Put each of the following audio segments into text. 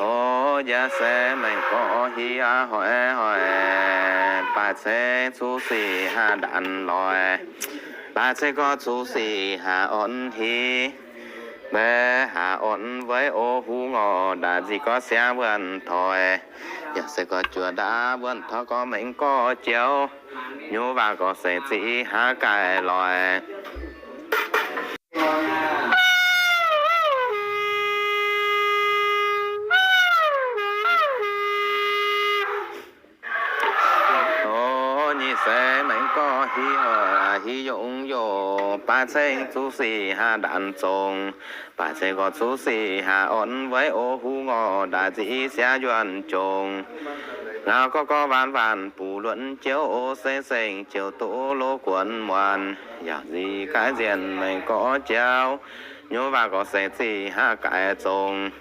O, yaac se mengh gorx hiv aqv, hoic hoic, baaix ceng zuqc sic haah ndanc loic, baaix ceng gorx zuqc sic haah orn hiv, maiv haah orn weiv o huv ngorc ndaaic nzic gorx siangx wuonh toic. Yaac se gorx juoz ndaauv wuonh toic gorx mengh gorx joux, nyuv waac gorx seix ziqc haav gaaix loic. O, nyic seix mengh gorx hiv hoic hiv yongh yongh, baaix ceng zuqc sic haah ndanc zongc, baaix ceng gorx zuqc sic haah orn weiv o huv ngorc ndaaic nzic siangx yuonh jongc. Ngau gorx gorx waanc waanc buc luonc jouv o seng seng jouv duqv loz guonc muonc, yaac nzic gaaix nzienh mengh gorx joux, nyuv waac gorx seix ziqc haav gaaix zongc.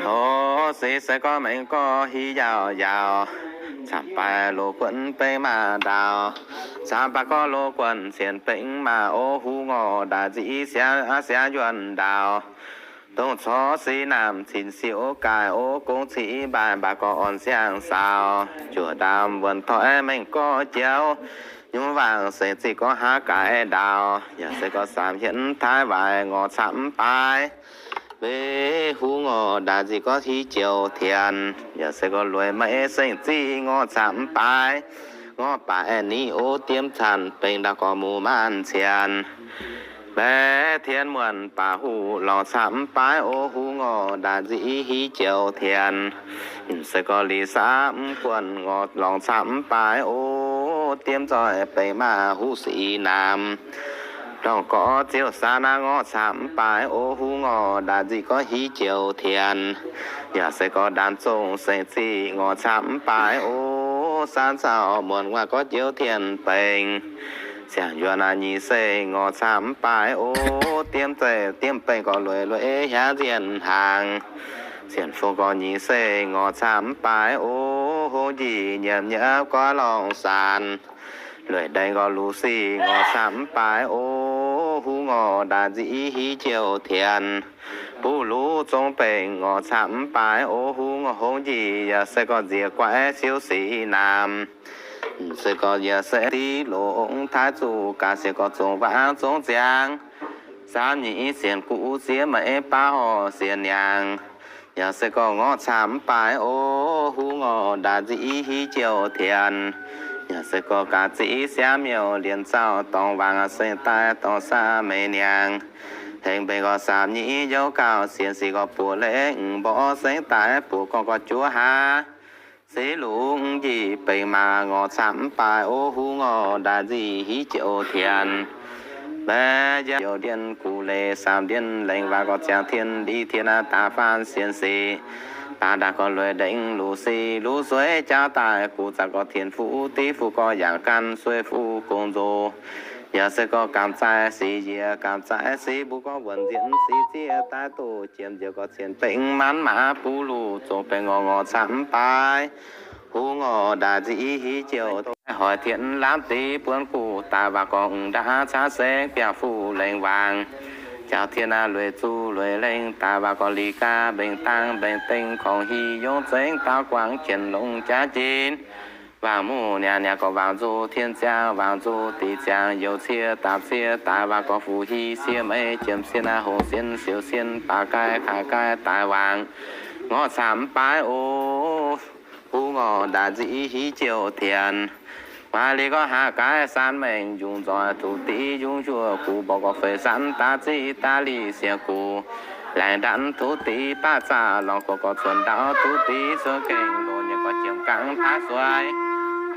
O, seix se gorx mengh gorx hiv yaauc yaauc, camv baaix loz guonc bengv maah ndaauh, camv baaix gorx loz guonc cien bengv maah o huv ngorc ndaaic nzic siangx siangx yuonh ndaauh. Dongh corc sic naamh cin siouc gaaix o gong civ mbaaih mbaaih gorx orn siang saaux, juoz ndaamv wuonh toic mengh gorx joux, nyuv waac seix ziqc gorx haav gaaix ndaauh. Yaac se gorx saamv hietv taaix waaic ngorc camv baaix, mbenc huv ngorc ndaaic nzic gorx hiv joux tienx. Yaac se gorx lueic maiv seng ziqc ngorc camv baaix, ngorc baaix ni o diemv canh bengc ndaauh gorx muv maanc cienx. Mbenc tien muonh baac huv lorngc camv baaix o huv ngorc ndaaic nzic hiv joux tienx. Se gorx liz saamv guonh ngorc lorngc camv baaix o, diemv zoih bengc maah huv sic naamh. Ndorngc gorx ziouc saanv aqv ngorc camv baaix o huv ngorc ndaaic nzic gorx hiv joux tienx. Yaac se gorx ndaamv zongh seix ziqc ngorc camv baaix o, saanv zaux muonc waac gorx joux tienx bengc. Siangx yuonh aqv nyic seix ngorc camv baaix o, diemv zeiv diemv bengc gorx lueic lueic hiaangx nzienh hnaangx. Sienx fungx gorx nyic seix ngorc camv baaix o, hungh njiec nyiemc nyiemc gorx lorngc saanx. Lueic ndaeng gorx luv sic ngorc camv baaix o, huv ngorc ndaaic nzic hiv joux tienx. Buv luv zong bengc ngorc camv baaix o, huv ngorc hungh njiec yaac se gorx nziex guaix siouv sic naamh. Se gorx yaac se div longx taaix zuqc gaax siec gorx zongc waac zongc ziangx. Saamv nyic sienx guv ziex maaih baav horc sienx niangx. Yaac se gorx ngorc camv baaix o, huv ngorc ndaaic nzic hiv joux tienx. Yaac se gorx gaax ziqc siangv miuc lienz zaux dorngx wangc seng daaih dorngx saah meix niangx. Hengx mbenc gorx saamv nyic youz gauh sienx sic gorx buoz lengh mborqv seng daaih buoz gorngv gorx juov haav. Sic lungh njiec bengc maah ngorc camv baaix o, huv ngorc ndaaic nzic hiv joux tienx. Mbaeqv yaac joux ndiev guv leiz saamv ndiev lengh waac gorx ziangx tien ndie tien daaih faanv sienx sic. Baac ndaangc gorx lueic ndengc luv sic luv sueiv jauv daaih guv zaangc gorx tien fuqv div fuqv gorx yangh gan sueiv fuqv gong nzox. Yaac se gorx gamh zaih sic njiec gamh zaih sic mbuo gorx wuonc nzienx sic zieqv daaih doqc jiem nziouc gorx cien bengc maanv maah buv luqc zong bengc ngorc ngorc camv baaix. Huv ngorc ndaaic nzic hiv joux hoic tien lamh div buonv guv daaih waac gorx m'ndaav caav sengx biangh fuqv lengh wangc. Jauv tien lueic zuqc lueic lengh daaih waac gorx li gaax mbengx dangh mbengx dengh korngx hic yongc zengx daaux guangc qienx longx jaax jin. Wangc muqv niangx niangx gorx wangc nzuqc tien ziangx wangc nzuqc diqc ziangx youc cie dapc cie daaih waac gorx fuqv hic siev meix jiem siev naaiv hongh siev siouc siev baac gaih kaaix gaih daaih wangc. Ngorc camv baaix o, huv ngorc ndaaic nzic hiv joux tienx. Maaih liuz gorx haav gaix san mengh yungz nzoih tuqv diqv yungz njuov guv mborqv gorx feix san daav ziqv daav lic siec guv. Laengz ndanv tuqv diqv baav zaqc lorngx gorx gorx cuonx ndau tuqv diqv cuonx gengh loz nyei gorx jiem gangv taav suaix.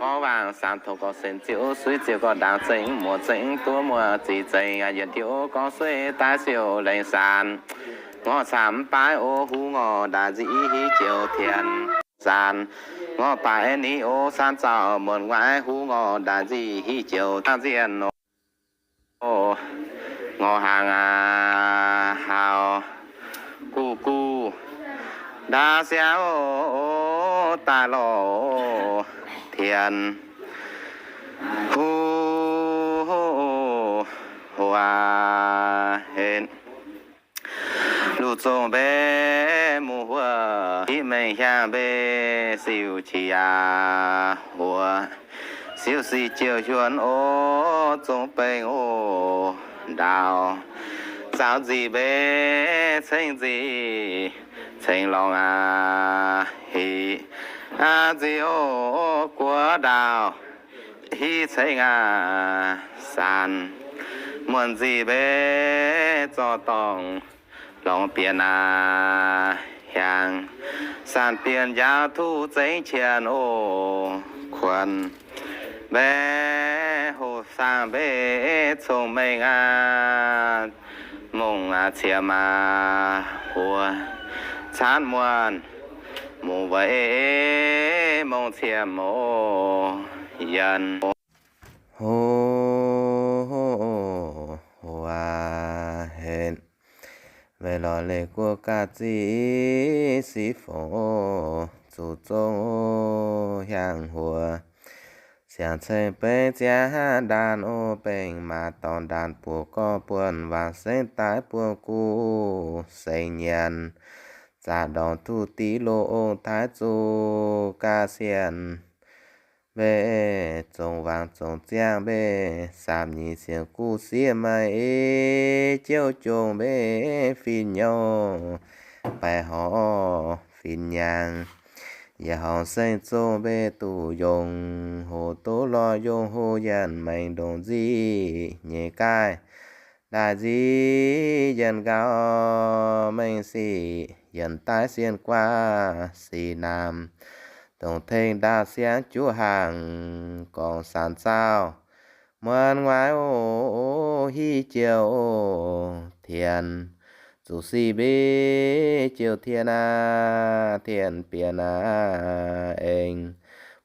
Gorx wangc saamv tongx gorx sen ziouc suiv ziouc gorx ndaangc zengx muoz zengx duov muoz ziqc zengx yietc ndiouv gorx suiv daaih siouc lengh saanx. Ngorc camv baaix o, huv ngorc ndaaic nzic hiv joux tienx. Saanx ngorc baaix ni o, saanv zaux muonc waaic huv ngorc ndaaic nzic hiv joux nzienh o. Ngorc hnaangx aac haauc guv guv ndaauv siaauv daaih lorh tienx. Huv, huv aac, henv. Luv zong mbe muoz-huov, i mengh hiaang mbe siou qiex yaac huox, siou sic jiouc hiuonx o, zong bengx o, ndaauv zaaux nzic mbe ceng nzic, ceng lorngx aac hic aac nzic o, guoqv ndaauv hic ceng aac sanc, muonc nzic mbe zorqv dorngh lorngx bienx aac hiaangx, sanc bienx njaaux tuv zengx qienx o, kuonx mbe hoqc saangh mbe cong-mengh aac, mongh aac ciemx aac huox, caanv muonh mungz weic mongh ciemx o, yienh huv, huv aac, henv. Weic lorz leih guoqv gaax ziqc sic fongc o, zuqc zong o, hiaangx huox, siangx ceng bengx ziangv ndaanh o, bengx maac dorngx ndaanh buoz gorngv buonc, wangc sengv daaih buonc guv sengx nyienx, zaqc ndorngx duqv div loz ong taaix zuqc gaax sienh mbe, zongc wangc zongc ziangh mbe, saapc nyic sienx guv siev maaih e, jouv jongc mbe fin-nyouv, baeqc horc fin-nyangx, yietc horngz seng zong mbe duqv yongh hoc duqv lorh, yongh hoc yienh maengx ndongc nzic nyeic gaaih, daaih nzic yienh nqaaux mengh sic, yienh daaih sienh guaav sic naamh, dongh tengx ndaauh siangx juv hnaangx gorngv saanx zaauh, muonc nguaaiv o, hiv jouh o, tien zuqc sic mbe jouh tien aac, tien bienx aac eng,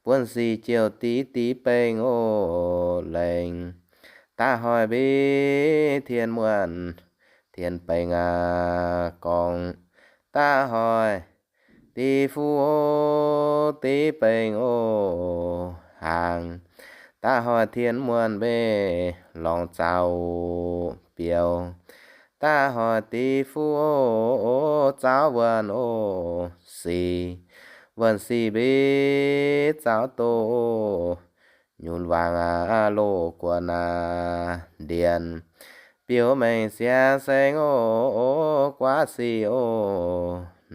buonv sic jouh div div bengx o, lengc daaih hoic mbe tien muonh, tien bengx aac gorngv daaih hoic div fuqv o, div bengx o, hnaangx daaih hoic tien muonh mbe lorngx zaux biouv, daaih hoic div fuqv o, zaux wuonh o, sic wuonh sic mbe zaux doz, nyunc wangc aac loz guonc aac ndienh, biouv mengh siangx seng o, guaav sic o,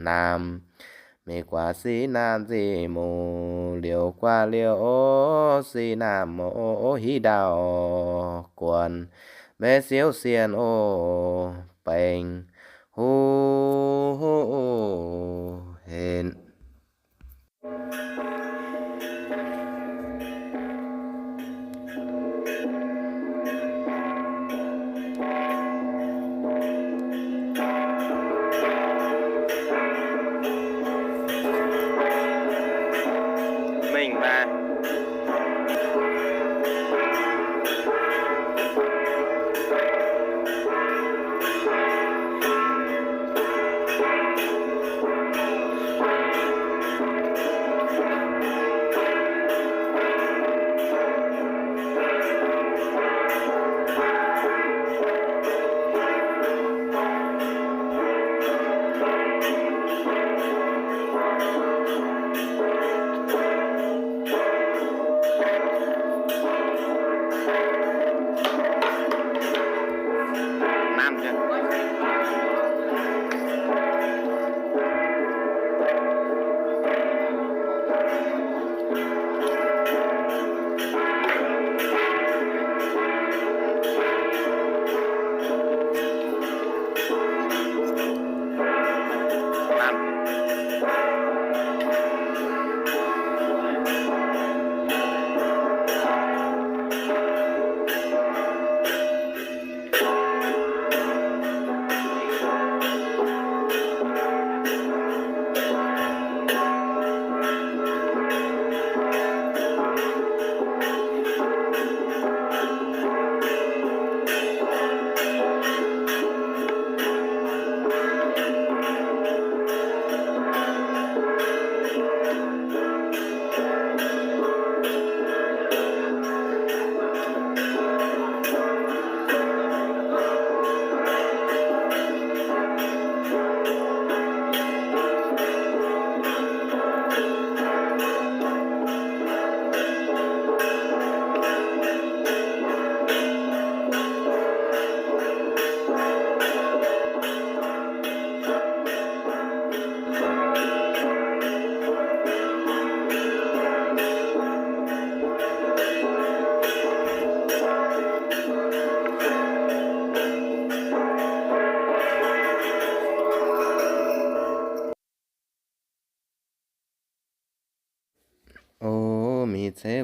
naamh, mingh guaav sic naamh nzic muc, liouh guaav liouh o, sic naamh o, hiv ndaauh guonc, mbe siouv sienh o, bengx huv, huv henv. Mengh maah.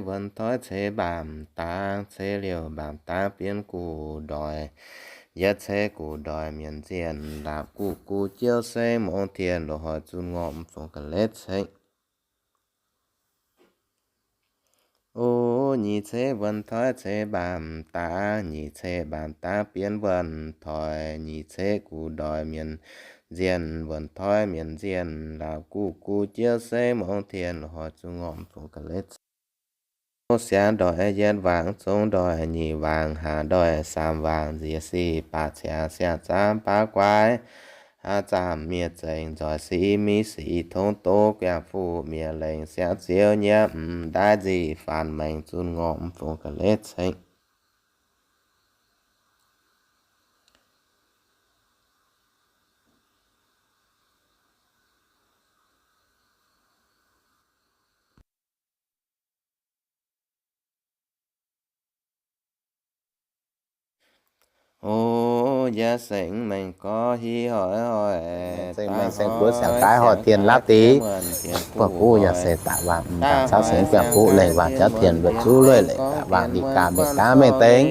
Wuonh toi ceix mbaamh dangx, ceix liouh mbaamh dangx bienx guv ndoic. Yietv ceix guv ndoic mienh nzienh, laapc guv guv jiouv seix mongh tien, loz-hnoi zunh ngorc mv fungx ga'letv ceng. O, nyic ceix wuonh toi ceix mbaamh dangx, nyic ceix mbaamh dangx bienx wuonh toi, nyic ceix guv ndoic mienh nzienh, wuonh toi mienh nzienh, laapc guv guv jiouv seix mongh tien, loz-hnoi zunh ngorc mv fungx ga'letv ceng. Siangx ndoih yietv wangc, zong ndoih nyic wangc, haav ndoih saam wangc, nziex sic baac ciangx, siang-zaamv baav guaix, haav zaamv miev zengc, nzoih sic miv sic, tongv doz guangc fuqv miev lengc, siangx ziouv nyei m'ndaaih nzic faanx maengx zunh ngorc mv fungx ga'letv ceng. O, yie se mengh gorx hiv hoic hoic, zengc mengh seng guoqv siangx gaaix horh tien laav deix, buov guv yaac se daaih wangc m'daaih caux sengx guangc fuqv lengh wangc jauv tien luoqc zuqv lueiz leic daaih wangc li gaax mengh daav mengh dengx.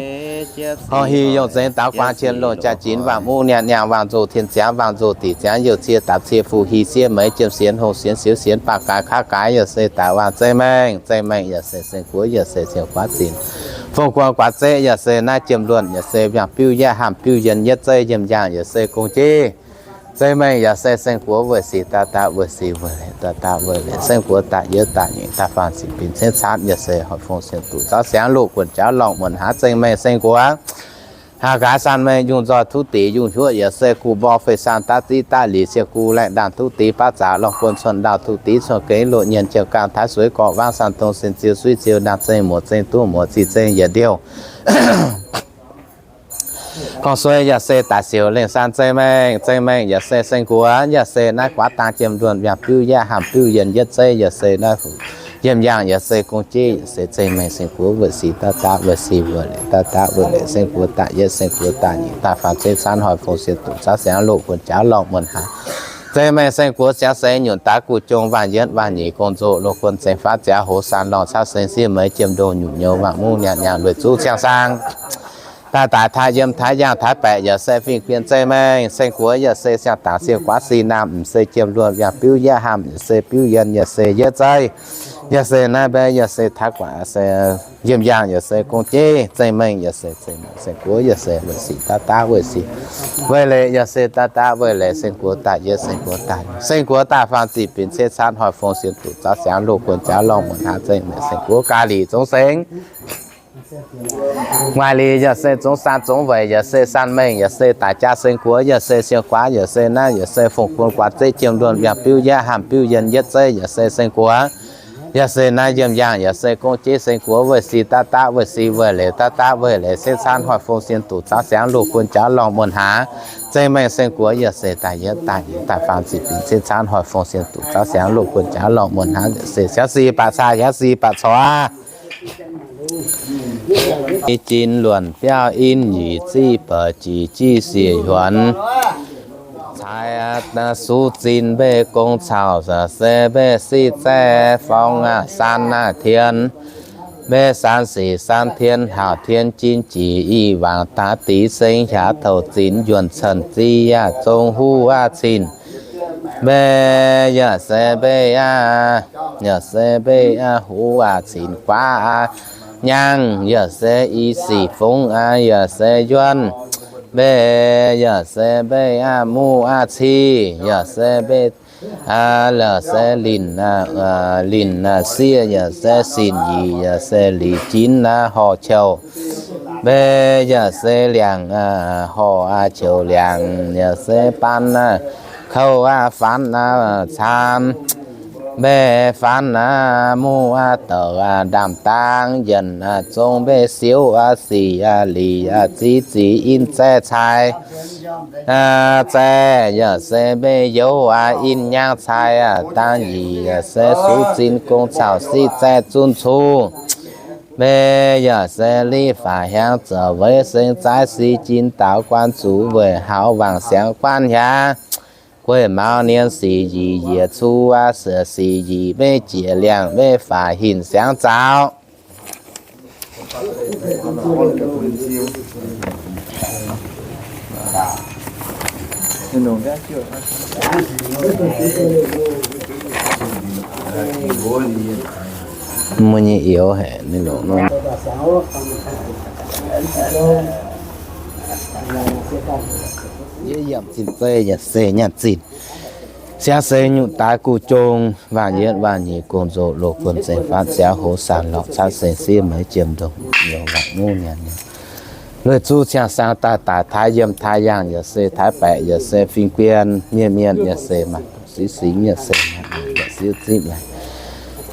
Horh hiv yongh zengx daux guaang qiex loz jaax-jinx wangc muv niangh niangh wangc nzoh tien ziangx wangc nzoh diqc ziangx youh cie dapc cie fuqv hiv siev meix jiem sienx hongh sienx siouv sienx baac gaaix kaav gaaix yaac se daaih wangc zengc mengh zengc mengh yaac se seng guoqv yaac se siou guaav zinc fong guang guaav zeqv yaac se naaiv jiem luonh yaac se mbiaangc biuv yaeqv hamh biuv yienh yietv zeiv yiem yaangh yaac se gong jiv. Zengc mengh yaac se seng guoqv weic sic daaih daaih weic sic weic leic daaih daaih weic leic seng guoqv daaih yietv daaih nyeic daaih faanh ziqc binc ciev caanv yaac se hoic fong sienx duqv zaux siangx loz guonc jaax lorngh muonc haav zengc mengh seng guoqv. Haav gaax san mengh yungh nzoih tuv dix yungh huoqv yaac se guv mborqv fei san daav ziv daav lic siec guv laengh ndaanh tuv dix baav zaqc lorngh buon cuotv ndau tuv dix cuotv gengx loz nyienx jiouv gaangh taaix sueix gorqv waav san dongh sin ziou suiv ziou ndaangc zengh muoz zengh duqv muoz ziqc zengh yietc ndiouh. Gorngv suei yaac se daaih siouc lengh san zengc mengh, zengc mengh yaac se seng guoqv, yaac se naaiv guaav dang jiem nduonh mbiaangc biuv yaeqv hamh biuv yienh yietv zeiv, yaac se naaiv yiem yaangh yaac se gong jiv, yaac se zengc mengh seng guoqv weic sic daav daav weic sic weic leic daav daav weic leic seng guoqv daaih yietv seng guoqv daaih nyeic daaih faanh zengc caanv hoic fong sienx duqv caux siangx loz guonc jaax lorngh muonc haaix. Zengc mengh seng guoqv siangx seix nyunc daaih guv jong waanh yietv waanh nyeic gong nzoh loz guon zengc faatv ziangx hoz san lorngh caux sengx siev meix jiem ndoh nyungc nyouz mangc mungv nyanc nyanc lueic zuqv ciang saang. Daaih daaih taaih yiem taaih yaangh taaih baeqc yaac se fingx bienh zengc mengh seng guoqv yaac se siang-dangx siou guaav si naamh m'sei jiem luonh mbiaangc biuv yaeqv hamh yaac se biuv yienh yaac se yietv zeiv, yaac se naaiv mbaeqv yaac se taaix guaax se yiem yaangh yaac se gong jiv zengc mengh yaac se zengc mengh seng guoqv yaac se weic sic daav daav weic sic weic leic yaac se daav daav weic leic seng guoqv daaih yietv seng guoqv daaih seng guoqv daaih faanh ziqc binc ciev caanv hoic fong sienx duqv zaux siangx loz guonc jaax lorngh muonc haaix zengc mengh seng guoqv gaax lic zongx sengx. Maaih lic yaac se zungv san zungv weic yaac se san mengh yaac se daaih jaa seng guoqv yaac se siou guaav yaac se naaiv yaac se fongc guon guaax zeqv jiem nduonh mbiaangc biuv yaeqv hamh biuv yienh yietv zeiv yaac se seng guoqv, yaac se naaiv yiem yaangh yaac se gong jiv seng guoqv weic sic daav daav weic sic weic leic daav daav weic leic ciev caanv hoic fong sienx duqv zaux siangx loz guonc jaax lorngh muonc haaix. Zengc mengh seng guoqv yaac se daaih yietv daaih nyeic daaih faanh ziqc binc ciev caanv hoic fong sienx duqv zaux siangx loz guonc jaax lorngh muonc haaix, yaac se siav sic baac caa hiav sic baac corc aqv. Jin luonc biauv in nyic ziqv bouc jiex jiv siec hiuonx. Caaix suv zinh mbeih gong caux se mbeih siqv zaeqv forng aqv san aqv tien. Mbeih san sic san tien hlauc tien jin jiex i wangc daaih dic seng hiav touc zinx yuonc cen ziv yaac zong huv aqv cin. Mbeih yaac se mbeih aqv, yaac se mbeih aqv huv aqv cin guaav aqv nyangh, yaac se i sic fungx aqv, yaac se yuonh. Mbeih yaac se mbeih aqv muv aqv ci, yaac se mbeih aqv, yaac se linh, linh sieqv, yaac se sinc yic, yaac se lic jinv aqv horc qouc. Mbeih yaac se liangc aqv horc aqv qouc liangc, yaac se baan aqv kouv aqv faanx aqv caan. Mbeih faanx aqv muv aqv douc aqv ndaamv-daang yienh aqv zong mbeih siouv aqv sic aqv lic aqv ziv zic in zaeqv cai. Zaeqv yaac se mbeih youz aqv in nyangv cai aqv dangv yic yaac se suv zinh gong caux siqv zaeqv zunh cuv. Mbeih yaac se liv faatv hiaangx zoux weic seng zaaiv si jin daaux guan zuqc weic haux wangc siangx guan hiaangx. Gueiv maux nien sic yic yiec cu aqv siec sic yic mbeih jiex liangc mbeih faatv hinc siangx zaux. Mbuo nyei youz haic ninh longc nor. Yie yiem zinh zeiv yaac se nyaanh zinh. Siang se nyutc daaix guv jong, waanc yietv waanc nyeic gong nzoh loz guon zengx faatv ziangx hoz saanh lorqc caaiv se siev meix jiem ndongc youz waanc ngungv nyanc nyei. Lueic zuqv ciangh saang daaih daic taaix yiem taaix yaangh yaac se taaix baeqc yaac se fing guien mienh mienh yaac se maaih siv singx yaac se maaih yaac siv zipv yaac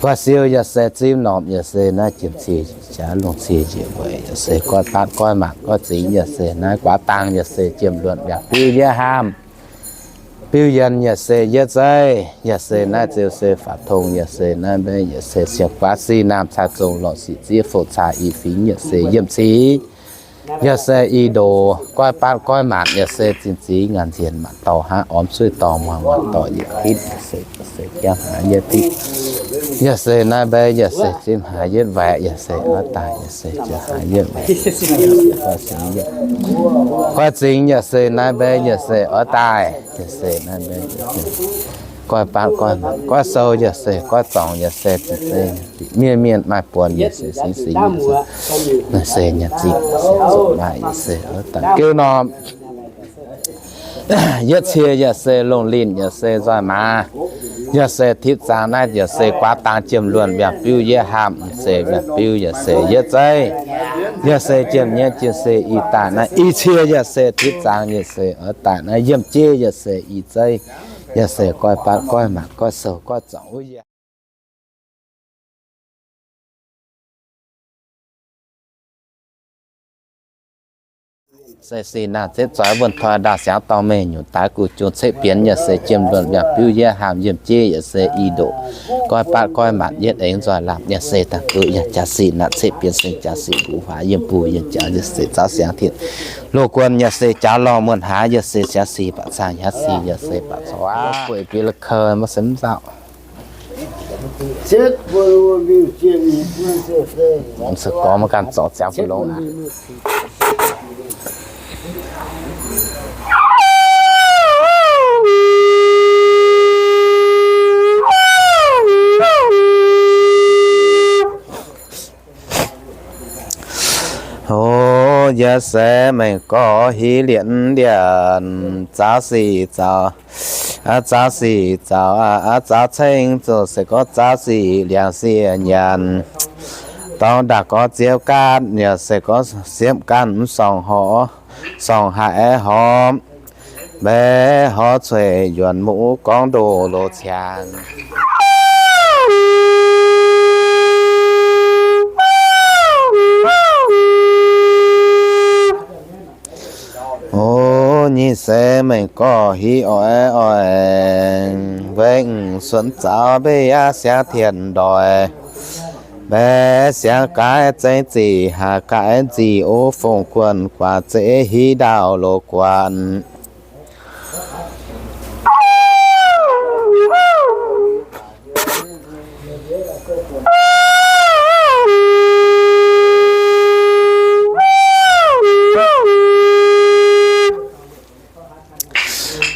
guaav siou yaac se zipv normh yaac se naaiv jiem cie jaax lungh cie njiec weic yaac se goiv baatv goiv maanc goiv zingx yaac se naaiv guaav dangx yaac se jiem luonc mbiaauc biuv yiev haamh. Biuv yienh yaac se yiev zeiv, yaac se naaiv ziouc se faatv tong, yaac se naaiv mbeih, yaac se siang guaav sic naamh cai zong lorqc sic ziev fouc cai i fingx, yaac se yiem cix, yaac se i ndoqc, goiv baatv goiv maanc, yaac se zinh zingx ngaanc nzienh maanc dorh hnangv ormx suiv dorngx muangx maanc dorh yietc kitv, yaac se jaav haaix yietv kitv, yaac se naaiv mbeih, yaac se zipv haaix yietv waeqc, yaac se oix daaih, yaac se jaav haaix yietv waeqc, goiv zingx, yaac se naaiv mbeih, yaac se oix daaih, yaac se naaiv mbeih, goiv baatv goiv maanc goiv sou, yaac se goiv zorngx, yaac se zinh zeiv mienh mienh maaih buonc, yaac se singx singx, yaac se nyanc zinh, yaac se zoqc maaih, yaac se oix daaih geuv norm. Yietv cie yaac se longh linh, yaac se nzoih maaz, yaac se tipv zaangc naaiv, yaac se guaav dangx jiem luonc mbiaauc biuv yiev haamh, se mbiaauc biuv yaac se yiev zeiv, yaac se jiem nyienv jiem se i daaih naaiv i cie yaac se tipv zaangc, yaac se oix daaih naaiv yiem jiev, yaac se i zeiv, yaac se goiv baatv goiv maanc goiv sou goiv zorngx wuov yaac se sic naamh cetv zoix wuonh toi ndaauh siangx dorngh meih nyungc daaix guv jung ceqv bienx yaac se jiem luonc mbiaauc biuv yiev haamh yiem jiev yaac se i ndoqc goiv baatv goiv maanc yietv aengx nzoih lamh yaac se daaih guv yaac jaax sic naamh ceqv bienx seng jaax sic mbuo huaax yiem buo yiem jaax yaac se zaauv siangx tin loz guon yaac se jaax lorh muonh haaix yaac se siangx sic baac caangh yaac sic yaac se baac corc aqv. Gueic biei la'kouv maiv se mv nzauh. Se gorngv maiv gan zorc ziangx bun longx aqv. O, yaac se mengh gorx hiv lienv lienc, zaauv sic zaaux, zaauv sic zaaux, zaauv ceng zuqc se gorngv zaauv sic liangx siec nyanc. Dorngx ndaangc gorx ziouv gaatv yaac se gorngv siepv gaatv mv sorngx horv, sorngx haic horpc. Mbaeqc horv cueiv yuonx muqv gorngv ndoh loz ciangx. O, nyic se mengh gorx hiv oix oix, wengh suonx zaux mbeih aqv siangx tien ndoih. Mbaeqc siangx gaaix zengx zic haac gaaix nzic o fongc guonh guaax zeqv hiv ndaauh loz guanh.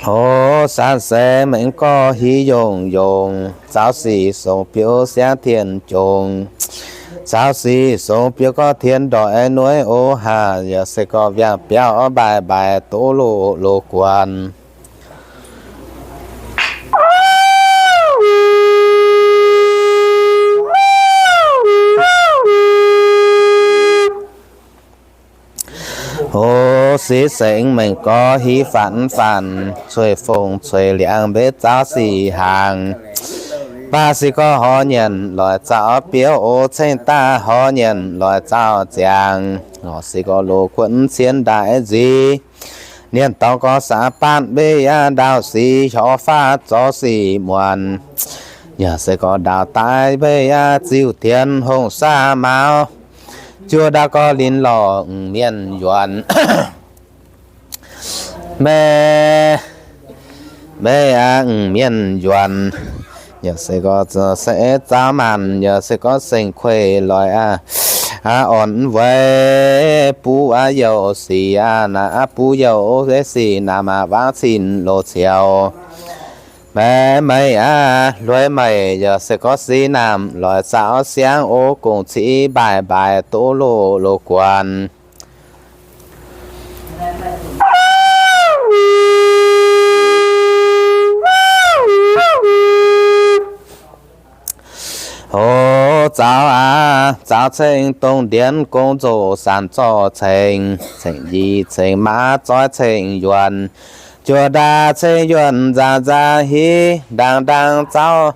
O, sanv se mengh gorx hiv yongh yongh, zaauv sic songx biouv siangx tien jongx. Zaauv sic songx biouv gorngv tien ndoih nueiv o haac, yaac se gorngv viangh biauv mbaaic mbaaic doz loz loz guanh. O, sic sengx mengh gorx hiv faanx faanx, cueiv fongc cueiv liangx mbeqc zaauv sic hnaangx. Baac se gorngv horv nyanc loic zaauv biouv o, ceng daaih horv nyanc loic zaauv ziangx. Ngorc se gorngv loz guonv cien ndaaic nzic, nienh dorngx gorngv saax baanv mbeih aqv ndaauv sic, hiorv faav zorv sic muonc. Yaac se gorngv ndaauv daaih mbeih aqv ziuh dienx hongh saah mauz, juov ndaauv gorngv linz lorh m'mienh yuonx. Mbeih, mbeih aqv m'mienh yuonx. Yaac se gorngv se zaauv maanc, yaac se gorngv seng kueih loic aqv. Aa, orn weic buv aa youc sic aa, naaiv aa buv youc weic sic naaiv maa wangv cin loz ciaux. Meih meih aa, lueic meih yaac se gorngv sic naamh loic zaaux siangv o gong civ mbaaih mbaaih doz loz loz guanh. O, zaaux aac, zaaux ceng dongh ndienx gong nzoqc sanc zorqv ceng, ceng nyic ceng maav zoih ceng yuonc, juoz ndaamv ceng yuonc nzaangc nzaangc hiv, ndaangc ndaangc zaaux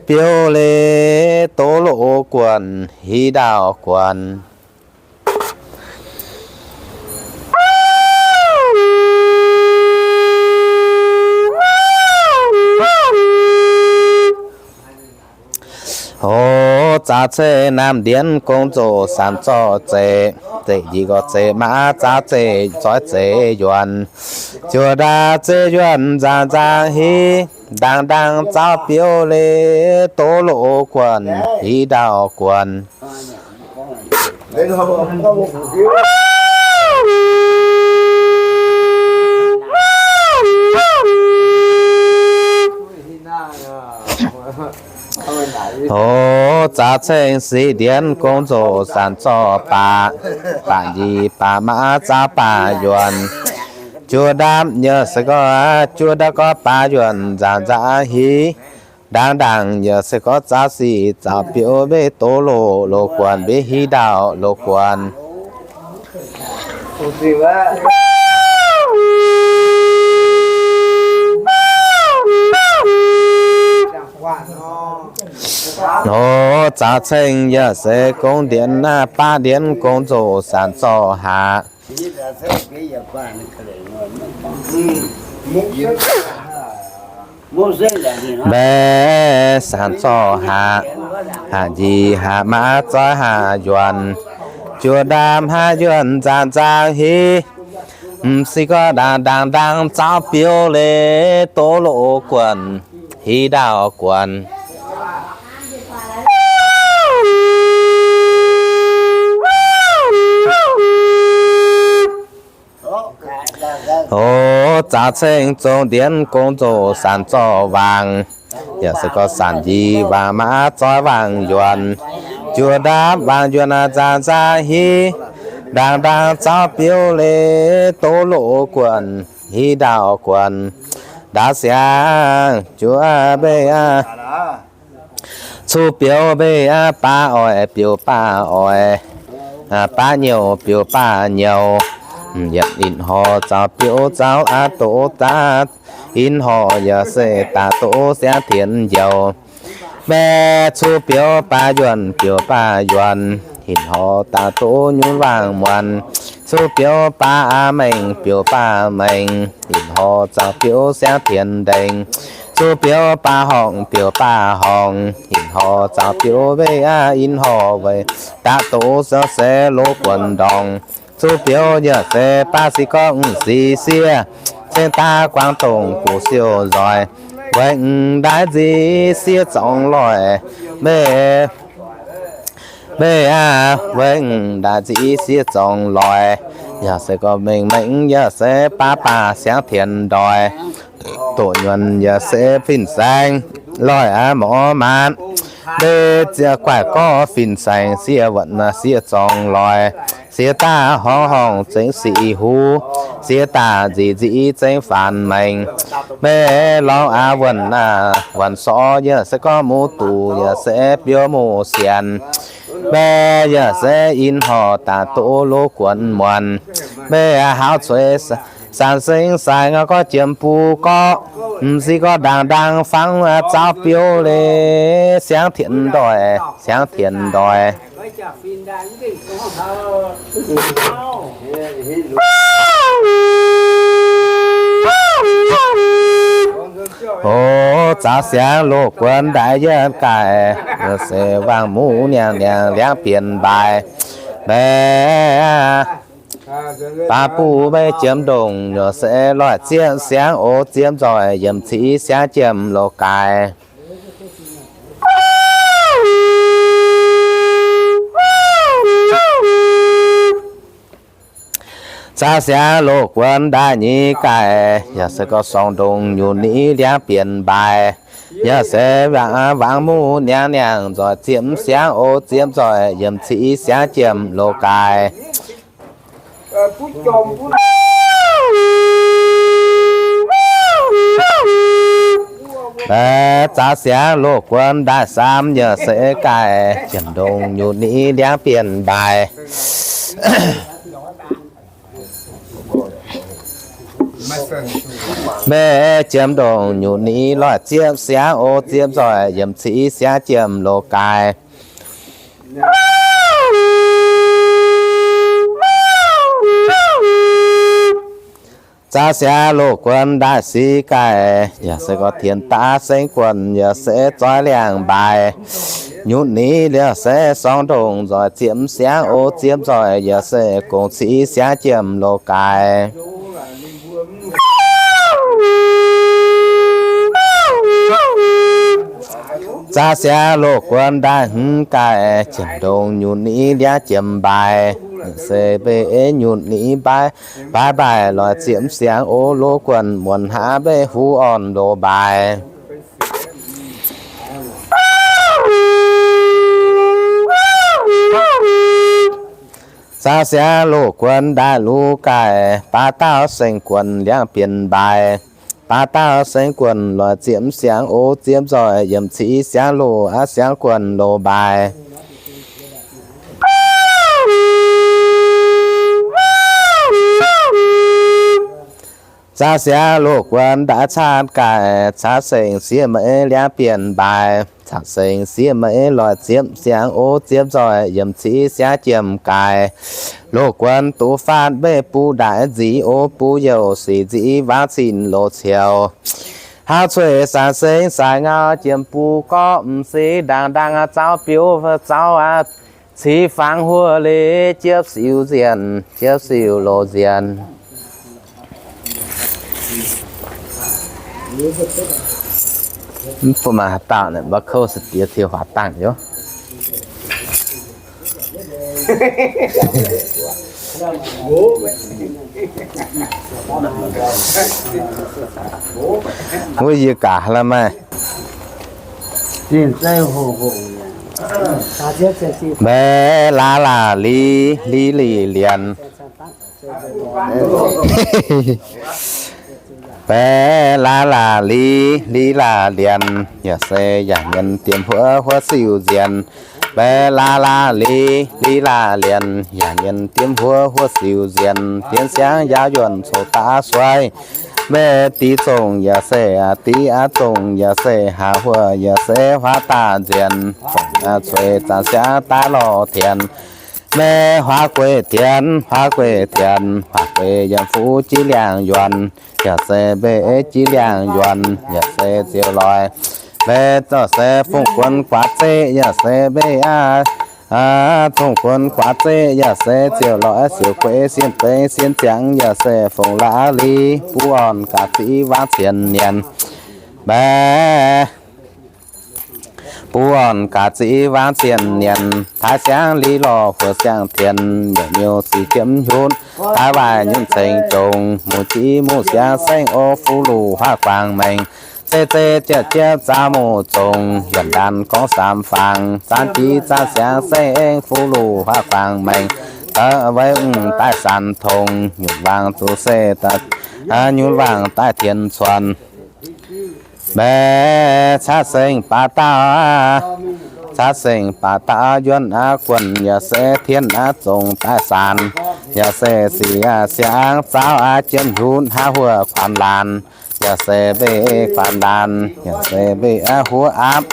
biouv leiz doz loz guonc hiv ndaauv guonc. O, zaaux ceng naamh ndienx gong nzoqc sanc zorqv zeic, zeic nyic gorx zeic maav zaaux zeic zoih zeic yuonc, juoz ndaamv zeic yuonc nzaangc nzaangc hiv, ndaangc ndaangc zaaux biouv leiz doz loz guonc hiv ndaauv guonc. O, zaaux ceng sic ndienx gong nzoqc sanc zorqv baac, baac nyic baac maav zaaux baac yuonc, juoz ndaamv yaac se gorngv juoz ndaamv gorx baac yuonc nzaangc nzaangc hiv, ndaangc ndaangc yaac se gorngv zaaux sic zaaux biouv mbenc doz loz loz guonc mbenc hiv ndaauv loz guonc. Nor zaaux ceng yaac se gong ndienx aav, baav ndienx gong nzoqc sanc zorqv haac. Mbenc sanc zorqv haac, haac nyic haac maav zoih haac yuonc, juoz ndaamv haac yuonc nzaangc nzaangc hiv, m'sieqv gorngv ndaangc ndaangc ndaangc zaaux biouv leiz doz loz guonc hiv ndaauv guonc. O, zaaux ceng zong ndienx gong nzoqc sanc zorqv wangc, yaac se gorngv sanc nyic wangc maav zoih wangc yuonc, juoz ndaamv wangc yuonc nzaangc nzaangc hiv, ndaangc ndaangc zaaux biouv leiz doz loz guonc hiv ndaauv guonc. Ndaauv siangx juov mbenc aqv, cuv biouv mbenc aqv, baav oix biouv baav oix, baav nyouh biouv baav nyouh. Yietc ih hnoi zaaux biouv zaaux aqv doz daav, ih hnoi yaac se daaih doz siangv tienx njoux. Mbenc cuv biouv baav yuonc biouv baav yuonc, ih hnoi daaih doz nyunv wangc muonc. Cuv biouv baav aqv mengh biouv baav mengh, ih hnoi zaaux biouv siangv tienx ndengc. Cuv biouv baav horngc biouv baav horngc, ih hnoi zaaux biouv mbenc aqv, ih hnoi weic daaih doz siouv se loz guonc ndorngc. Cuv biouv yaac se baav siqv gorngv siqv siev, cingx daaih guangc dongh guv siouv nzoih, weic m'ndaaih nziv siev zorngx loic. Mbenc, mbenc aqv, weic m'ndaaih nziv siev zorngx loic. Yaac se gorngv mengh mengh yaac se baav baav siangv tienx ndoih. Doqc nyuonh yaac se fin-saeng loic aqv morc maanc. Mbenc ziec guaaic gorx fin-saeng siev wuonc siev zorngx loic. Siev daaih horngh horngh zengx siqv huv, siev daaih nziv nziv zengx faanx maengx. Mbenc lorngx aqv wuonc aqv wuonc sorv yaac se gorngv muv duqc yaac se biouv muv sienx. Mbenc yaac se ih hnoi daaih doz loz guonc muonc. Mbenc aqv hauz cueix saanc seng saanc gorx jiem buv gorx, m'sieqv gorngv ndaangc ndaangc fangx zaaux biouv leiz siangv tienx ndoih, siangv tienx ndoih. O, zaaux siangv loz guonc ndaix yietv gaaih, se wangc muv niangh niangh liangv bienx mbaaix. Mbenc baav buv mbenc jiem ndongc, se loic zieqv siangv o zieqv nzoih, yiem civ siangv jiem loz gaaix. Caa siangx loz-guon ndaaih nyei gaaih, yaac se gorx sorng ndongc nyunc niv ndiangx bienx mbaaix. Yaac se wangc muv niangx niangx nzoih ziepc siangx o ziepc nzoih yiemc civ siangx jiemh loz-gaaix. Caa siangx loz-guon ndaaih saam yaac se gaaih, jiemh ndongc nyunc niv ndiangx bienx mbaaix. Mbe jiemh ndongc nyunc niv loih ziepc siangx o ziepc nzoih yiemc civ siangx jiemh loz-gaaix. Caa siangx loz-guon ndaaih sic gaaih, yaac se gorx tienx daav sengv guonh yaac se zoih liangx mbaaix. Nyunc niv liouh se sorng ndongc nzoih ziepc siangx o ziepc nzoih yaac se gongx civ siangx jiemh loz-gaaix. Caa siangx loz-guon ndaaih hmz gaaih, jiemh ndongc nyunc niv ndiangx jiemh mbaaix. Se mbe nyunc niv mbaaix, mbaaix mbaaix loih ziepc siangx o loz-guonh muonc hnangv mbe huv orn loz-mbaaix. Caa siangx loz-guon ndaaih luv gaaih, baav dauh sengv guonh liangx bienx mbaaix. Baav dauh sengv guonh loih ziepc siangx o ziepc nzoih yiemc civ siangx loz aqv siangx guonh loz-mbaaix. Caa siangx loz-guon ndaaih caatv gaaih, caa sengv sieqv meix liangx bienx mbaaix. Caa sengv sieqv meix loih ziepc siangx o ziepc nzoih yiemc civ siangx jiemh gaaix. Loz-guon duqv faatv mbeih buv ndaaic nzic o buv youc sic nzic waangv cin loz-cioux. Hauv cueiv saanc sengx saaix ngau jiem buv gorqv m'sieqv ndaangc ndaangc zaux biouv zaux aqv. Cix fangx huoqv leiz jiepv siux nzienh, jiepv siux loz nzienh. Mv baac maaih haaix dauh naaic mv kouv se diex tiux huaax dangh yoc. Wuov yie gaax hlaax maaih. Mbaeqc laav laah li, li li lienc. Baeqc laav laah li, li laah lienc, yaac se yaac mienh diemv huoqv huoqv siu nzienh. Mbaeqc laav laah li, li laah lienc, yaac mienh diemv huoqv huoqv siu nzienh. Dienv siangx yaauv yuonh coux daav suaiv. Mbaeqc diqv zongh yaac se, diqv aqv zongh yaac se, haax huoqv yaac se huaav daaih nzienh. Fongc cueix zanc siangx daaih lorh tienx. Mbaeqc huaav gueix tienx, huaav gueix tienx, huaav gueix yiem fuqv jiex liangx yuonh. Yaac se mbaeqc jiex liangx yuonh, yaac se ziouc loix. Mbaeqc zorqv se fongc guonx guaax zeqv, yaac se mbaeqc aqv, fongc guonx guaax zeqv, yaac se ziouc loix siouc gueix sien bengx sien ziangx, yaac se fongc laav li, buv orn gaax ziqv waangv cien nienx. Mbaeqc buv orn gaax ziqv waangv cien nienx. Taaix siangx li lorh huoqv siang-tienx, yaac miuc sic jiemv hiuv. Taaix waaic nyunc ceng jongx, muqv ziqv muqv siangx saengv o fuqv luqc huaav guangc maengx. Zeiv zeiv jiepv jiepv zaah muqv zongx, yuonh ndaanv gorngv saam fangx. Zaanv jiv zaanv siangx saengv eng fuqv luqc huaav guangc maengx. Da'weiv mv daaih sanx tongx, nyunc wangc zuqc se, nyunc wangc daaih tienx cuonx. Mbaeqc caqv sengx baac dauh, caqv sengx baac dauh yuonh aqv guonc, yaac se tien aqv zongx daaih saanx, yaac se sic aqv siangx zaauv aqv jienv hiuv hnangv huoqv kuanx laanh, yaac se mbeqc kuanx laanh, yaac se mbeqc aqv huoqv aapv,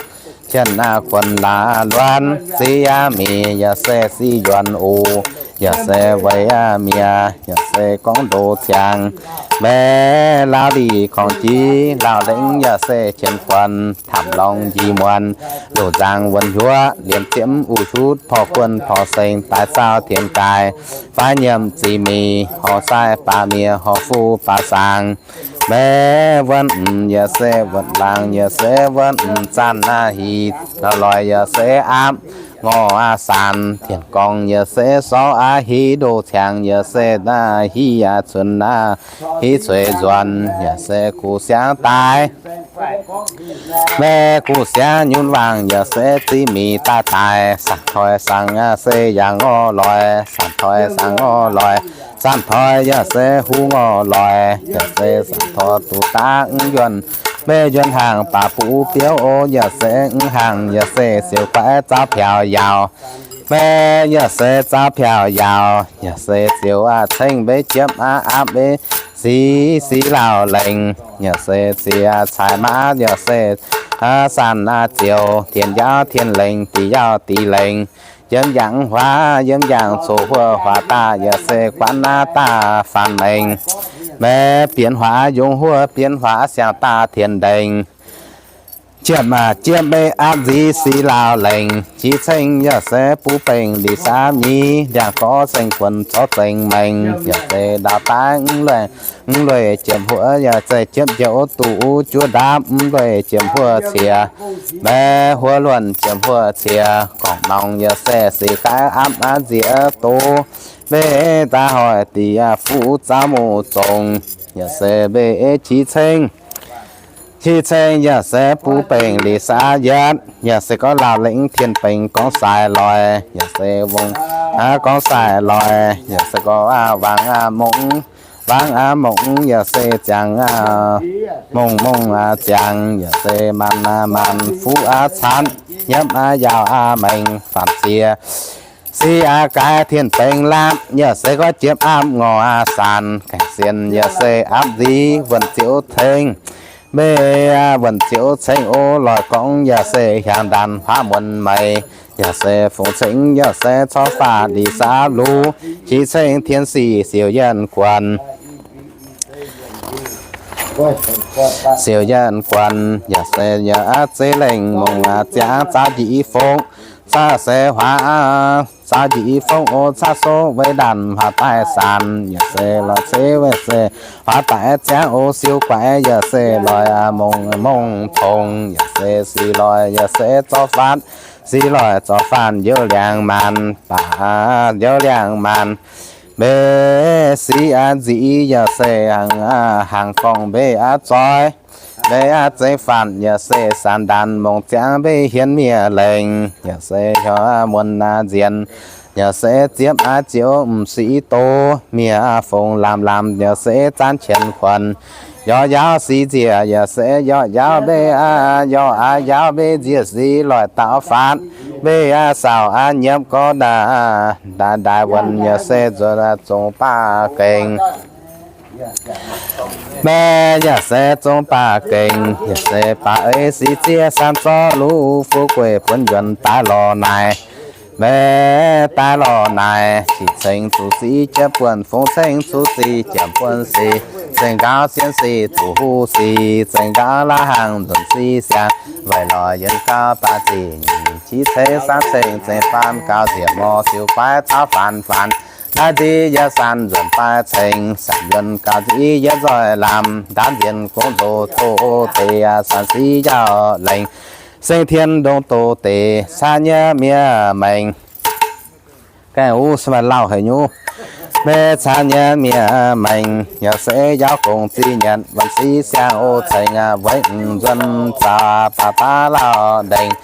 tien aqv guonx laaix luonx, ziqv aqv mic, yaac se siqv yuonh oc, yaac se weic aqv mi'aqv, yaac se gorngv ndoqc ziangx. Mbaeqc laauv lic korngc jiv laauv lengx, yaac se qiemx guonx, tamv lorngx njiec muonz, loz nzangc wuonx huoqv, liemh ziepv uix hiuv, porv guonx porv sengx, daaih zaauv dienx gaaix, fai nyiemc ziqc mic, horc sai baac mienh, horc fuqv baac saangx. Mbaeqc wuonx m'yaac se wuonx laangz, yaac se wuonx m'zanv naaiv hih, la'loix yaac se aapv, ngorc aqv saanx. Dienh gorngv yaac se sorv aqv hiv ndoh ciangx, yaac se hiv aqv cunx aqv hiv cueix nzuonx, yaac se guv siangx daaih. Maiv guv siangx nyunv wangc, yaac se ziqv mic daaih daaih. Saanc toi saanc aqv se yangh orv loix, saanc toi saanc orv loix. Saanc toi yaac se huv orv loix, yaac se saanc toi duqv daav mv yuonh. Maiv yuonh hnaangx baac buv biouv o, yaac se mv hnaangx, yaac se siouc guaix zaauv biaux yaauc. Maiv yaac se zaauv biaux yaauc, yaac se ziouc aqv cengv mbeix jiepv aqv, aapv mbeix sic, sic lauh lengc, yaac se ziouc aqv caaix maaz, yaac se aqv saanh aqv ziouc, tien yaauv tien lengc, dih yaauv dih lengc, yiem yangh huaav, yiem yangh coc huov huaav daaih, yaac se guanv aqv daaih faanx lengc. Maiv bienx huaav yungz huov, bienx huaav siang daaih tien lengc. Jiepv aqv, jiepv mbeix aapv nziv sic lauh lengc, qiex ceng yaac se buv bengh lic saamv nyei, ndiangx gorx zengv guonx zorqv zengx maengx, yaac se ndaauv daaih mv lueic, mv lueic jiepv huov, yaac se jiepv njoux duqv juov ndaamv, mv lueic jiepv huov ciex, maiv huov luonh jiepv huov ciex, gorngv nongx yaac se sic daaih aapv aqv nziex doz, maiv daaih hoic diex fuqv zaauv muc zongc, yaac se maiv qiex ceng. Qiex ceng yaac se buv bengh lic saamv yietv, yaac se gorngv lauh lengc tien bengh gorngv saaic loix, yaac se wongh aqv gorngv saaic loix, yaac se gorngv aqv wangc aqv mongh, wangc aqv mongh, yaac se ziangx aqv mongh, mongh aqv ziangx, yaac se maanc aqv maanc, fuqv aqv caanv, nyiemv aqv yaauh aqv maengx, faanx siex sic aqv gaaix tien bengh laapv, yaac se gorngv jiepv aapv ngorc aqv saanx, gaengh sienx yaac se aapv nziv wuonh ziouv ceng. Maiv wuonh ziouv ceng o, loix gorngv yaac se hiaangx ndaanx huaav muonz meix, yaac se fungx ceng, yaac se corc faatv lic saamv luv, qiex ceng tien sic siouc yienh guonc. Siouc yienh guonc, yaac se yaac aqv zeiv lengh mongh aqv ziangx zaauv njiec fongv, zaauv se huaav, zaauv njiec fongv o, zaauv sou weic ndaanx huaav daaih saanx, yaac se loix ceix weic se huaav daaih ziangx o, siou guaix yaac se loix mongh, mongh tongx, yaac se sic loix yaac se zorqv faanx, sic loix zorqv faanx njoux liangx maanc, baac njoux liangx maanc. Maiv sic aqv nziv yaac se hnaangx, hnaangx gorngv maiv aqv zoih, maiv aqv zeiv faanx, yaac se saanx ndaanx mongh ziangx maiv hienx miev lengc, yaac se hnyouv muonc aqv nzienx, yaac se ziepv aqv ziouc m'sic doz, miev aqv fongx lamh lamh, yaac se zaanv qienx kuonx, yorqc yaauv sic nziec, yaac se yorqc yaauv maiv aqv, yorqc aqv yaauv maiv nziec sic loix daauv faanx, maiv aqv saauc aqv nyiemv gorngv ndaaic, ndaaic wuonc, yaac se nzuonx zongx baac gengh. Maiv yaac se zongx baac gengh, yaac se baac ei sic ziex saamv zorqv luv fu'jueiv buonv yuonx daaih lorz naaic. Maiv daaih lorz naaic, qiex ceng zuqc sic jiepv buonc, fungx ceng zuqc sic jiepv buonc sic, zengc nqaaux sienx sic zuqc huv sic, zengc nqaaux laav hnaangx nzuonx sic siang, weic lorz yienh gauh baac zic nyeic, qiex ceng saamv ceng zengc faanx gauh nziex mor siou guaix zaauv faanx faanx. Naaiv nziv yaac saanx nzuonx baac ceng, saanx yuonx gauh nziv yaac nzoih lamh, ndaamv nziex gong nzoh doz deix, saanx sic yaauh lengc, seng tien ndongc doz deix, caanv nyei miev maengx. Gaengh wuov se maaih lauh haic nyungc. Maiv caanv nyei miev maengx, yaac se yaauv gong zic nyanc, wuonh sic siang o ceng, weic nzuonx zaux baac daav lauh ndengc.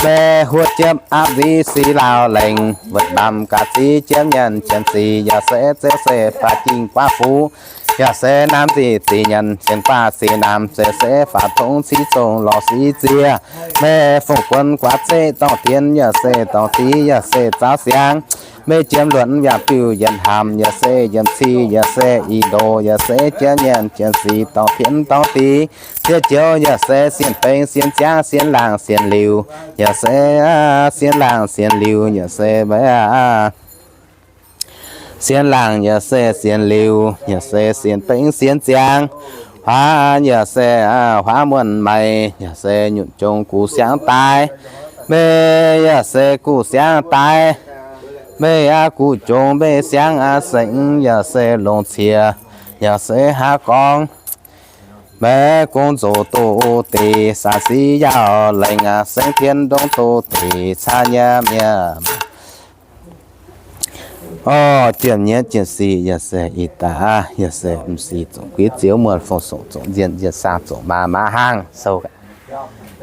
Maiv huotv jiepv aapv nziv sic lauh lengc, wuonh lamh gaax zic jiepv nyanc qienx sic, yaac se zeix se baac jingh guaav fuqv, yaac se naamh zic zic nyanc qienx guaav sic naamh, zeix se faatv tongx civ zong lorz sic ziex. Maiv fongc guonx guaav zeqv dorngh dienx, yaac se dorngh div, yaac se zaauv siang. Maiv jiem luonc yaac biuv yienx hamc, yaac se yienx cih, yaac se ih ndoh, yaac se jiepv nyanc qienx sic dorngh dienx dorngh div. Ziex joux yaac se sienx bengx sienx ziangv sienx laangh sienx liuz, yaac se sienx laangh sienx liuz, yaac se maiv sienx laangh, yaac se sienx liuz, yaac se sienx bengx sienx ziangv. Huaav yaac se huaav muonh maic, yaac se nyutc jongx guv siangv daaih. Maiv yaac se guv siangv daaih. Maiv aqv guv jongx maiv siangv aqv sengx, yaac se longc ciex, yaac se haav gorngv. Maiv gong zoux doz deix, saanc sic yaauc laengz aqv, saengv tien ndongc doz deix caa nyei mienh. Orv, jiem nyeiv jiem sic yaac se ih daaih, yaac se m'sic zoqc guiv ziouv muonh fong-soqc zoqc nzienh nzienh saang zoqc maa maa hnangv sou.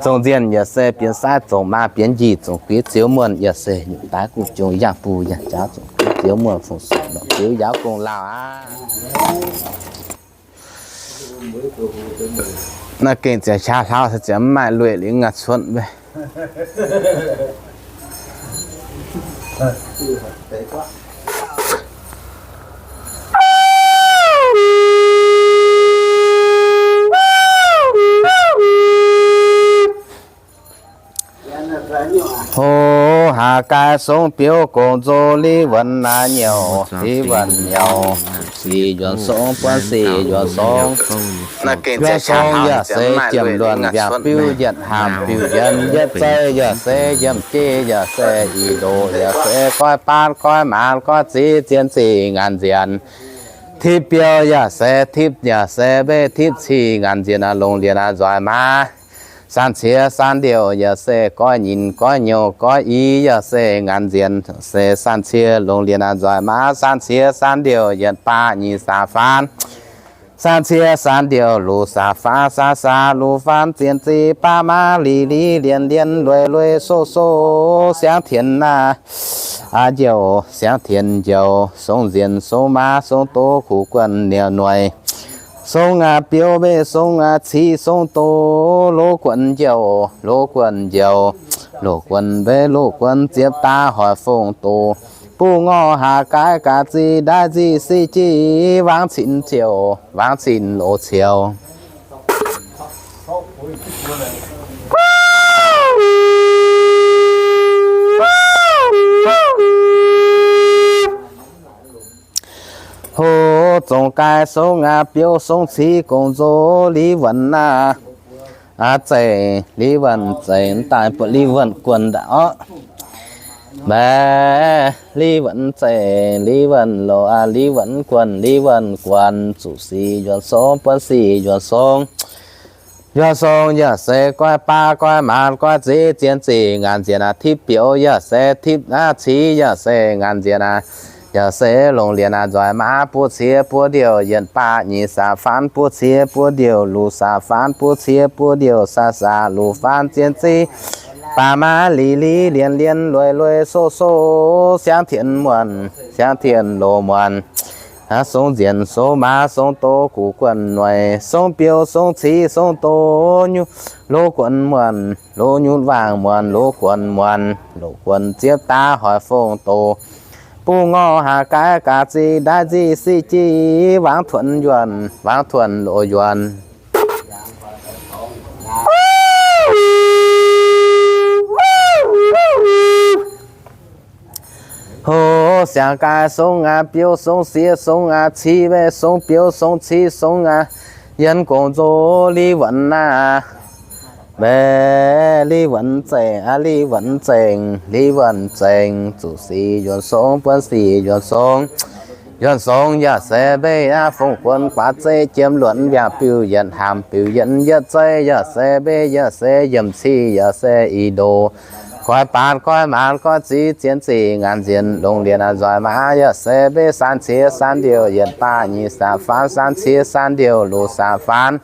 Zoqc nzienh yaac se bienx sai zoqc maa bienx njiec zoqc guiv ziouv muonh yaac se nyutc daaih guv jung yangh buh yangh jaav zoqc guiv ziouv muonh fong-soqc lorqc ziouv yaauv gong lauh aqv. Naaiv gengh ziouc qaqv hlauv se ziouc mv maaih lueic liuz ngaah cuotv mbe. Hoz haaix gaai songv biouv gongx nzox liv wuonc naaiv nyouc, liv wuonc nyouc, sic njuonx songv buonv sic njuonx songv. Njuonx songv yaac se jiem luonc mbiaauc biuv yietc haamc biuv yienx yietc zeiv yaac se yiemc jeiv yaac se ih ndoqc yaac se goiv baatv goiv maanz goiv ziv zien ziqc ngaanc nzienx. Tipv biouv yaac se tipv yaac se mbeih tipv ciqv ngaanc nzienx aqv, longx lienx aqv, nzoih maaz. Saan cie saan ndiouh yaac se goiv nyinc goiv nyouh goiv i yaac se ngaanc nzienx se saan cie longx lienx aqv, nzoih maaz. Saan cie saan ndiouh yietc baac nyic saam faanv. Saan cie saan ndiouh luc saam faanv, sav sav luc faanv, zien ziqc baav maaz, li li lienx lienx lueiz lueiz soqv soqv siangv tienx naaiv. Aa, njoux siangv tienx njoux, songv nzienx songv maaz, songv doz kuv guonh niouc noic. Songv aqv biouv mbeih songv aqv civ, songv doz loz guonh njoux, loz guonh njoux, loz guonh mbeih loz guonh ziepc daaih hoic fongc doz. Buv ngorc haac gaaiv gaax ziqc ndaaiv nziqc siqv jiv, wangv cin ziouc, wangv cin loz ciouc. Hov, zongc gaai songv aqv biouv songv civ gongx nzox liv wuonc naaiv. Aa, zengc liv wuonc zengc daaih buatc liv wuonc guonh daaih orqc. Mbaeqc liv wuonc zengc liv wuonc loz aqv, liv wuonc guonh liv wuonc guonh, zuqc sic njuonx songv buonv sic njuonx songv. Njuonx songv yaac se goiv baav goiv maanz goiv ziv zien ziqc ngaanc nzienx aqv. Tipv biouv yaac se tipv aqv, civ yaac se ngaanc nzienx aqv. Yaac se longx lienx aqv, nzoih maaz. Buo cie buo ndiouh yietc baac nyic saam faanv, buo cie buo ndiouh luc saam faanv, buo cie buo ndiouh sav sav luc faanv, zien ziqc baav maaz, li li lienx lienx lueiz lueiz soqv soqv siangv tienx muonh, siangv tienx loz muonh. Songv nzienx songv maaz, songv doz kuv guonh noic, songv biouv songv civ, songv doz nyutc, loz guonh muonh, loz nyutc waangc muonh, loz guonh muonh, loz guonh ziepv daaih hoic fongc doz. Buv ngorc haac gaaiv gaax ziqc ndaaiv nziqc siqv jiv, wangv tuonx njuonh, wangv tuonx loz njuonh. Hov, siang-gaai songv aqv, biouv songv sieqv songv aqv, civ mbeih songv biouv songv civ songv aqv, yiem gongx nzox liv wuonc naaiv. Mbaeqc liv wuonc zengc aqv, liv wuonc zengc, liv wuonc zengc, zuqc sic njuonx songv, buonv sic njuonx songv. Njuonx songv yaac se mbeih aqv, fongc guonx guaax zeiv jiem luonc mbiaauc biuv yietc haamc biuv yienx yietc zeiv yaac se mbeih yaac se yiemc ciqv yaac se ih ndoqc. Goiv baatv goiv maanz goiv ziv zien ziqc ngaanc nzienx longx lienx aqv, nzoih maaz yaac se mbeih saan cie saan ndiouh yietc baac nyic saam faanv, saan cie saan ndiouh luc saam faanv.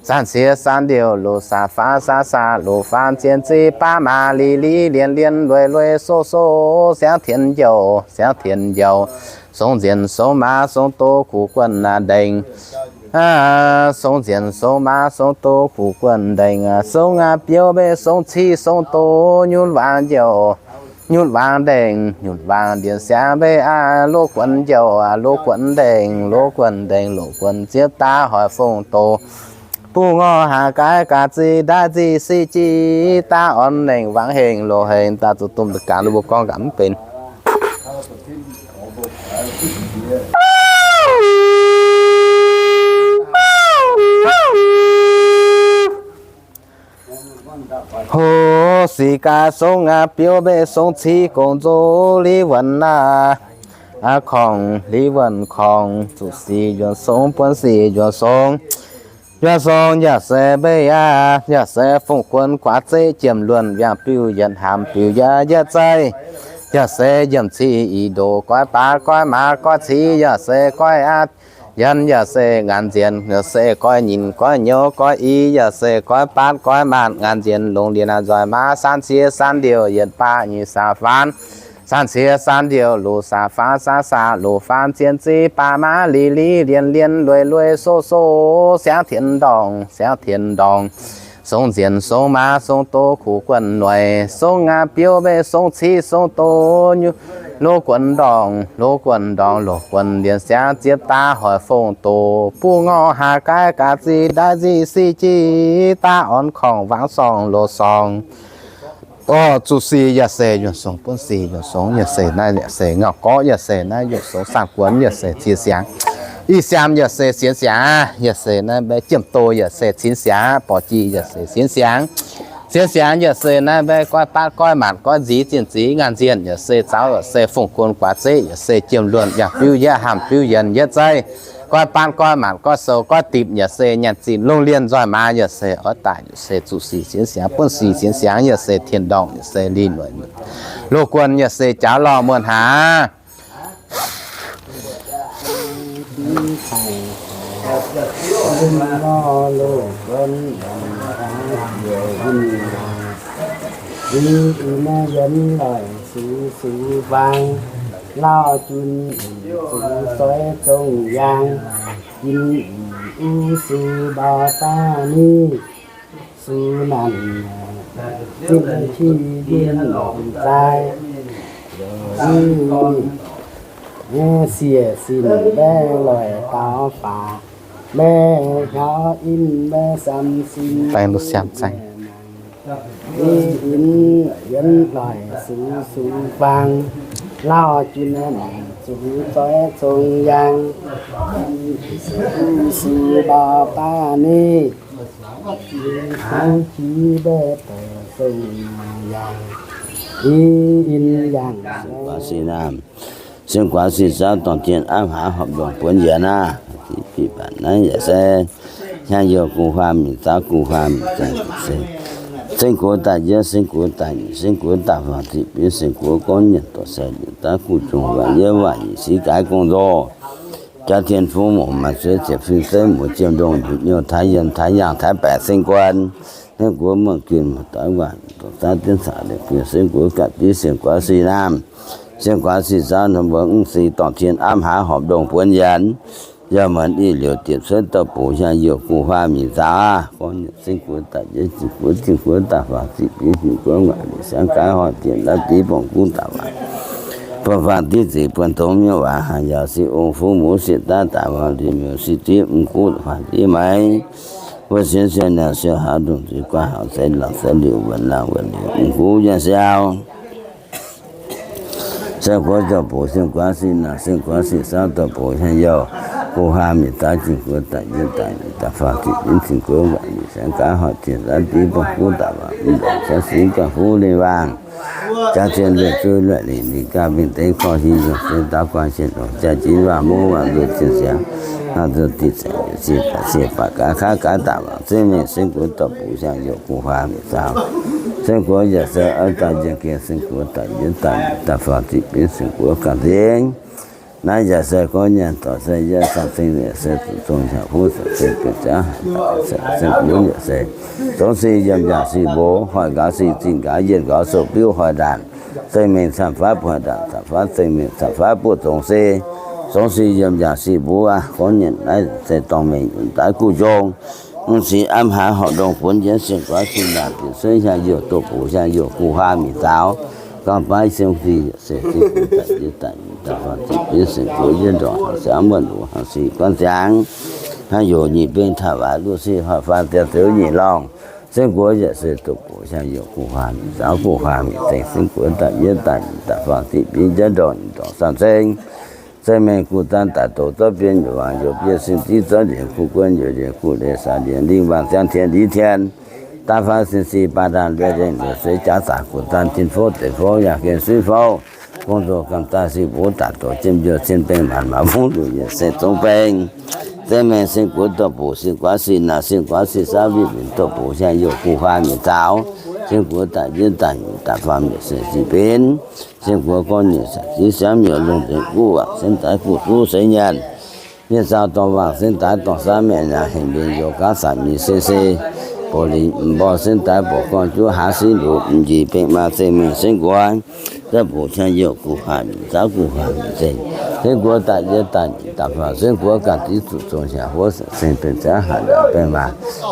Saan cie saan ndiouh luc saam faanv, sav sav luc faanv, zien ziqc baav maaz, li li lienx lienx lueiz lueiz soqv soqv siangv tienx njoux, siangv tienx njoux. Songv nzienx songv maaz, songv doz kuv guonh naaiv ndengc. Songv nzienx songv maaz, songv doz kuv guonh ndengc. Songv aqv, biouv mbeih songv civ songv doz nyutc waangc njoux, nyutc waangc ndengc, nyutc waangc ndiev siangv mbeih aqv, loz guonh njoux, loz guonh ndengc, loz guonh ndengc, loz guonh ziepv daaih hoic fongc doz. Buv ngorc haac gaaiv gaax ziqc ndaaiv nziqc siqv jiv, daav orn nengc wangc hengx loz hengx daaih zuqc domh deix gaax, mbuo gorngv gaax mv benx. Hov, sic gaai songv aqv, biouv mbeih songv civ gongx nzox liv wuonc naaiv. Aqv, korngc liv wuonc korngc, zuqc sic njuonx songv, buonv sic njuonx songv. Yuoqv song yaac se mbeix aqv, yaac se fungx guon guaax zeiv jiem luonh, yangh biuv yienx hamx biuv yietv yietv zeiv, yaac se yiemc cih i ndoqc goiv baav goiv maaz goiv civ, yaac se goiv aqv. Yienx yaac se ngaanc nziex, yaac se goiv nyinc goiv nyouz goiv i, yaac se goiv baatv goiv maanc, ngaanc nziex longx ndiev nzoih maaz, saanv cie saanv ndiouh yietc baav nyic saah faanv, saanv cie saanv ndiouh luoqc saah faanv, saanv saah luoqc faanv, zien ziv baav maaz, li li lienh lienh lueiz lueiz soqv soqv, siangv tien ndorngc siangv tien ndorngc, song nziex song maaz song doz kuv guonc noic, song aqv biouv mbeih song civ song doz nyuv, loz guonc ndorngc loz guonc ndorngc loz guonc ndiev siangv ziepv daav hoic fongc doqc buv ngorc haac gaaiv gaax zic ndaaiv nzic sic jiv daav orn korngc wangv sorngh loz sorngh. Orv zuqc sic yaac se yuoqv song buonv sic, yuoqv song yaac se naaiv yaac se ngauh gorqv, yaac se naaiv yuoqv song saanh guonx, yaac se cie siangx. Ih siaam yaac se sienx siangx, yaac se naaiv mbaeqv jiem doz yaac se sienx siangx, borqv jiex yaac se sienx siangx. Sienx siangx yaac se naaiv mbaeqv goiv baatv goiv maanc goiv nziez zinh nziez ngaanc nziex yaac se zaux yaac se fungx guon guaax zeiv yaac se jiem luonh yangh biuv yietv hamx biuv yienx yietv zeiv, goiv baatv goiv maanc goiv sou goiv dipc yaac se nyanc zinh lungh lienh nzoih maaz yaac se oix daaih yaac se zuqc sic sienx siangx buonv sic sienx siangx yaac se tien ndorngc yaac se li noic, loz guonc yaac se jaax lorh muonh haax. Yienx loic sux sux faang, lauh jun zuqc zoiv zong yaang, jin uv sux mbau baav ni, sux naanc zinh qiex yinh zaaix, siec sin mbaeqv loic daux faaux, mbaeqv hiaaux in mbaeqv sam sin. Yienx loic sux sux faang, lauh jun zuqc zoiv zong yaang, uv sux mbau baav ni, hnangv jiex mbaeqv doic zong yaang, in yaangh. Guaax sic naamh, seng guaax sic saauv dorngh tien apv haaix horpc ndongh buonv yienx aqv. Naaiv yaac se hnyangx-youh guv huaam mingh zaauv guv huaam mingh zaauv se, seng guoqv daaih yietv, seng guoqv daaih nyeic, seng guoqv daaih faam, ziqc bieiv seng guoqv gorngv nyanc dorc se yietc daav guv jung waaic yietv waaic nyic siqv gaaix gong nzoh. Jaax tien fuv mouc maaih suiv ziepc fing zeiv muoz jiem ndongh nduqc nyouh taaix yiem taaix yaangh taaix baeqc seng guon, hnyouv guoqv muonh guin muoz-doic waac dorc zaauv dienv caux liepc guin seng guoqv gapv div seng guaax sic naamh, seng guaax sic saauv norm mbuo mv sic dorngh tien apv haaix horpc ndongh buonv yienx. Yaac maanc ih liouc diepc cuotv dauh bux hnyangx-youh guv huaam mingh zaauv aqv. Gorngv nyanc seng guoqv daaih yietv, zingh guoqv, zingh guoqv daaih faam, ziqc bieiv zingh guoqv waac nyic siqv gaaix horpc tien daav div bongh guv daaih waac, buonv faam div ziqc buonv dongh nyouh waac haaix yaac siqv ong fuv muv siqv daav daaih waac div miuc siqv div mv guv faam div maiv, wuov sienx sienx naanc siou haaix ndongh zuiz guaax haaix seix laangc seix liuc wuonc laangc wuonc liuc mv guv nyei siau. Seng guoqv dauh bux, seng guaax sic naamh, seng guaax sic saauv dauh bux hnyangx-youh guv huaam mingh zaauv, zingh guoqv daaih yietv daaih nyic daaih faam, ziqc bieiv zingh guoqv waac nyic siqv gaaix horpc tien daav div bongh guv daaih waac mv ndongc siqv gauh fuv lingh waangh. Jaax tien lueic zuiz lueic lingc, lingc gaax mingh deix korv hiuv yungh se daav guanh sien longc jaax jiex waac mungv waac nzuqc zinh siangx, waac nzuqc diqc zaeqc yietc zinh daaih siec baac gaax kaav gaax daaih waac zengv mingh seng guoqv dauh bux hnyangx-youh guv huaam mingh zaauv. Seng guoqv yaac se oix daaih njiec gengh seng guoqv daaih yietv daaih nyic daaih faam, ziqc bieiv seng guoqv ganh zingh. Naaiv yaac se gorngv nyanc dorc se yietv saam zingh yaac se zuqc zong hnyangx fuv sac se bienx ziangv haaix daaih se seng guoqv yaac se zongx sic yiem yaac sic mbox, hoic nqaaux sic zinh nqaaux yienh nqaaux sou biuv hoic ndaanc, zengh mengh camv faanv buoqc hoic ndaanc camv faanv zengh mengh camv faanv buoqc zongx sic, zongx sic yiem yaac sic mbox aqv. Gorngv nyanc naaiv se dorngh mengh yunc daaih guv jong. Mv sic apv haaix horpc ndongh buonv yienx seng guaax sic naamh bieqc cuotv hnyangx-youh doh bux hnyangx-youh guv huaam mingh zaaux. Gauh baav siou sic yaac se seng guoqv daaih yietv daaih nyic daaih faam, ziqc bieiv seng guoqv yietv ndorqc haaix siqv mbuonv luqc haaix siqv guanv ziangx. Hnyangx-youh nyic beng taux waac luv sic hoic faam ziangx ziouv nyic lorngh. Seng guoqv yaac se doh bux hnyangx-youh guv huaam mingh zaaux guv huaam mingh zengh seng guoqv daaih yietv daaih nyic daaih faam, ziqc bieiv yietv ndorqc nyic ndorqc saam zengv. Zengh mengh guv zaanv daaih doqc zorqv bienv youc waangc youc bienv sin ziv zorqv njiec guv guon youc njiec guv leiz saah njiec lingh waangc ziangh tien liz tien. Daav faanv sin sic baac ndaanh mbienv nzengc liouc seix jaax zaac guv zaanv tin fouv deix fouv yaac gen suiv fouv. Gong zoh gamh zaah sic mbuov daaih doqc jiem njuov cien beng maanc maanc fungv nduqc yietc se zungv beng. Seng mengh seng guoqv dorh buoc, seng guaav seng naanc, seng guaav seng saauv, mbiv mbienc dorh buoc, hiaang youh guh huaang mingh zaux. Seng guoqv daaih yietv daaih nyeic daaih faam mbiec seng zic benx. Seng guoqv gorngv nyeic sac ziv siangv miuc lungh nzengc guv waac, seng daaih guv duqv seix nyaanh. Mienh zaux dorngh waac, seng daaih dorngh saauv, mienh nyaanh hengx mbenc youz gaav sac mingh se se. Bouc lingc mborh, seng daaih bouc gorngv juv haaz siv nduqc, m'njiex bengh maa, seng mengh seng guoqv dorh buoc, hiaang youh guh huaang mingh zaux, guh huaang mingh zengc. Seng guoqv daaih yietv daaih nyeic daaih faam, seng guoqv ganh div zuqc zongx hiaangx huov, seng benx ziangv haaz ndaauv bengh maa,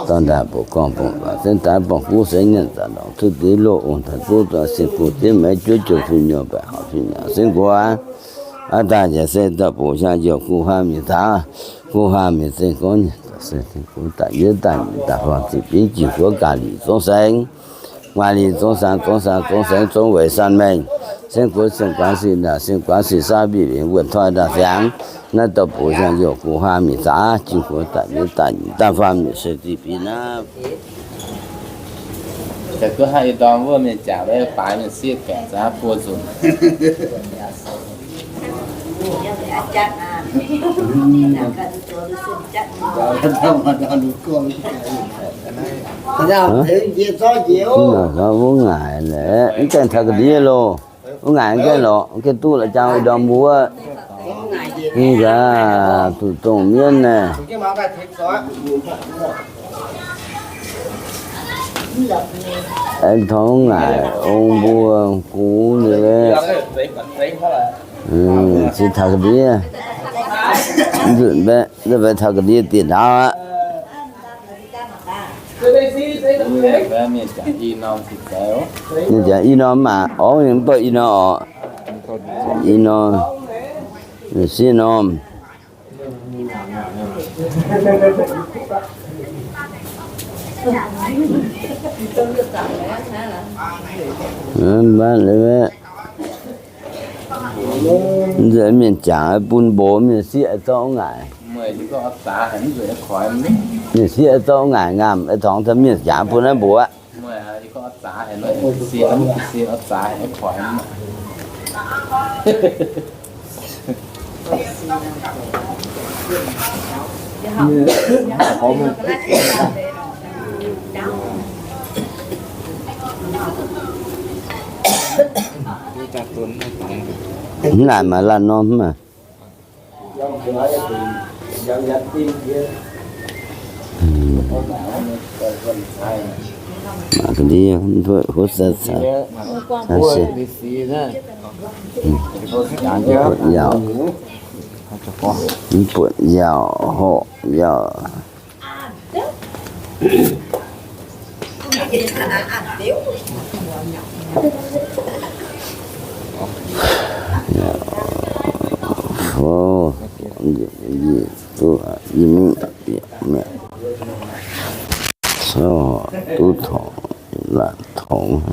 dorh ndaauv bouc gorngv bungx waac, seng daaih borngz guv seix nyaanh, zaqc ndorngc cuotv div loh, ong taux duqv dorh sing guv diev meix juov, jouh fih nyuonh baeqc horc fih nyaanh, seng guoqv aqv daaih njiec se dorh buoc, hiaang youh guh huaang mingh zaux, guh huaang mingh zengc. Gorngv nyei se daaih yietv daaih nyeic daaih faam zic binv jiex guoqv gaax lic zong saeng, guaax lic zong saeng, zong saeng, zong saeng, zong weic san mengh. Seng guoqv seng guaav seng naanc, seng guaav seng saauv, mbiv mbienc wuonh toi ndaauv siangx. Naaiv dorh buoc, hiaang youh guh huaang mingh zaux, jiex guoqv daaih yietv daaih nyeic daaih faam mbiec seng zic binv aqv. Mv ngaaic lorqc, mv gaengh taux ga'ndiev loh. Mv ngaaic mv gaengh lorqc, mv gaengh duqv la'jang ih ndorm mbuo. Mv nzaac, zuqc dongh mienv naaiv. Aengx taux mv ngaaic ong mbuo gux nyei. Se taux ga'ndiev, nzunc mbaeqv, mbaeqv taux ga'ndiev dieh ndaauv aqv. Mienh jangx i norm maah, orv, mienh mv buatc i norm orqc. I norm, sieqv norm. Mv baac nzunc mienh jangx bun mbuox mienh sieqv zorqv ngaaic. Mienh sieqv zorqv ngaaic ngaamh, tongx taux mienh jangx bun naaiv mbuox aqv. Mv naaic maaih laanh norm maah. Mangc ga'ndiev, huotv sai caux, mv buatc yaauc, mv buatc yaauc, horc yaauc. Duqv, duqv torngx, laanh torngx.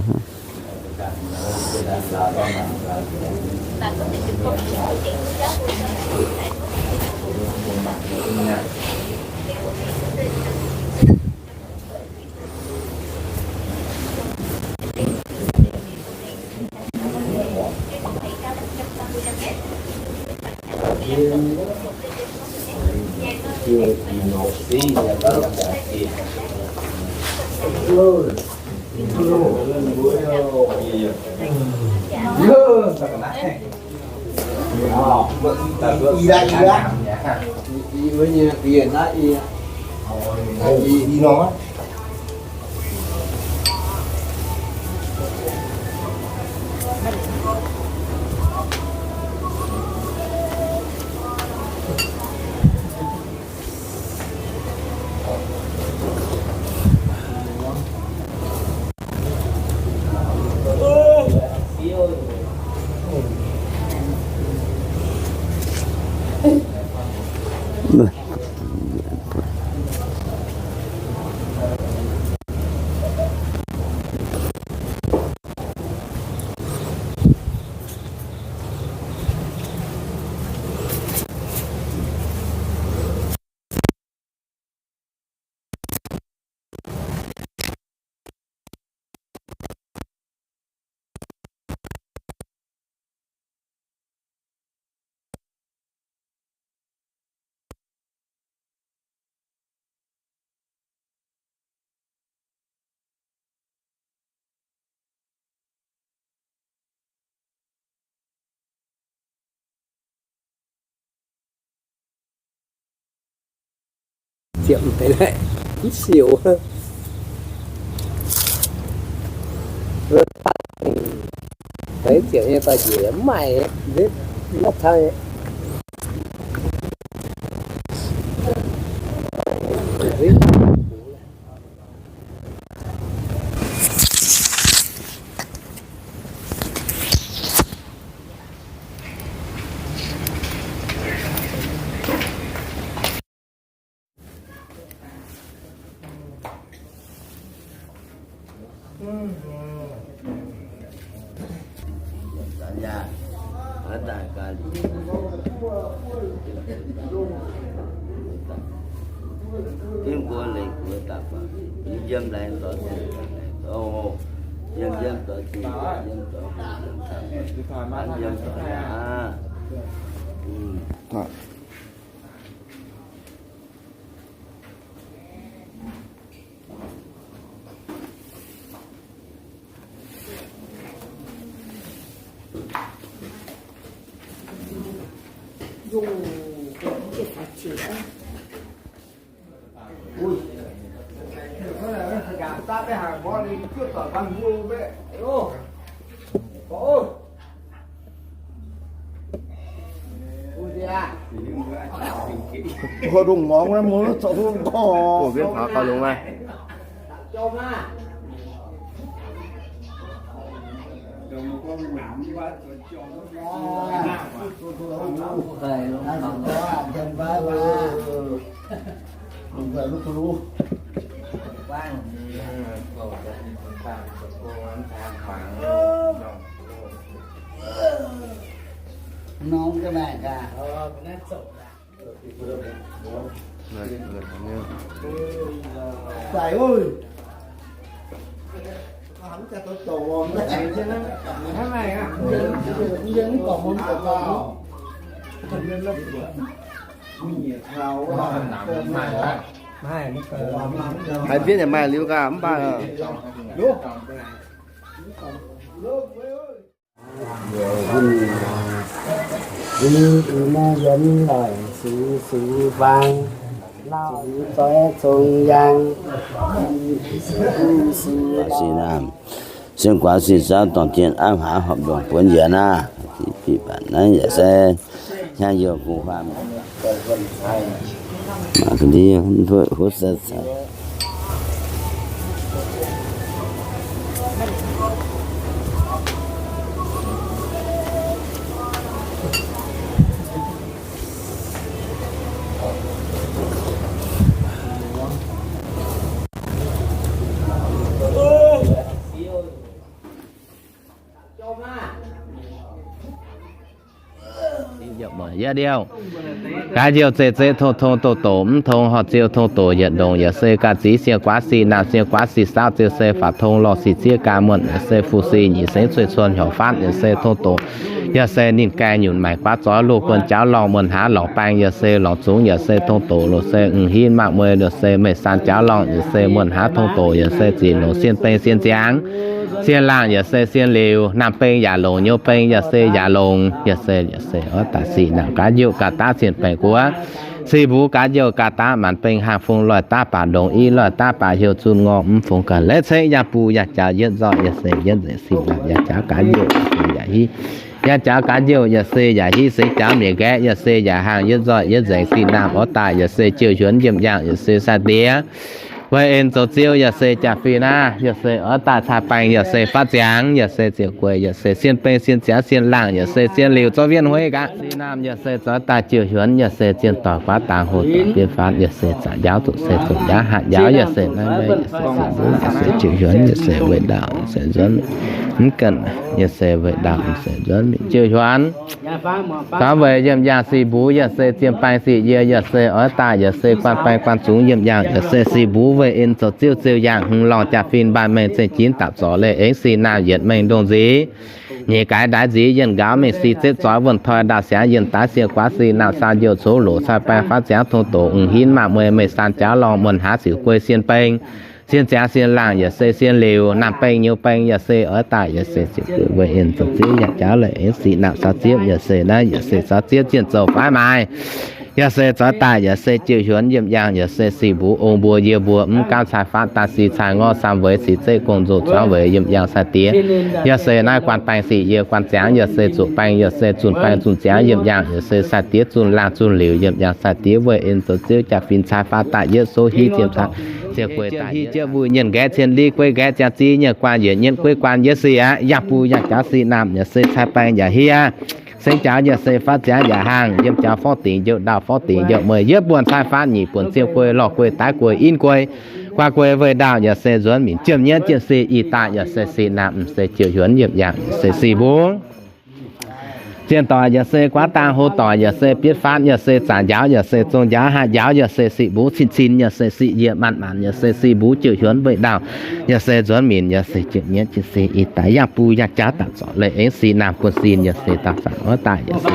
ziepc deix naaiv mv siouc. Deix ziepc nyei daaih njiec mv maaih, mv maaih camv. Ui, dongh ngorngv naaiv mbuo zoux duqv gorngv. Haiz bienv yaac maaih liuz gaax mv baac. Guaax sih naamh, sienx guaax sih saauv dorngc jien aav haaix horpc ndongc buonv yienx aqv. Naaiv yaac se hnyangx-youh gu'nguaaz. Yie ndiouh, gaax ndiouh zeiv-zeiv tong-tong doh-doc, mv tong horh ziouh tong-doc yietc ndongc, yaac se gaax ziv sienx guaax sih naamh sienx guaax sih saauv ziouc se faaux tong lorh sic zieqv gaax muonh, yaac se fu-sih nyic sengx cueiv cuon hnyouv faatv, yaac se tong-doc. Yaac se ninh gaengh nyunc maaic guaav zoix loz guon jauv lorngh muonh haaix lorz baeng, yaac se lorz zungx, yaac se tong-doc loz se m'hiuv maah mueiz, yaac se meih saan jauv lorngh, yaac se muonh haaix tong-doc, yaac se zic longc sienh beng sienh ziangx, sienh laangh, yaac se sienh liuz, naamh beng yaac longc, nyouz beng yaac se yaac longc, yaac se, yaac se oix daaih sih naamh gaax njoh gaax daav cien baengc guoqv, sih mbuo gaax njoh gaax daav maanc beng haangh fung loih daav baac ndongc i loih daav baac heuc zunh ngorc mv fungx ga'naaiv ceix yangh buh yangh jaux yietv nzoih, yaac se yietv nzengc sih naamh yaac jaux gaax njoh yaac se yaac hiv, yaac jaux gaax njoh yaac se yaac hiv seix jaux mietc nqaeqv, yaac se yaac haangh yietv nzoih yietv nzengc sih naamh oix daaih, yaac se jiouh hiuonx nyiemc yaangh, yaac se sai-diex weih en zoux ziouv, yaac se jaa-fin naaiv, yaac se oix daaih caa baeng, yaac se faatv ziangx, yaac se ziouc gueic, yaac se sienh beng sienh ziangx sienh laangh, yaac se sienh liuz zorqv wienh hueiv gaax sih naamh, yaac se zoux daaih jiouh hiuonx, yaac se zien doic guaav dangx hoc doic bieiv faatv, yaac se zaqc njaaux zuqc se zuqc njaaux hatc njaaux, yaac se naaiv meiv, yaac se sienh mbuo, yaac se jiouh hiuonx, yaac se weih ndaauh, yaac se nzuonx mv ganh, yaac se weih ndaauh, yaac se nzuonx mingh jiouh hiuonx. Gaax weic yiem yaangh sih mbuo, yaac se zien baeng sih yie, yaac se oix daaih, yaac se guanh baeng guanh zungx yiem yaangh, yaac se sih mbuo weih en zoux ziouv ziouh yaangh hmz lorngh jaa-fin mbaanh mengh zengc jinx dapc zorc leih aengx sih naamh yietc mengh ndongh nziv nyeic gaaix ndaix nziv yienh nqaaux mengh sih zepv zoix wuonh toi ndaauh siangx yienh daaix sienh guaax sih naamh saa njoh coux loc cai baeng faatv ziangx tong doqc m'hinv maah mueiz meih saan jaax lorngh muonh haaix ziouc guei sienh beng sienh ziangx sienh laangh, yaac se sienh liuz naamh beng nyouz beng, yaac se oix daaih, yaac se ziouc gueic weih en zoux ziouv yaac jaax leih aengx sih naamh saa ziepv, yaac se naaiv yaac se saa ziepv zienh zoux faix maaiz. Yaac se zoix daaih, yaac se jiu hiuonv yiem yaangh, yaac se sic mbuo ong mbuo yie mbuo mv gaamv cai fatv daaih sic cai ngorc samv weic sic zeiv gong nzoh zuangx weic yiem yaangh sai-diex. Yaac se naaiv guan baeng sic yie guan ziangx, yaac se zuqc baeng, yaac se zunh baeng zunh ziangx yiem yaangh, yaac se sai-diex zunh laangh zunh liuc yiem yaangh sai-diex weih en zoux ziouv jaa-fin cai fatv daaih yietv souv hiv jiem cai ziec gueix daaih hiv jienv mbuo nyienh nqaeqv cien li guei nqaeqv ziangh ziex nyienh guaan yietc nyienh guei guaan yietc sic aqv. Yangh bun yangh jaux sic naamh yaac se cai baeng yaac hiv aqv. Seng jaux yaac se fatv ziangx yaac hangh, yiem jaux forv dingc njouh ndau forv dingc njouh meih yietv buonc cai fatv nyic buonc ziouv guei lorh guei daaih guei in guei guaa guei weih ndaauh yaac se nzuonx minc jiem nyienv jiem sic ih daaih yaac se sic naamh m'seix jiu hiuonv yiem yaangh yaac se sic mbuo. Zienh doic yaac se guaav dang, hlo doic yaac se bietv fatv, yaac se zaangc njaaux, yaac se zong njaaux, haaix njaaux yaac se sic mbuo, cin-cin yaac se sic yie, maanc maanc yaac se sic mbuo, jiu hiuonv weih ndaauh yaac se nzuonx minc, yaac se jiu nyienv jiu se ih daaih yangh bun yangh jaav daaih zorc leih aengx sic naamh buonv sin, yaac se daaih zanc wuov daaih yaac se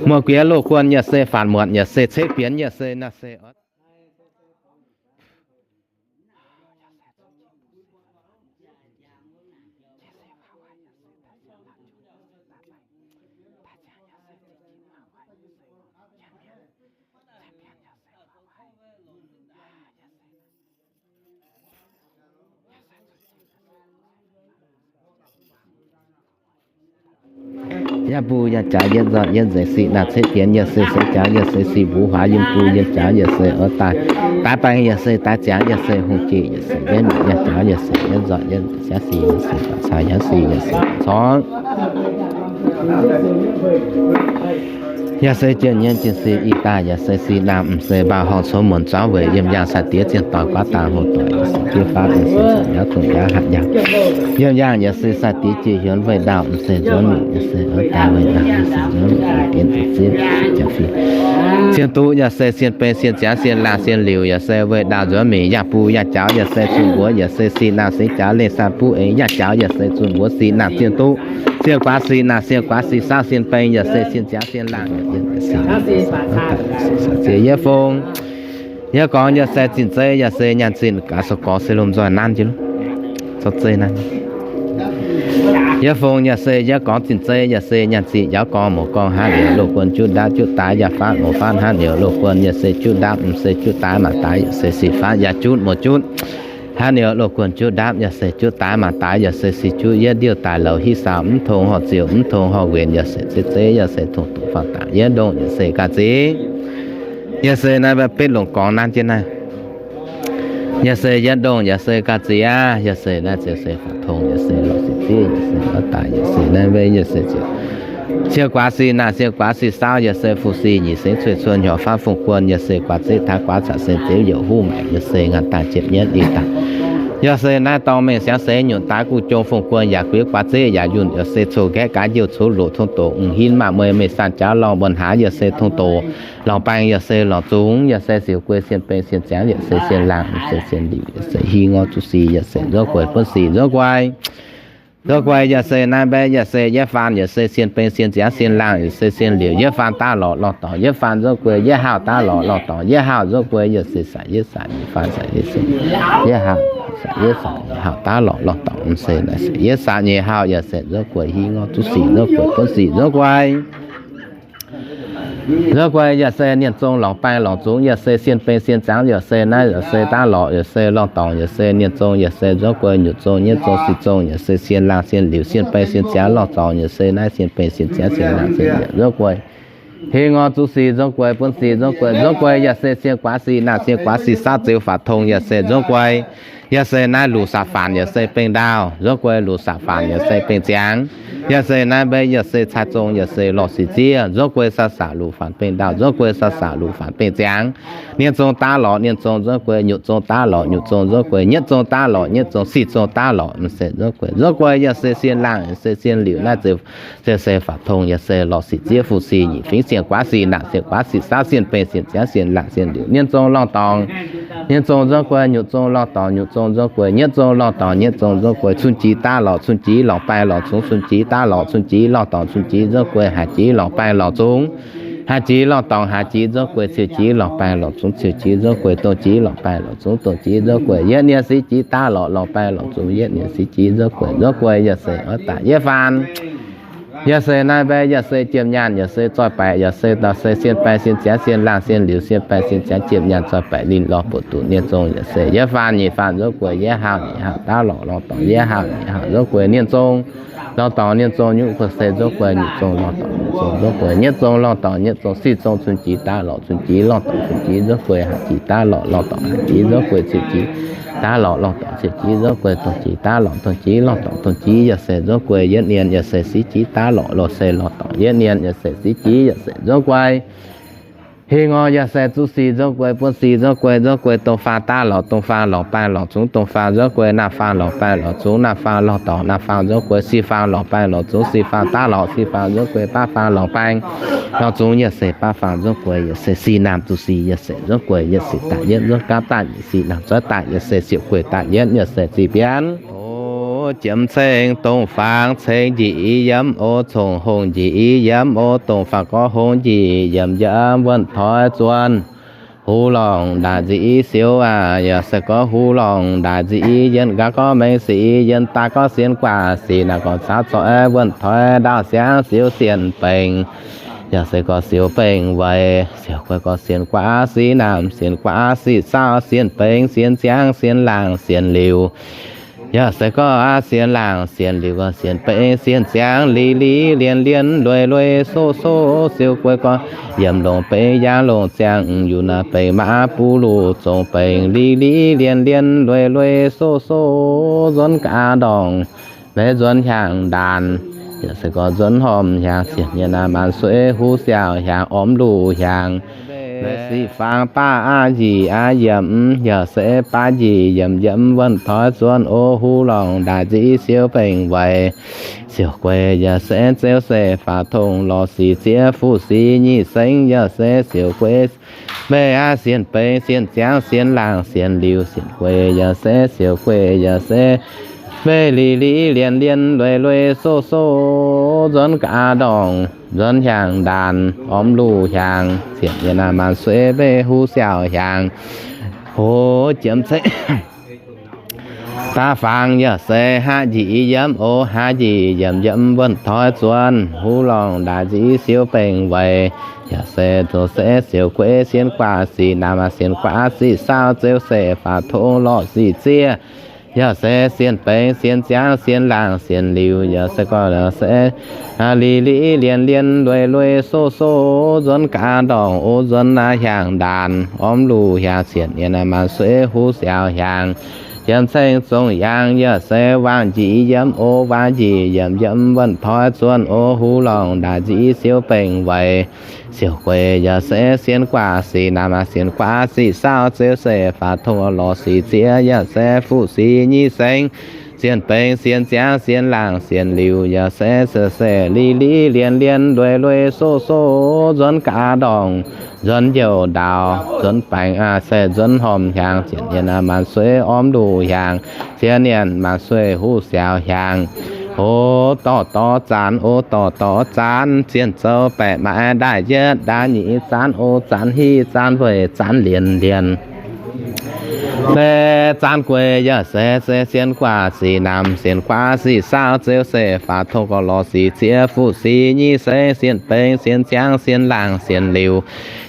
muoz-guiex loz-guon, yaac se faatv muotc, yaac se ceix bienx, yaac se naaiv se yaac bun yaac jaaix yietv nzormc yietv nzengc sic naamh ceix bienx, yaac se seix jaaix, yaac se sic mbuo huaax yiem bun yiem jaaix, yaac se oix daaih daaih baeng, yaac se daaih ziangx, yaac se hungh jiex, yaac se yietv nzormc yietv jaaix, yaac se yietv nzormc yietv nzengc sic, yaac se yietv nzormc yietv nzengc caux yaac sic, yaac se corc yaac se jienv nyienv jienv sic ih daaih, yaac se sic naamh m'seix mbaa horngh congx muonc zuangx weic yiem yaangh sai-diex zienh doic guaav dang hlo doic, yaac se bietv fatv m'seix njaaux dongh njaaux hatc njaaux. Yiem yaangh yaac se sai-diex jiu hiuonv weih ndaauh m'seix nzuonx minc, yaac se oix daaih weih ndaauh m'seix nzuonx minc, yaac se jaav fih cien duqv, yaac se sien beng sien ziangx sien laangh sien liuc, yaac se weih ndaauh nzuonx minc, yaac bun yaac jaux, yaac se zunh mbuox, yaac se sic naamh seix jaaix lengh saah buv eix, yaac jaux, yaac se zunh mbuox sic naamh zienh duqv, sien guaax sic naamh sien guaax sic saauv sien beng, yaac se sien ziangx sien laangh, yaac se yietv fong. Yietv gorngv yaac se zinh zeiv, yaac se nyaanh zinh gaax sou gorx se lomh nzoih nanv jienv, sou zeiv nanv. Yietv fong yaac se yietv gorngv zinh zeiv, yaac se nyaanh zinh yaac gorngv mouz gorngv hnangv niouz loz guon juqv ndaapv juqv daaix, yaac fatv mouz fatv hnangv niouz loz guon, yaac se juqv ndaapv m'seix juqv daaix maanc daaix, yaac se sic fatv yaac jutv mouz jutv hnangv niouz loz guon juqv ndaapv, yaac se juqv daaix maanc daaix, yaac se sic juqv yietv ndiuv daaih louz hiv saauh mv tong horh ziouc mv tong horh nquenc, yaac se zeiv zeiv, yaac se tong doqc faang dangc yietv ndongh, yaac se ga'ziex. Yaac se naaiv betv longc gorngx nanv jienv naaiv. Yaac se yietv ndongh, yaac se ga'ziex aqv. Yaac se naaiv ziouc se faaux tong, yaac se lorz sic ziev, yaac se oix daaih, yaac se naaiv mbe, yaac se ziouc cie guaax sic naamh, cie guaax sic saauv, yaac se fu sic nyic sengx cueiv cuon hnyouv fatv fungx guon, yaac se guaax zeqv taaix guaax caux sengx ziev youc huv maengc, yaac se ngaanc daaih ziepc nyienv ih daaih. Yaac se naaiv dorngx mengh siangx seix nyunc daaix guv jong fungx guon yaac gueix guaax zeqv yaac yunh, yaac se coux nqaeqv gaax njiouv coux loc tong doqc m'hinv maah mueiz meih sanh jaax lorngh mbuonx haaix, yaac se tong doqc lorngh baeng, yaac se lorngh zungx, yaac se siouc guei sien beng sien ziangx, yaac se sien laangh, yaac se sien liuc, yaac se hi ngor zuqc sic, yaac se nzuov guei buonv sic nzuov guei. Nzuov guei yaac se naaiv mbaeqv, yaac se yietv faan, yaac se sien beng sien ziangx sien laangh, yaac se sien liuc, yietv faan daav lorqc lorh dorngc, yietv faan nzuov guei, yietv haauh daav lorqc lorh dorngc, yietv haauh nzuov guei, yaac se saac yietv saac nyeic faan saac yietv saac, yietv haauh saac yietv saac nyeic haauh daav lorqc lorh dorngc, se naaiv se yietv saac nyeic haauh, yaac se nzuov guei hi ngor zuqc sic nzuov guei buonv sic nzuov guei. Nzuov guei yaac se nienh zong lorngh baeng lorngh zungx, yaac se sien beng sien ziangx, yaac se naaiv yaac se daav lorqc, yaac se lorh dorngc, yaac se nienh zong, yaac se nzuov guei nyutc zong, nyietv zong, sic zong, yaac se sien laangh sien liuc, sien beng sien ziangx, lorh dorngc, yaac se naaiv sien beng sien ziangx, sien laangh sien liuc, nzuov guei hi ngor zuqc sic nzuov guei, buonv sic nzuov guei, nzuov guei yaac se sien guaax sic naamh, sien guaax sic saauv ziouc faaux tong, yaac se nzuov guei. Yaac se naaiv luc saqc faanc, yaac se beng ndaauh, nzuov guei luc saqc faanc, yaac se beng ziangx. Yaac se naaiv mbaeqv, yaac se cai zong, yaac se lorh sic ziev, nzuov guei saqc saqc luc faanc beng ndaauh, nzuov guei saqc saqc luc faanc beng ziangx. Nienh zong daav lorqc, nienh zong nzuov guei, nyutc zong daav lorqc, nyutc zong nzuov guei, nyietv zong daav lorqc, nyietv zong, sic zong daav lorqc, m'seix nzuov guei, nzuov guei yaac se sien laangh, yaac se sien liuc naaiv ziouc se se faaux tong, yaac se lorh sic ziev fu sic nyic fingx sien guaax sic naamh, sien guaax sic saauv, sien beng sien ziangx, sien laangh sien liuc, nienh zong lorh dorngx, nienh zong nzuov guei, nyutc zong lorh dorngx, nyutc zong nzuov guei, nyietv zong lorh dorngx, nyietv zong nzuov guei, cun-jix daav lorqc, cun-jix lorngh baeng lorngh zungx, cun-jix daav lorqc, cun-jix lorh dorngx, cun-jix nzuov guei, haaix jix lorngh baeng lorngh zungx, haaix jix lorh dorngx, haaix jix nzuov guei, ciou jix lorngh baeng lorngh zungx, ciou jix nzuov guei, dongh jix lorngh baeng lorngh zungx, dongh jix nzuov guei, yietv nienh sic jix daav lorqc, lorngh baeng lorngh zungx, yietv nienh sic jix nzuov guei, nzuov guei yaac se oix daaih yietv faan Yaac se naaiv mbaeqv, yaac se jiem nyaanh, yaac se zoih baeqc, yaac se dauh se sien baeng sien ziangx sien laangh sien liuz, sien baeng sien ziangx jiem nyaanh zoih baeqc linh lorh buoqc duqv nyei zong, yaac se yietv faanh nyeic faanh nzuov guei yietv haauh nyeic haauh daav lorqc lorh dorngc yietv haauh nyeic haauh nzuov guei nyei zong, lorh dorngc nyei zong nyungc guei se nzuov guei nyungc zong lorh dorngc nyei zong nzuov guei nyei zong lorh dorngc nyei zong sic zong cun-jiex daav lorqc cun-jiex lorh dorngc cun-jiex nzuov guei haih jiex daav lorqc lorh dorngc haih jiex nzuov guei ciouv jiex daav lorqc lorh dorngc ciouv jiex nzuov guei dongh jiex daav lorqc dongh jiex lorh dorngc dongh jiex yaac se nzuov guei yietv nien yaac se sic jiex daav lorqc lorh se lorh dorngc yietv nien yaac se sic jiex yaac se nzuov guei Hingh orqc, yaac se zuqv sic nzuov guei, buonv sic nzuov guei, nzuov guei dongh faang daav lorqc, dongh faang lorqc baeng lorqc zungv, dongh faang nzuov guei naamh faang lorqc baeng lorqc zungv, naamh faang lorqc dorngc, naamh faang nzuov guei sic faang lorqc baeng lorqc zungv, sic faang daav lorqc, sic faang nzuov guei baav faang lorqc baeng lorqc zungv, yaac se baav faang nzuov guei, yaac se sic naamh zuqc sic, yaac se nzuov guei, yaac se daaih yietv nzuov gapv daaih, yaac se naamh zuov daaih, yaac se siouc guei daaih yietv, yaac se sic bianv. O, jiemx ceng dongh faang ceng njiec i yiemv o, cong-hongh njiec i yiemv o, dongh faang gorx hongx njiec yiemc yiemv wuonh toiv zuonh. Huv lorngc ndaaic nzic i siouc aac, yaac se gorngv huv lorngc ndaaic nzic i yienh nqa'gorngv mengh sic i yienh daaih gorngv sienx guaax sic naamh gorngv caux zoih wuonh toiv ndaauv siangv siouc sienx bengx. Yaac se gorngv siouc bengx weic siouc guei gorngv sienx guaax sic naamh sienx guaax sic saauv sienx bengx sienx ziangv sienx laangh sienx liuz. Yaac se gorngv sienx laangh sienx liuz gorngv sienx bengx sienx ziangv li li lienh lienh lueic lueic soqv soqv siouc guei gorngv yiem longc bengx yaangh longc ziangh yunh naaiv bengx maav buv luc zongc bengx li li lienh lienh lueic lueic soqv soqv nzuonx gaax ndorngc, maiv nzuonx hiaangx ndaanx. Yaac se gorngv nzuonx hormh hiaangx zienc mienh naaiv maanc suiv huv siaauc hiaangx ormx luc hiaangx. Maiv sic faang baav aqv njiec aqv yiemc, yaac se baav njiec yiemc yiemc wuonh toiv zuonh o, huv lorngc ndaaic nzic siouc bengx weic siouc guei, yaac se zeux se faatv tongx lorz sic zieqv fuqv sic nyic sengx, yaac se siouc guei meih aqv sienx bengx sienx ziangv sienx laangh sienx liuz sienx guei, yaac se siouc guei, yaac se meih li li lienh lienh lueic lueic soqv soqv nzuonx gaax ndorngc, nzuonx hiaangx ndaanx ormx luc hiaangx zienc mienh naaiv maanc suiv meih huv siaauc hiaangx. Hoz jiemx ceng daav faang yaac se haav njiec i yiemv o, haav njiec yiemc yiemv wuonh toiv zuonh, huv lorngc ndaaic nzic siouc bengx weic, yaac se zoux se siouc gueix sienx guaax sic naamh sienx guaax sic saauv zeux se faatv tongx lorz sic zieqv, yaac se sienx bengx sienx ziangv sienx laangh sienx liuz, yaac se gorngv se li li lienh lienh lueic lueic soqv soqv nzuonx gaax ndorngc o, nzuonx naaiv hiaangx ndaanx ormx luc hiaangx zienc mienh naaiv maanc suiv huv siaauc hiaangx. Jiemx ceng zongh yaangh yaac se waangh njiec yiemv o, waangh njiec yiemc yiemv wuonh toiv zuonh o, huv lorngc ndaaic nzic siouc bengx weic siouc gueix, yaac se sienx guaax sic naamh sienx guaax sic saauv zeux se faatv tongx lorz sic zieqv, yaac se fuqv sic nyic sengx, sienx bengx sienx ziangv sienx laangh sienx liuz, yaac se se se li li lienh lienh lueic lueic soqv soqv nzuonx gaax ndorngc, nzuonx njoux ndaaux, nzuonx baengx aqv se nzuonx hormh hiaangx, zienc mienh naaiv maanc suiv ormx luc hiaangx, zienc mienh maanc suiv huv siaauc hiaangx. O dorh dorh zaanx, o dorh dorh zaanx, zien zoux baeqc maaiz ndaaih yietv ndaaih nyic zaanx, o zaanx hiv zaanx weic zaanx lienh lienh. Maiv zaanx gueix yaac se se sienx guaax sic naamh sienx guaax sic saauv zeux se faatv tongx gorx lorz sic zieqv fuqv sic nyic sengx, sienx bengx sienx ziangv sienx laangh sienx liuz,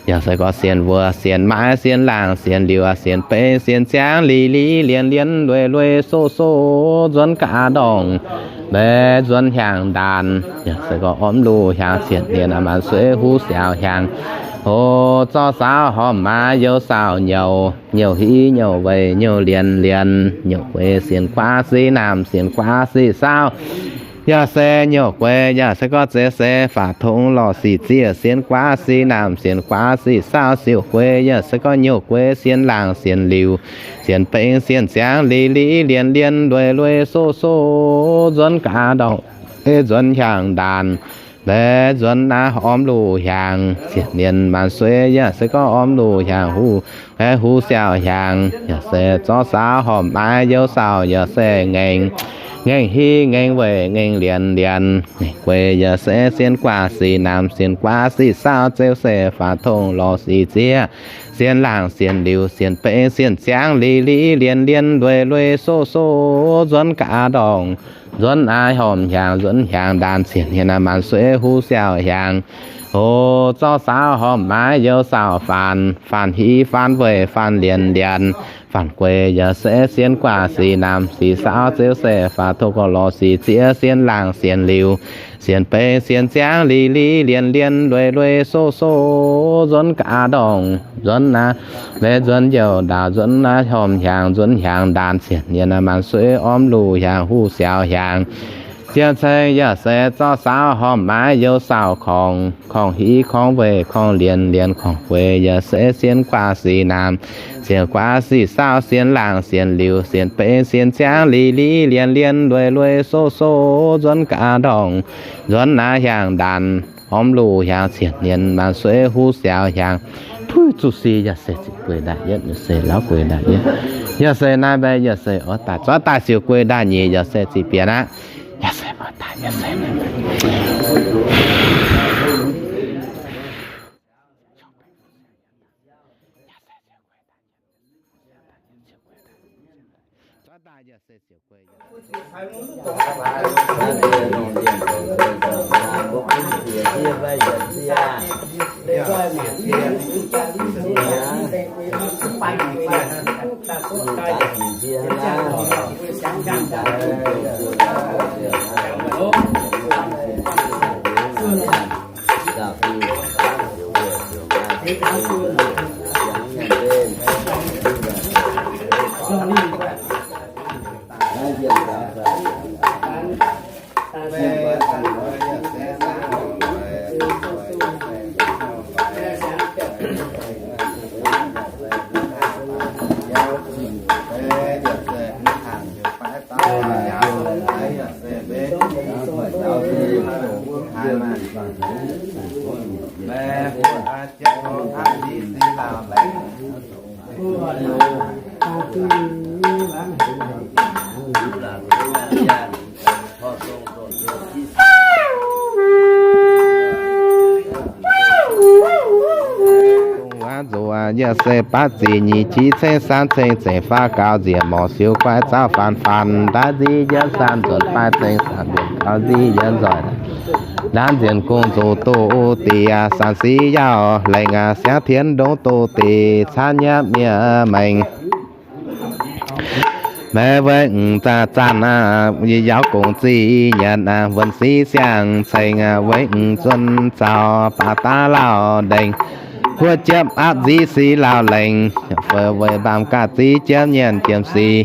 yaac se gorngv sienx wuoz sienx maaiz sienx laangh sienx liuz, sienx bengx sienx ziangv li li lienh lienh lueic lueic soqv soqv nzuonx gaax ndorngc, maiv nzuonx hiaangx ndaanx, yaac se gorngv ormx luc hiaangx, zienc mienh maanc suiv huv siaauc hiaangx. O zorqv saauv hormh maaiz youz saauc nyouc, nyouc hiv nyouc weic nyouc lienh lienh, nyouc gueix sienx guaax sic naamh sienx guaax sic saauv, yaac se nyouc gueix yaac se gorngv zeix se faatv tongx lorz sic zieqv sienx guaax sic naamh sienx guaax sic saauv, siouc gueix yaac se gorngv nyouc gueix sienx laangh sienx liuz, sienx bengx sienx ziangv li li lienh lienh lueic lueic soqv soqv nzuonx gaax ndorngc, nzuonx hiaangx ndaanx, maiv nzuonx naaiv ormx luc hiaangx, zienc mienh maanc suiv yaac se gorngv ormx luc hiaangx huv, huv siaauc hiaangx, yaac se zorqv saauv hormh maaiz youz saauc yaac se ngaengc, ngaengc hiv ngaengc weic ngaengc lienz lienz, gueix yaac se sienx guaax sic naamh, sienx guaax sic saauv, ziouv se faaux tongh lorz sic ziev, sienx laangh sienx liuz, sienx beiv sienx ziangv, li li lienz lienz, lueiz lueiz soqv soqv, nzuonx gaax ndorngc, nzuonx naaiv hormh hiaangx, nzuonx hiaangx ndaanh, sienx hmien naaiv maanc suiv huv siaauc hiaangx. O, zorqv saauv hormh maaiz youz saauc faanx, faanx hiv faanx weic faanx lienz lienz, faanx gueix yaac se sienx guaax sic naamh, sic saauv ziouv se faaux tongh lorz sic ziev, sienx laangh sienx liuz, sienx beiv sienx ziangv, li li lienz lienz, lueiz lueiz soqv soqv, nzuonx gaax ndorngc, nzuonx naaiv, maiv nzuonx youh ndaauh, nzuonx naaiv hormh hiaangx, nzuonx hiaangx ndaanh, sienx hmien naaiv maanc suiv ormv luh hiaangx, huv siaauc hiaangx. Ziouc ceng yaac se zorqv saauv hormh maaiz youz saauc korngx, korngx hiv korngx weic korngx lienz lienz, korngx gueix yaac se sienx guaax sic naamh, sienx guaax sic saauv, sienx laangh sienx liuz, sienx beiv sienx ziangv, li li lienz lienz, lueiz lueiz soqv soqv, nzuonx gaax ndorngc, nzuonx naaiv hiaangx ndaanh, ormv luh hiaangx, sienx hmien maanc suiv huv siaauc hiaangx. Puix zuqc sic yaac se ziqc gueix ndaaih yietv, yaac se laauv gueix ndaaih yietv, yaac se naaiv mbaeqv, yaac se oix daaih zorqv daaih siouc gueix ndaaih nyeic, yaac se ziqc bienx aqv. Yaac se oix daaih, yaac se Yaac se baav zic nyic qiex ceng saamv ceng zengc faah gaux nziex morc siou guaix zauv faanx faanx ndaamv nziv yietv saamv nzuonx faix ceng saamv nzuonx gaux nziv yietv nzoih ndaamv nzienx gong nzox doz diex saanx sic yaauh lengc siangx tien ndongc doz diex caanv nyiemv miev mengh. Maiv weic zanh yaauv gong zic nyanc wuonh sic siang-ceng weic zuonx zaux baac daav lauh ndengc huoqv jiepv aapv nziv sic lauh lengc feix weic mbaamh gaax ziv jiepv nyienx jiemx sic.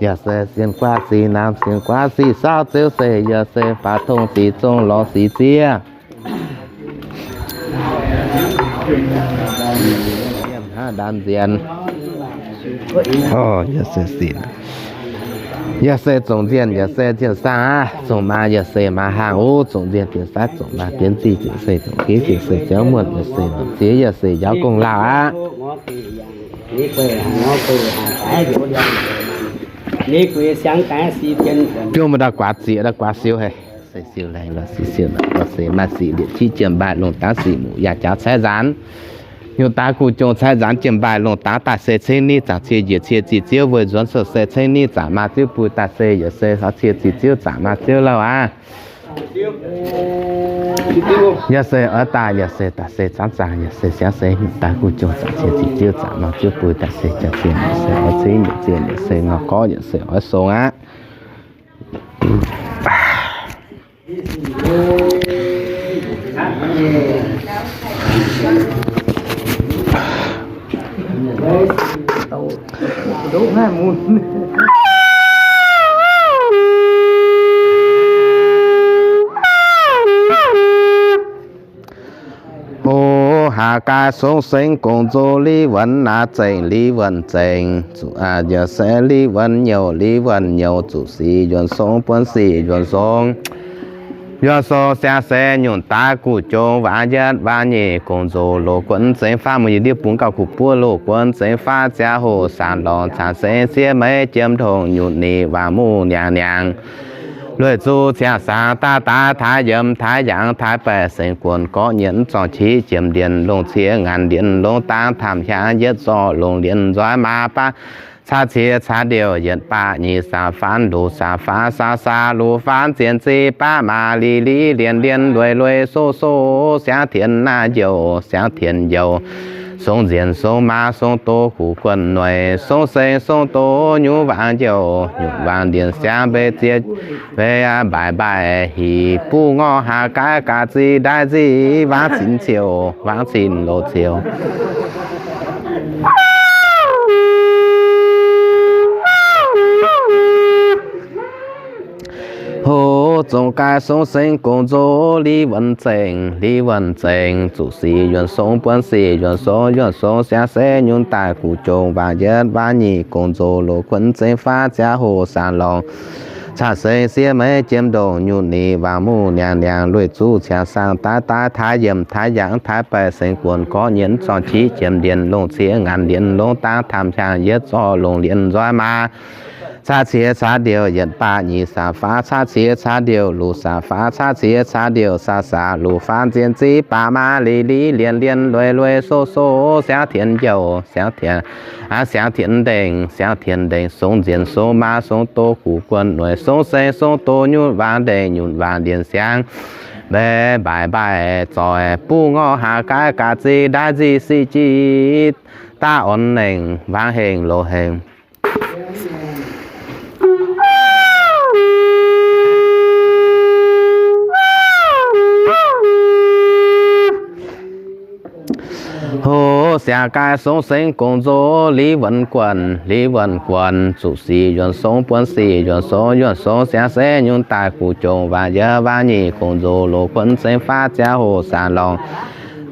Yaac se sienx guaax sic naamh sienx guaax sic saauv ziouv se yaac se faaux tongh sic zong lorz sic ziev. Ndaamv nzienx, yaac se zongc nzienh yaac se nzienh saang aqv. Zongc maa yaac se maa haangh oc. Zongc nzienh bienx saaiv, zongc maa bienx nzih, zongc se zongc giev, zongc se ziouv muonh, yaac se zongc ziex, yaac se njaaux gong lauh aqv. Biomv mbuo ndau guaax zieqc, ndau guaax siou haic. Se siou laengz lorz sic siou lorz se maaih sic liepc qiex jiem mbaih lungh daav sic muc yaac jaux caaiv nzaanx. Nyungc daaih guv jong caaiv nzaanx jiem mbaih lungh daav daaih se ceng niv zaangc cie njiec cie zic ziouv weic nzuonx sou se ceng niv zaangc maa ziouv bui daaih se yaac se caux cie zic ziouv zaangc maa ziouv lauh aqv. Yaac se oix daaih yaac se daaih se caaiv zaangc yaac se siangv se nyungc daaih guv jong zaangc cie zic ziouv zaangc maa ziouv bui daaih se jaax zien yaac se oix ceng nyungc zien yaac se ngau gorv yaac se oix song aqv. Hoc haac gaax song sengx gongc nzox li wuonx naaiv zengc li wuonx zengc, yaac se li wuonx nyouc li wuonx nyouc, zuqc sic yuonx song buonv sic yuonx song. Yuonx song siangx se nyungc daaih guv jong waac yietv waac nyic gongc nzox loz guonv zengx faanv, muoz-yie ndiev bungx gauh kuv buov loz guonv zengx faanv ziangh hoc saanx lorngx caanx se siev meiv jiem ndongc nyutc nic waac muv niangx niangx. Lueic zuqc ciangv saangx daav daaih taaix yiem taaix yangh taaix baeqc sengx guonx gorqv nyienh zorngh qiex jiemx ndienh longc cie ngaanc ndienh longc dangx tamh hiaangx yietv zorqv longc ndienh nzoih maa baav caa cie caa ndiouh yietc baav nyic saam faanv luc saam faanv saa saa luc faanv zien zic baav maa li li lienh lienh lueic lueic soh soh siangv tienx naaiv njoux siangv tienx njoux song nzienh song maa song doz kuv guon noic song seng song doz nyungc waang njoux nyungc waang ndienh siangv mbeix ziex mbeix mbaaix mbaaix hih buv ngorc haax gaaix gaax zih ndaix zih waangv cin ciouc waangv cin loz ciouc. Hoc zongc gaaix song seng gong nzoz li wuonh zengc, li wuonh zengc, zuqc sic yuonh song buonv sic yuonh song, yuonh song siangv se nyungc daaih guv jongc waac yietv waac nyic gong nzoz loz kuonx zengv faatv ziangh hoc saanx lorngx caa seng siev meix jiem ndongc nyungc nyic waac muh niangx niangx lueic zuqc ciangv saangx daaih daaih taaix yiem taaix yangh taaix baeqc sengx guonx gorqv nyienh zorngh qiex jiemx ndienh longc cie ngaanc ndienh longc dangx tamh hiaangx yietv zorqv longc ndienh nzoih maa caa cie caa ndiouh yietc baav nyic saam faanv caa cie caa ndiouh luc saam faanv caa cie caa ndiouh saa saa luc faanv zien zic baav maa li li lienh lienh lueic lueic soh soh siangv tienx njoux siangv tienx, siangv tienx ndengc siangv tienx ndengc song nzienh song maa song doz kuv guon noic song seng song doz nyutc waang ndengc nyutc waang ndienh siangv mbeix mbaaix mbaaix zoih buv ngorc haax gaaix gaax zih ndaix zih sic jic daav orn nengc waang hengx loz hengx. Hoc siangx gaaix song seng gong nzoz li wuonh guonc, li wuonh guonc, zuqc sic yuonh song buonv sic yuonh song, yuonh song siangv se nyungc daaih guv jongc waac yietv waac nyic gong nzoz loz kuonx zengv faatv ziangh hoc saanx lorngx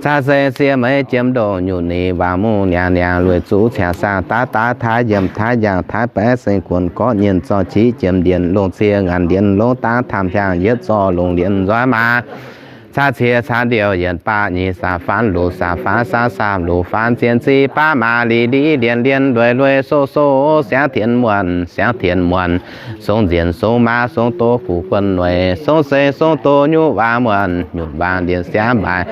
caa seng siev meix jiem ndongc nyungc nyic waac muh niangx niangx lueic zuqc ciangv saangx daaih daaih taaix yiem taaix yangh taaix baeqc sengx guonx gorqv nyienh zorngh qiex jiemx ndienh longc cie ngaanc ndienh longc dangx tamh hiaangx yietv zorqv longc ndienh nzoih maa caa cie caa ndiouh yietc baav nyic saam faanv luc saam faanv saa saam luc faanv zien zic baav maa li li lienh lienh lueic lueic soh soh siangv tienx muonc siangv tienx muonc song nzienh song maa song doz kuv guon noic song seng song doz nyutc waang muonc nyutc waang ndienh siangv mbaaix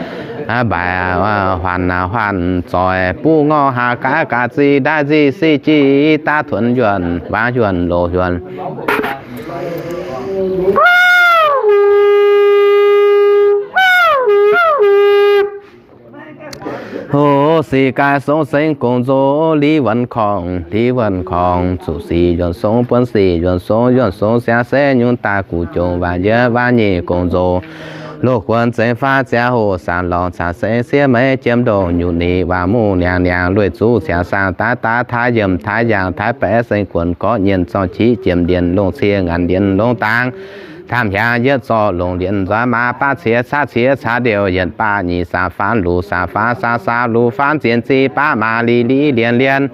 mbaaix huaanh huaanh zoih buv ngorc haax gaaix gaax zih ndaix zih sic jic daav tuonx yuonh waang yuonh loz yuonh. Hoc sic gaaix song seng gong nzoz li wuonh korngc, li wuonh korngc, zuqc sic yuonh song buonv sic yuonh song, yuonh song siangv se nyungc daaih guv jongc waac yietv waac nyic gong nzoz loz kuonx zengv faatv ziangh hoc saanx lorngx caa seng siev meix jiem ndongc nyungc nyic waac muh niangx niangx lueic zuqc ciangv saangx daaih daaih taaix yiem taaix yangh taaix baeqc sengx guonx gorqv nyienh zorngh qiex jiemx ndienh longc cie ngaanc ndienh longc dangx tamh hiaangx yietv zorqv longc ndienh nzoih maa baav cie caa cie caa ndiouh yietc baav nyic saam faanv luc saam faanv saa saa luc faanv zien zic baav maa li li lienh lienh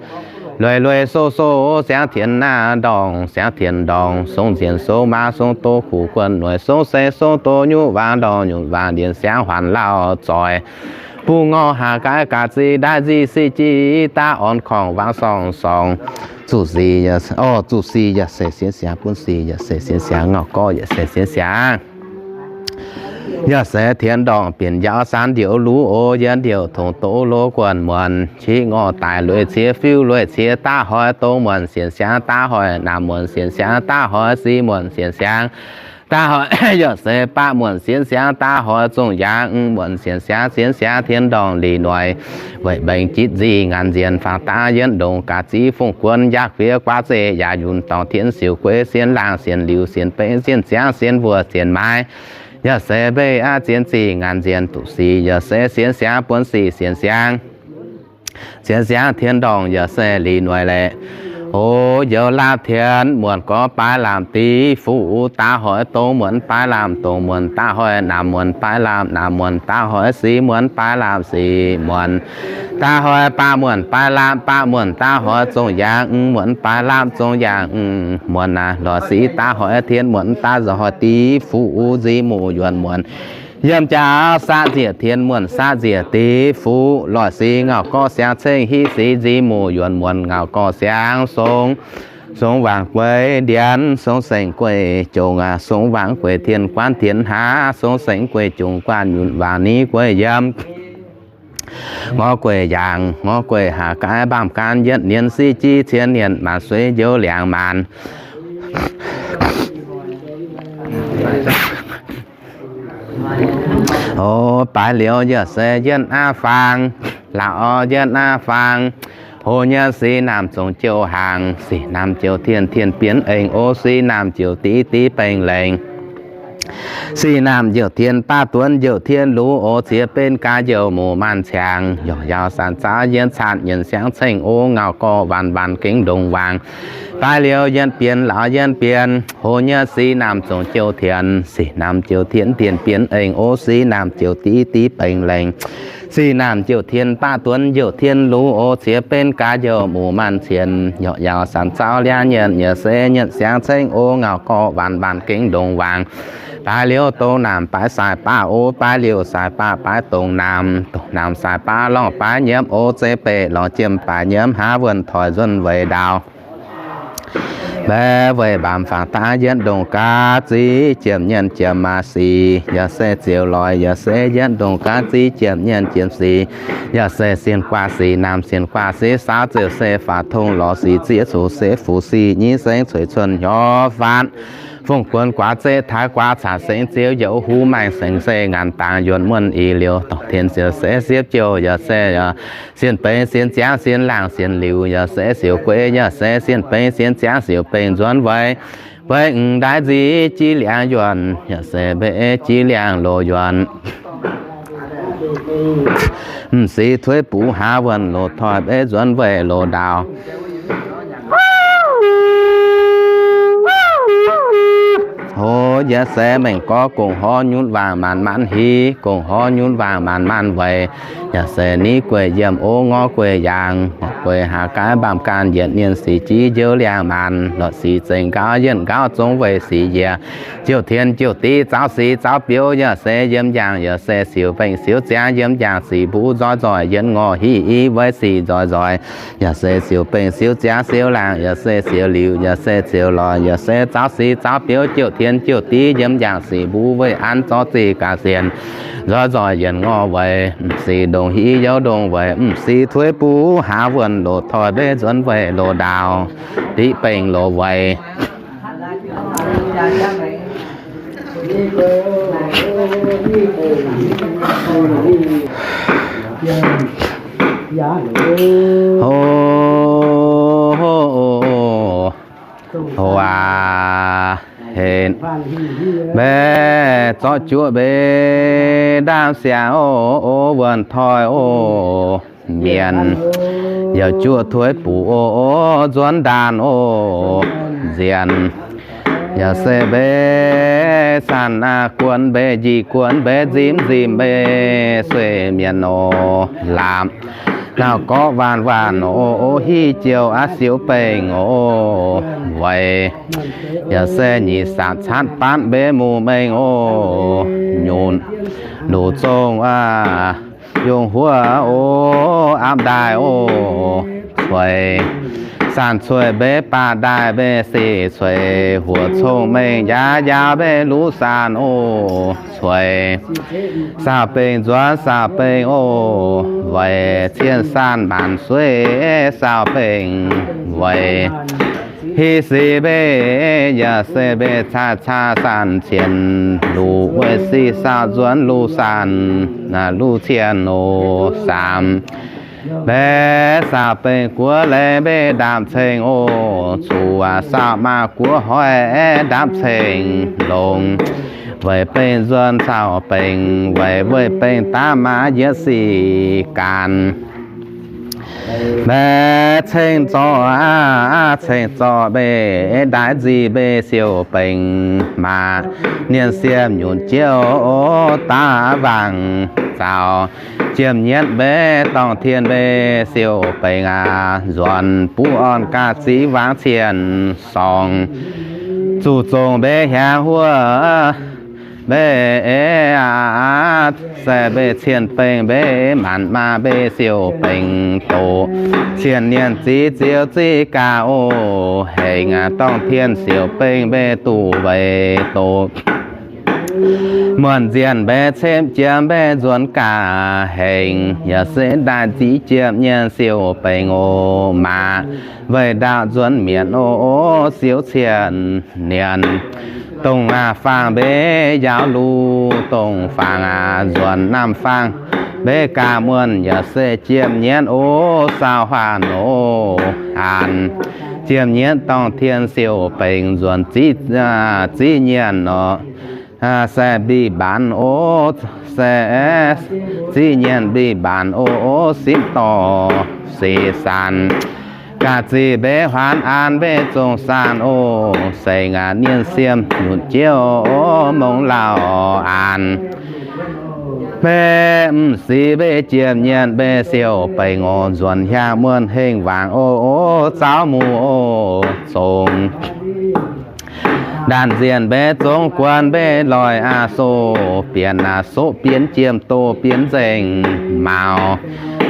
lueic lueic soh soh siangv tienx naaiv ndorngc siangv tienx ndorngc song nzienh song maa song doz kuv guon noic song seng song doz nyutc waang ndorngc nyutc waang ndienh siangv huaanh lauh zoih buv ngorc haax gaaix gaax zih ndaix zih sic jic daav orn korngc waang sorngx sorngx zuqc sic, zuqc sic yaac se sienx siangx, buonv sic yaac se sienx siangx, ngauh gorx yaac se sienx siangx. Yaac se tienx ndorngc bienh njaaux saanx ndiouc luv oc, yiem ndiouc tongx doz loz guonc muonc, qiex ngorc daic lueic cie fiuv lueic cie daav hoic dongh muonc sienx siangx daav hoic naamh muonc sienx siangx daav hoic sic muonc sienx siangx daav hoic yaac se baav muonc sienx siangx daav hoic zongh yaangh muonc sienx siangx sienx siangx tienx ndorngc lic noic weic mbaengx jitv nzih ngaanc nzienh faang daav yietv ndongc gaax ziv fongc guonc yaac fiev guaav zeiv yaac yunh dorngx tienx siouc gueix sienx laangh sienx liuz sienx beiv sienx ziangx sienx mbuoz sienx maaiz yaac se mbeix aqv zien zih ngaanc nzienh duqv sic yaac se sienx siangx buonv sic sienx siangx. Sienx siangx tienx ndorngc yaac se lic noic laeqc. O, youz laapv tienx muonc gorx baaix lamh div fuqv daav hoic dongh muonc baaix lamh dongh muonc daav hoic naamh muonc baaix lamh naamh muonc daav hoic sic muonc baaix lamh sic muonc daav hoic baav muonc baaix lamh baav muonc daav hoic zongh yaangh muonc baaix lamh zongh yaangh muonc naaiv lorz sic daav hoic tienx muonc daav hoic div fuqv nzih muc yuonc muonc yiem jaax saqv nziec tienx muonc saqv nziec div fuqv lorz sic ngauh gorx siangx ceng hiv sic nzih muc yuonc muonc ngauh gorx siangx song Songx waangc gueix ndienx, songx saengv gueix jongc aqv. Songx waangc gueix tien guanv tien hlaax, songx saengv gueix jongc guanh nyunc waangc ni gueix yiem. Ngorc gueix yaangc, ngorc gueix haac gaaiv mbaamh gaanv yietv nienx siqv jiv cien nienx maanc sueiv njoux liangx maanc. O, baaix liuz yaac se yietv aav faang, laauc yietv aav faang. Hlo nyei sic naamh zongc jouh haangx, sic naamh jouh tien, tien bienx eng. O, sic naamh jouh div, div bengh lengh. Sic naamh jouh tien baav duonv, jouh tien luv. O, ziex benv gaax youh muc maanc ciangx, yaac yaauc sanc zaauv yietv caatv nyienc siangx ceng. O, ngauh gorqv waanc waanc gengh ndongc waangc. Baaix liuz yietv bienx, laauc yietv bienx. Hlo nyei sic naamh zongc jouh tien, sic naamh jouh tien, tien bienx eng. O, sic naamh jouh div, div bengh lengh. Sic naamh jouh tien baav duonv, jouh tien luv. O, ziex benv gaax youh muc maanc ciangx, yaac yaauc sanc zaauv liangv nyietv, nyietv se nyietv siangx ceng. O, ngauh gorqv waanc waanc gengh ndongc waangc. Baaix liuz dongh naamh baaix saaix baav. O, baaix liuz saaix baav baaix dongh naamh, dongh naamh saaix baav lorngh baav nyiemv. O, zeiv beqc lorz jiem baaix nyiemv, haav wuonh toic nzuonx weic ndaauh. Mbaeqc weic mbaamz fangx daav yietv ndongc gaax ziqv, jiem nyienx jiem maaz sic, yaac se ziouc loic, yaac se yietv ndongc gaax ziqv, jiem nyienx jiem sic, yaac se sienx guaax sic naamh sienx guaax sic saauv ziouc se faatv tongx lorz sic ziex zuqc se fuqv sic nyei sengx cueiv cuonx hnyouv faatv fongc guonx guaax zeqv taaix guaax caax sengx ziouv youz huv maengh sengx se ngaanc dangx yuonx muonh i liouh dorngh tien ziouc se siepv jouh yaac se sienx bengx sienx ziangv sienx laangh sienx liuz yaac se siouc gueix yaac se sienx bengx sienx ziangv siouc bengx nzuonx weic. Beiv m'daaih nziv jiv liangx yuonh yaac se mbeqv jiv liangx loz yuonh. M'sieqv tuix buv haav wuonh loz toic mbeqv nzuonx weic loz ndaauh. Hlo yaac se mengh gorx gongc horv nyunv waangc maanc maanc hiv, gongc horv nyunv waangc maanc maanc weic. Yaac se ni gueic yiem o ngorc gueic yaangh, ngorc gueic haac gaaiv mbaamh gaanh yietc nienh sic jiv njoux liangh maanc, lorqc sic zengc nqaauv yietv nqaauv zong weic sic yiec. Jouh tien jouh div zaux sic zaux biouv yaac se yiem yaangh, yaac se siouc bengh siouc ziangx yiem yaangh sic mbuv nzoih nzoih yietv ngorc hiv i weic sic nzoih nzoih. Yaac se siouc bengh siouc ziangx siouc laangh, yaac se siouc liuz, yaac se siouc loic, yaac se zaux sic zaux biouv jouh tien jouh div yiem yaangh sic mbuv weic an zorqv ziqc ga'sienx. Nzoih nzoih yietv ngorc weic, m'sieqv ndongc hiv youz ndongc weic, m'sieqv tuix buv haav wuonh loz toic mbeqv nzuonx weic loz ndaauh, diqv bengh loz weic. Ho, ho, ho aac, henv mbaeqc zorqv juoqv mbaeqc ndaamv-siangx oc, wuonh toic oc, mienh yaac juoqv tuix buv oc, nzuonx ndaanh oc, nzienh yaac se mbaeqc sanc aqv, guonx mbaeqc njiec guonx mbaeqc nzimv nzimv mbaeqc sueih mienh oc, laapc ngauh gorqv waanc waanc oc, hiv jouh aqv siouc bengh oc, weic yaac se nyic saatv caatv baanv mbaeqc muc mengh oc, nyunc luc zong aqv, yungh huov oc, apv ndaaih oc, cueix sanc cueix mbaeqc baac ndaaih mbaeqc sic cueix, huoqc cong-mengh njaaux njaaux mbaeqc luv sanc oc, cueix saauv bengh nzuonx saauv bengh oc, weic cien sanc maanc sueiv saauv bengh weic. Hiv sic mbaeqc yaac se mbaeqc caa caa sanc cien luc weic sic saauv nzuonx luc sanc, luc cien oc, saamv mbaeqc saauv bengh guoqv leiz mbaeqc ndapv ceng oc, zuqc saauv maaz guoqv hoic ndapv ceng longx, weic bengh nzuonx saauv bengh weic, weic bengh daav maaz yietv sic gaanv. Mbaeqc ceng zorqv aqv, ceng zorqv mbaeqc ndaix nzic mbaeqc siouc bengh maaz, nienh siem nyunc jouh daav wangc zaux, jiem nyietv mbaeqc dorngh tien mbaeqc siouc bengh aqv, nzuonx buv orn gaax ziqv wangc cien sorng, zuqc zongc mbaeqc hiaangx huov mbe, se mbe cien bengh mbe maanc maa mbe siou bengh doqc. Cien nyienh ziqc ziouc ziqc gaax oc, hengx aac dorngh tien siou bengh mbe duqv weic doqc. Muonh nzienh mbe cemv jiem mbe nzuonx gaax hengx, yaac se daaih ziqc jiem nyienh siou bengh oc. Maac weih ndaauh nzuonx mietc oc, siou cien nyienh. Dongh aac faang mbe yaauv luc, dongh faang aac nzuonx naamh faang mbe gaax muonh, yaac se jiem nyienh oc, saau huaanh oc, haanx. Jiem nyienh dorngh tien siou bengh nzuonx ziqc, ziqc nyienh oc. Se mbic mbaanx oc, se ziqc nyienh mbic mbaanx oc, simv dorh sic saanc. Ga'zic mbe huaanx aan mbe zong saanc oc, seng aac nienh siem nyutc jiouv mongh lauh aanx. Mbe m'sic mbe jiem nyienh mbe siou bengh oc, nzuonx hiaang muonh hengh waangc oc, zaux muc oc, zongc. Ndaanh nzienh mbe zongx guon mbe loic aac soqv, bienx aac soqv bienx jiem doh bienx nzengc mauz.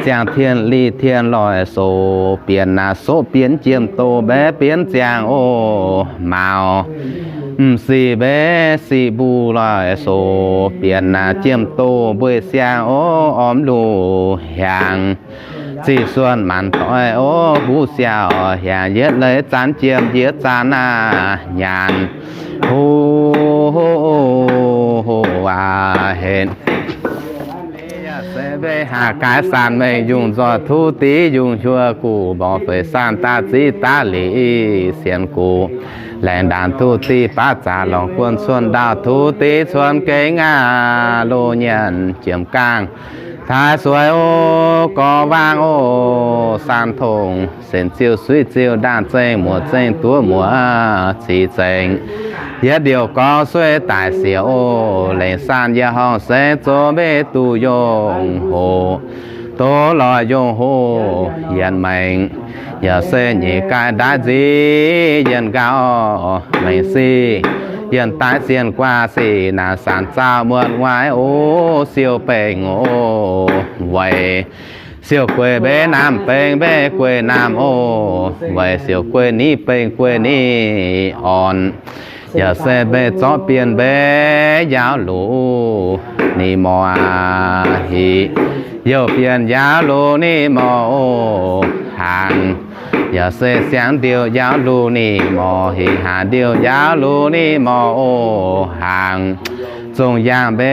Ziangh tien liz tien loic soqv, bienx aac soqv bienx jiem doh mbe bienx ziangh oc mauz. M'sic mbe sic mbuo loic soqc, bienx aac jiem doh mbueiz siang oc, ormx luc hiaangx. Ziqc suonc maanc doic oc, huv siaauc hiaangx, yietv leiz zanc jiem njiec zanc aac nyaanh. Huv, huv, huv, aac, henv. Yaac se mbe haac gaix saanh mengh yungh nzoih tuv div yungh hiuv guv, mborqv feix saanh daav ziqv daav lic sienx guv. Laengz ndaanx tuv div baav zaax lorngx guon cuonx ndaauh tuv div cuonx gengh aac, loz nyienx jiem gaangh taaix sueix oc, gorx waangh oc, saan tongx senx ziuh suiv ziuh ndaanh zengh muoz zengh duov muoz ziqc zengh. Yietv ndiouh gorx sueiv daic siec oc, lengc saan yie horngh sengx zoux mbe duqv yongh hoc. Doz lorz yongh hoc yienx maengc, yaac se nyeic gaih ndaaiv nziv yienh nqaauh maengc sic, yienh daaih sienh guaax sic naanc sanc zaauh muotc nguaaiv oc, siou bengh oc, weic siou gueic mbe naamh bengh mbe gueic naamh oc, weic siou gueic niv bengh gueic niv orn. Yaac se mbe zorqv bienh mbe yaauv luc ni morc aac hic, youh bienh yaauv luc ni morc oc haangx. Yaac se siangx ndiouh yaauv luc ni morc hic, haangx ndiouh yaauv luc ni morc oc haangx. Zongh yaangh mbe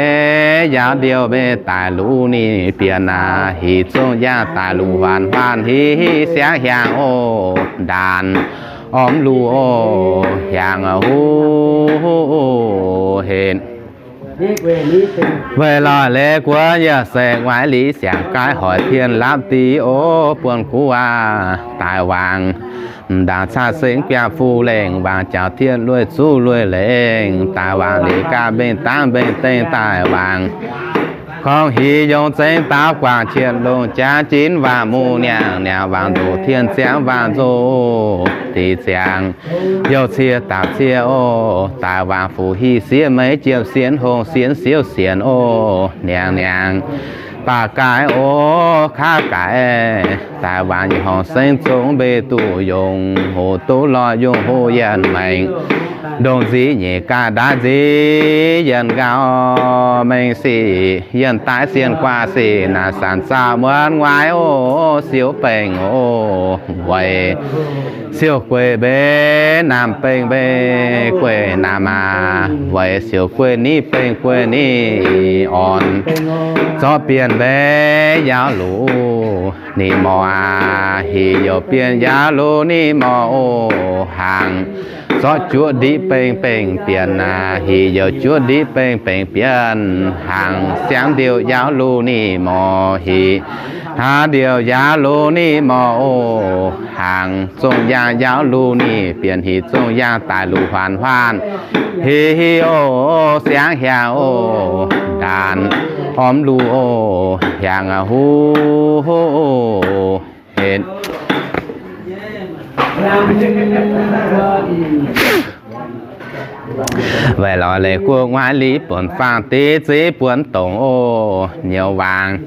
yaauv ndiouh mbe daic luc ni bienh aac hic, zongh yaangh daic luc huaanc huaanc hic, siangx hiaangx oc ndaanx ormx luc oc hiaangx aac huv henv. Weic lorz leiz guoqv yaac se nguaaiv liz siangx gaaiv hoic tien lapv div oc, buonc guv aac daaih wangc. M'ndaangc caa sengx biaav fuqv lengh, wangc jaux tien lueiz zuqv lueiz lengh, daaih wangc liuz gaax mbenc dangv mbenc dengh daaih wangc. Gorngv hic yongc zengx daaux guangc qietv longc jaax jinv wangc muc niangx, niangx wangc ndoqc tien ziangx wangc nzoh diqc ziangx. Youh cie dapc cie oc, daaih wangc fuqv hic siev meiv jiepv sienx hongh sienx siouv sienx oc niangx niangx. Baac gaaix oc kaav gaaix, daaih wangc yietc horngc sengx zongx mbe duqv yongh hoc, doz lorz yongh hoc yienh maengc. Ndongc nziv nyeic gaaih ndaaiv nziv yienh nqaauh maengc sic, yienh daaih sienh guaax sic naanc sanc zaauh muotc nguaaiv oc, siou bengh oc weic siou gueic mbe naamh bengh mbe gueic naamh aac, weic siou gueic niv bengh gueic niv orn. Zorqv bienh mbe yaauv luc ni morc aac hic, youh bienh yaauv luc ni morc oc haangx. Zorqv juoqv ndiqv bengh bengh bienh aac hic, youh juoqv ndiqv bengh bengh bienh haangx. Siangx ndiouh yaauv luc ni morc hic, hnangv ndiouh yaauv luc ni morc oc haangx. Zongh yaangh yaauv luc ni bienh hic, zongh yaangh daic luc huaanc huaanc hic hic oc, siangx hiaangx oc ndaanx ormx luc oc hiaangx aac huv henv. Weic lorz leiz guoqv nguaaiv liv buonc faang, div ziv buonc dongc oc, nyouz waangc.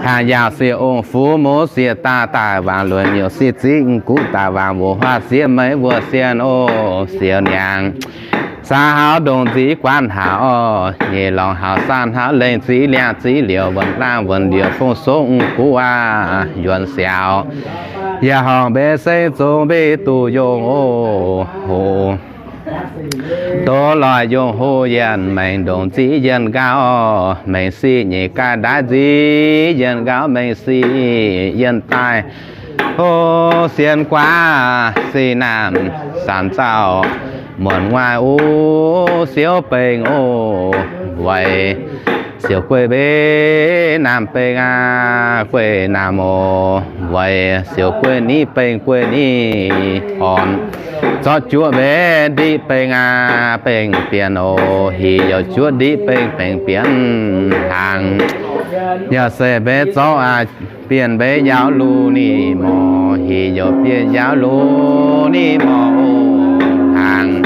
Hnaangx yaauc siec ong-fuv, muv siec daaih, daaih waangc lueic nyouc sic ziv, guv daaih waangc wuoc huaav siev meiv wuoc sienh oc, siouc niangx. Saau hauv ndongc nziv guaanv haac oc, nyeic lorngx hauc saanh hauv lengh ziv liangh ziv liouc, wuonc laangh wuonc liouc fong songv guv aac, yuonx siaaux. Yaac horngc mbuo seng zong mbuo duqv yongh oc, hoc. Doz loic yongh hoc yienh maengc ndongc nziv yienh nqaauv, mengc sic nyeic gaaih ndaaiv nziv yienh nqaauv, mengc sic yienh daaih. O, sienh guaav sic naamh sanc zauh muonc nguaaiv, o, siouv bengh o, weic siouc gueiv mbuo naamh bengh aac, gueiv naamh oc, weic siouc gueiv niv bengh gueiv niv orn. Zorqv juoqv mbuo ndiqc bengh aac, bengh bienh oc, hic youc juoqv ndiqv bengh bengh bienh hnaangx. Yaac se mbuo zorqv aac, bienh mbuo yaauv lu ni morc, hic youc bienh yaauv lu ni morc oc, hnaangx.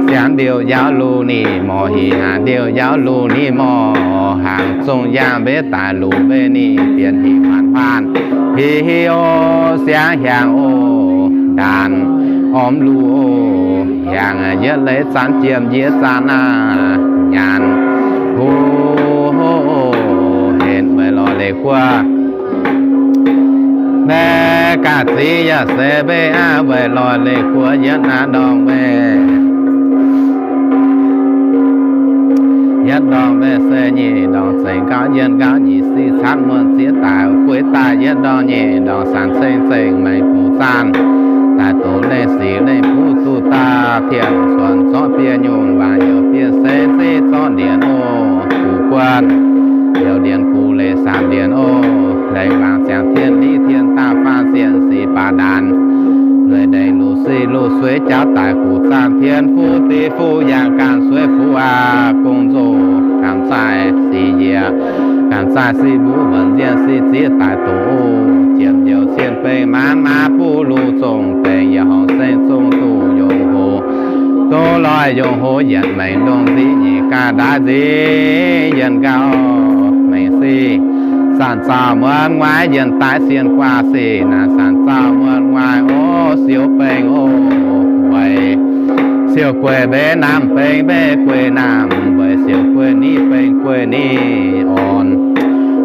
Siangx ndiouh yaauv lu ni morc, hic haac ndiouh yaauv lu ni morc, hnaangx. Zongh yaangh mbuo daaih luc mbuo ni bienh hic maanc huaanh, hic hic oc, siangx hiaangx oc, ndaanx ormx luc oc, hiaangx yietv leiz zanc jiem yietv zanc aac, nyaanh. Hoc, hoc, hoc, henv weic lorz leiz guoqv mbuo gaax ziv yaac se mbuo aav weic lorz leiz guoqv yietv naaiv ndorngx mbuo. Yietv ndorngx mbuo se nyeic ndorngx zengc nqaauv yienh nqaauv nyic sic caanv muonh ziex daic gueix daaih yietv ndorngx nyeic ndorngx sanc ceng zengc maengx guv zaanh daaih doqc lengh sic lengh buv duqv daaih tien cuonx zorqv bienh nyungc waangc youc bienh se zeiv zorqv ndienx oc, guv guonv youc ndienx guv leiz saamv ndienx oc, laengz waangc ziangx tien liv tien daaih faanh sienh sic baac ndaanx lueic ndeic luc sic luc sueiv jauv daic guv zaanh tien fuqv div fuqv yaangh ganh sueiv fuqv aac, gong nzoh ganh zaih sic yiec ganh zaih sic mbuv wuonc nzienh sic ziex daic doqc oc, jiem njoux cien bengh maanv maanv buv luc zongh dengc yaac horngc seng zong duqv yongh hoc. Doz loic yongh hoc yietc maengc ndongc nziv nyeic gaaih ndaaiv nziv yienh nqaauv, mengc sic zanc zauh muonc nguaaiv yienh daaih sienh guaav sic naanc zanc zauh muonc nguaaiv oc, siouc bengh oc, weic siouc gueiv mbuo naamh bengh mbuo gueiv naamh, weic siouc gueiv niv bengh gueiv niv orn.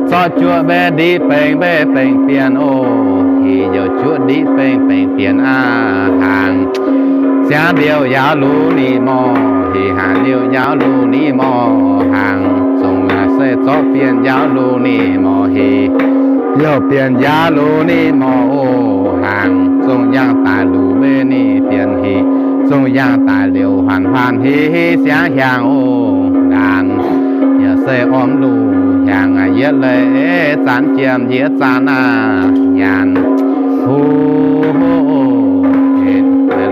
Zorqv juoqv mbuo ndiqv bengh mbuo bengh bienh oc, hic youc juoqv ndiqv bengh bengh bienh aac, hnaangx. Siangx ndiouh yaauv lu ni morc, hic haac ndiouh yaauv lu ni morc, hnaangx. Zongh yaac se zorqv bienh yaauv lu ni morc, hic youc bienh yaauv lu ni morc oc, hnaangx. Zongh yaangh daaih luc mbuo ni bienh hic, zongh yaangh daaih liouc huaanc huaanh hic hic siangx hiaangx oc, ndaanx. Yaac se ormx luc hiaangx aac, yietv leiz zanc jiem yietv zanc aac, nyaanh. Huv,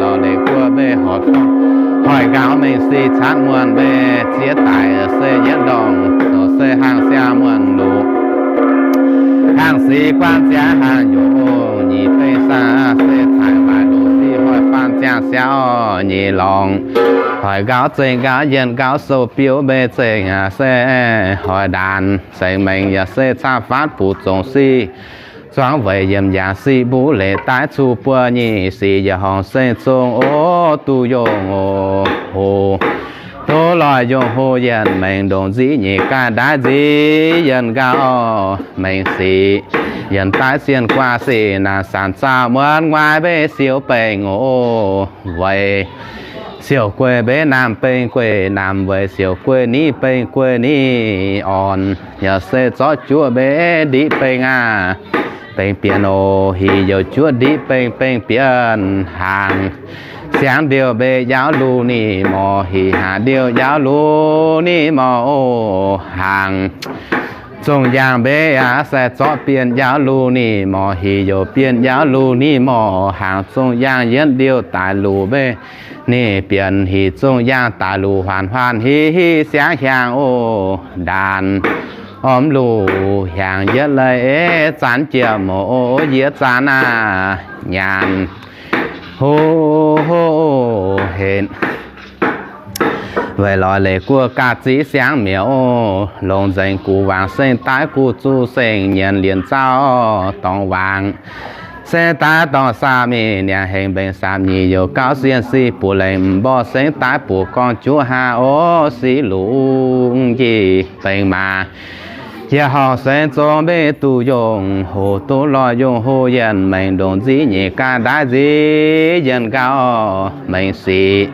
lorz leiz guoqv mbuo horpc gorngv hoic nqaauv mengh sic caanv muonh mbuo ziex daic se yietv ndorngx zoux se hnaangx siang muonh luc. Hnaangx sic guanh ziangx hnaangx yoc nyic bengh saah se taaih waaic luc sic hoic faanh ziangh siaauv nyei lorngx. Hoic nqaauv zengc nqaauv yienh nqaauv sou biouv mbuo zengc aac se hoic ndaanx zengc mengh yaac se caangh faatv buc zongc sic zuangx weic yiemc yaangh sic mbuv leiz daaih cuqv buo nyic sic yaac horngc seng zong oc duqv yongh oc hoc. Doz loic yongh hoc yienh maengx ndongc nziv nyeic gaaih ndaaiv nziv yienh nqaauv maengx sic yienh daaih sienh guaav sic naanc sanc zaauh muonc nguaaiv mbuo siouc bengh oc weic siouc gueiv mbuo naamh bengh gueiv naamh weic siouc gueiv niv bengh gueiv niv orn. Yaac se zorqv juoqv mbuo ndiqv bengh aac, bengh bienh oc. Hic youc juoqv ndiqv bengh, bengh bienh hnaangx. Siangx ndiouh mbuo yaauv lu ni morc, hic haac ndiouh yaauv lu ni morc oc hnaangx. Zongh yaangh mbuo yaac se zorqv bienh yaauv lu ni morc, hic youc bienh yaauv lu ni morc hnaangx. Zongh yaangh yietv ndiouh daaih luc mbuo ni bienh hic, zongh yaangh daaih luc huaanc huaanh hic hic siangx hiaangx oc ndaanx. Ormx luc hiaangx yietv leiz zanc jiem oc, yietv zanc aac nyaanh. Ho, ho, henv. Weic lorz leiz guoqv ga'zic siangx mi'aqv oc. Longc nzengc gu'wangc seng daaih gu'zuqc seng nyienx lienc zauv dorngx wangc. Seng daaih dorngx saam mingh niangx hengx mbengx saam nyic youc gauh sienh sic buoz lengc m'mborqv seng daaih buoz gorngv juqv hnangv oc. Sic lungh njiec bengx maaz. Yietc horngc sengx zong mbenc duqv yongh hoc duqv lorh yongh hoc yienh mengh ndongc nziv nyeic ga'ndaaih nziv yienh nqaauh mengh sic.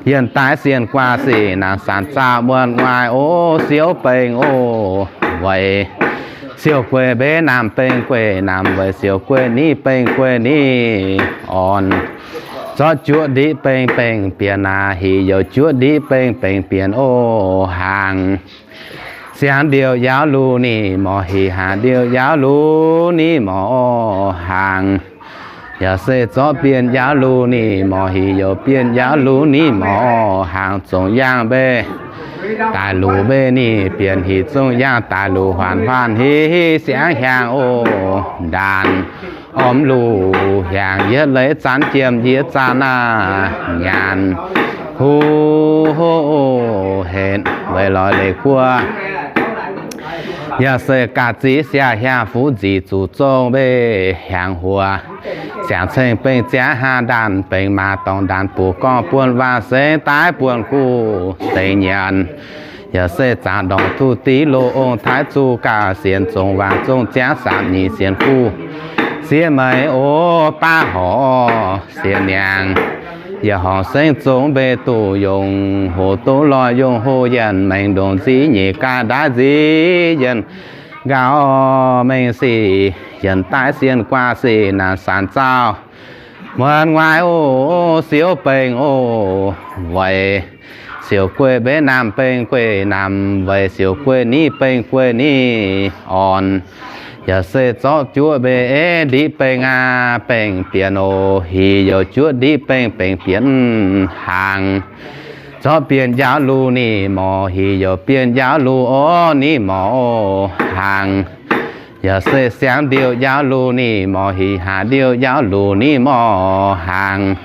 Yienh daaih sienh guaax sic naanc sanc zaauh muonh nguaaic oc. Siouv bengx oc weic siouc gueiv mbenc naamh bengx gueiv naamh weic siouc gueiv niv bengx gueiv niv orn. Zorqv juoqv ndiqv bengx bengx bienx aac, hih youc juoqv ndiqv bengx bengx bienx oc. Hnaangx siangx ndiouh yaauv lungh ninh morc, hih haaix ndiouh yaauv lungh ninh morc oc. Hnaangx yaac se zorqv bienh yaauv lungh ninh morc, hih youc bienh yaauv lungh ninh morc oc. Hnaangx zongh yaangh mbenc daaih luc mbenc ninh bienh, hih zongh yaangh daaih luc huaanc huaanc hiv hiv siangx hiaangx oc. Ndaanx ormx luc hiaangx yietv leiz zanc jiem yietv zanc aav nyaanh huv henv weic lorz leiz guoqv. Yaac se ga'zic siangx hiaangx fuqv nzic zuqc zong mbenc hiaangx huox. Siangx ceng bengx ziangx hnangv ndaanx bengx maaz dorngx ndaanx buoz gorngv buonv waac sengx daaih buonv guv dengx nyanc. Yaac se zaangc ndorngx tuv div loz ong taaix zuqc gauh sienx zongc waac zongc ziangx saamx nyic sienx guv siev meix oc baav horc siev niangx. Yietc horngc sengx zong mbenc duqv yongh hoc duqv lorh yongh hoc yienh mengh ndongc nziv nyeic ga'ndaaih nziv yienh nqaauh mengh sic. Yienh daaih sienh guaax sic naanc sanc zaauh muonh nguaaic oc. Siouv bengx oc weic siouc gueiv mbenc naamh bengx gueiv naamh weic siouc gueiv niv bengx gueiv niv orn. Yaac se zorqv juoqv mbenc ndiqv bengx aav bengx bienx oc. Hih youc juoqv ndiqv bengx bengx bienx hnaangx. Zorqv bienh yaauv lungh ninh morc, hih youc bienh yaauv lungh oc ninh morc oc. Hnaangx yaac se siangx ndiouh yaauv lungh ninh morc, hih haaix ndiouh yaauv lungh ninh morc. Hnaangx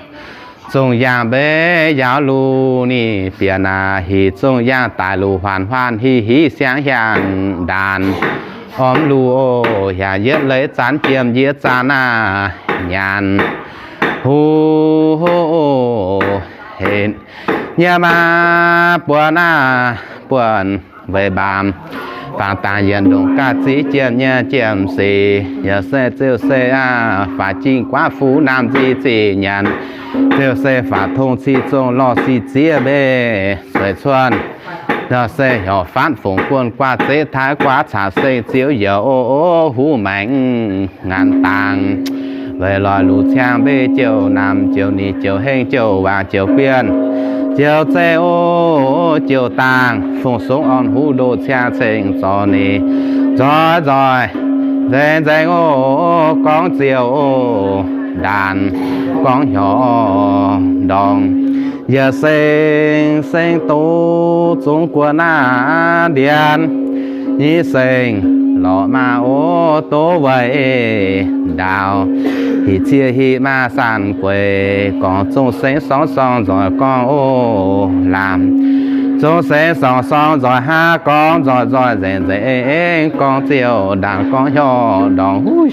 zongh yaangh mbenc yaauv lungh ninh bienh aav, hih zongh yaangh daaih luc huaanc huaanc hiv hiv siangx hiaangx ndaanx ormx luc oc. Hiaangx yietv leiz zanc jiem yietv zanc aav nyaanh huv henv nyiemv aav buonv aav buonv weic mbaamz bangc dangx yienc ndongc ga'zic jiem nyei jiem sic. Yaac se ziouc se aav faaux jingh guaav fuqv naamh nzic zic nyanc. Ziouc se faaux tong cih zongh lorh sic ziev mbenc sueic cuonv. Yaac se heuc faanv fongc guonh guaav zeqv taaix guaav caux seng ziouv youz oc huv maengx ngaanc dangx. Weic lorz luc ciangv mbenc jouh naamh jouh nyic jouh hengv jouh waangc jouh bienh jouh zeiv oc jouh dangh fongc songx orn huv ndoh ciangv ceng zorc ninh nzoih nzoih nzaeng nzaeng oc gorngv ziouc oc ndaanx gorngv hnyouv ndorngx. Yietc seng seng doz zungv guon naaiv ndienx, nyic seng lorqc maah oc doz weic ndaauv, hih cie hih maah sanx gueix gorngv zong sengx sorng sorng nzoih gorngv oc lamh, zong sengx sorng sorng nzoih hnangv gorngv nzoih nzoih nzengc nzengc gorngv ziouc ndaanx gorngv hnyouv ndorngx huv.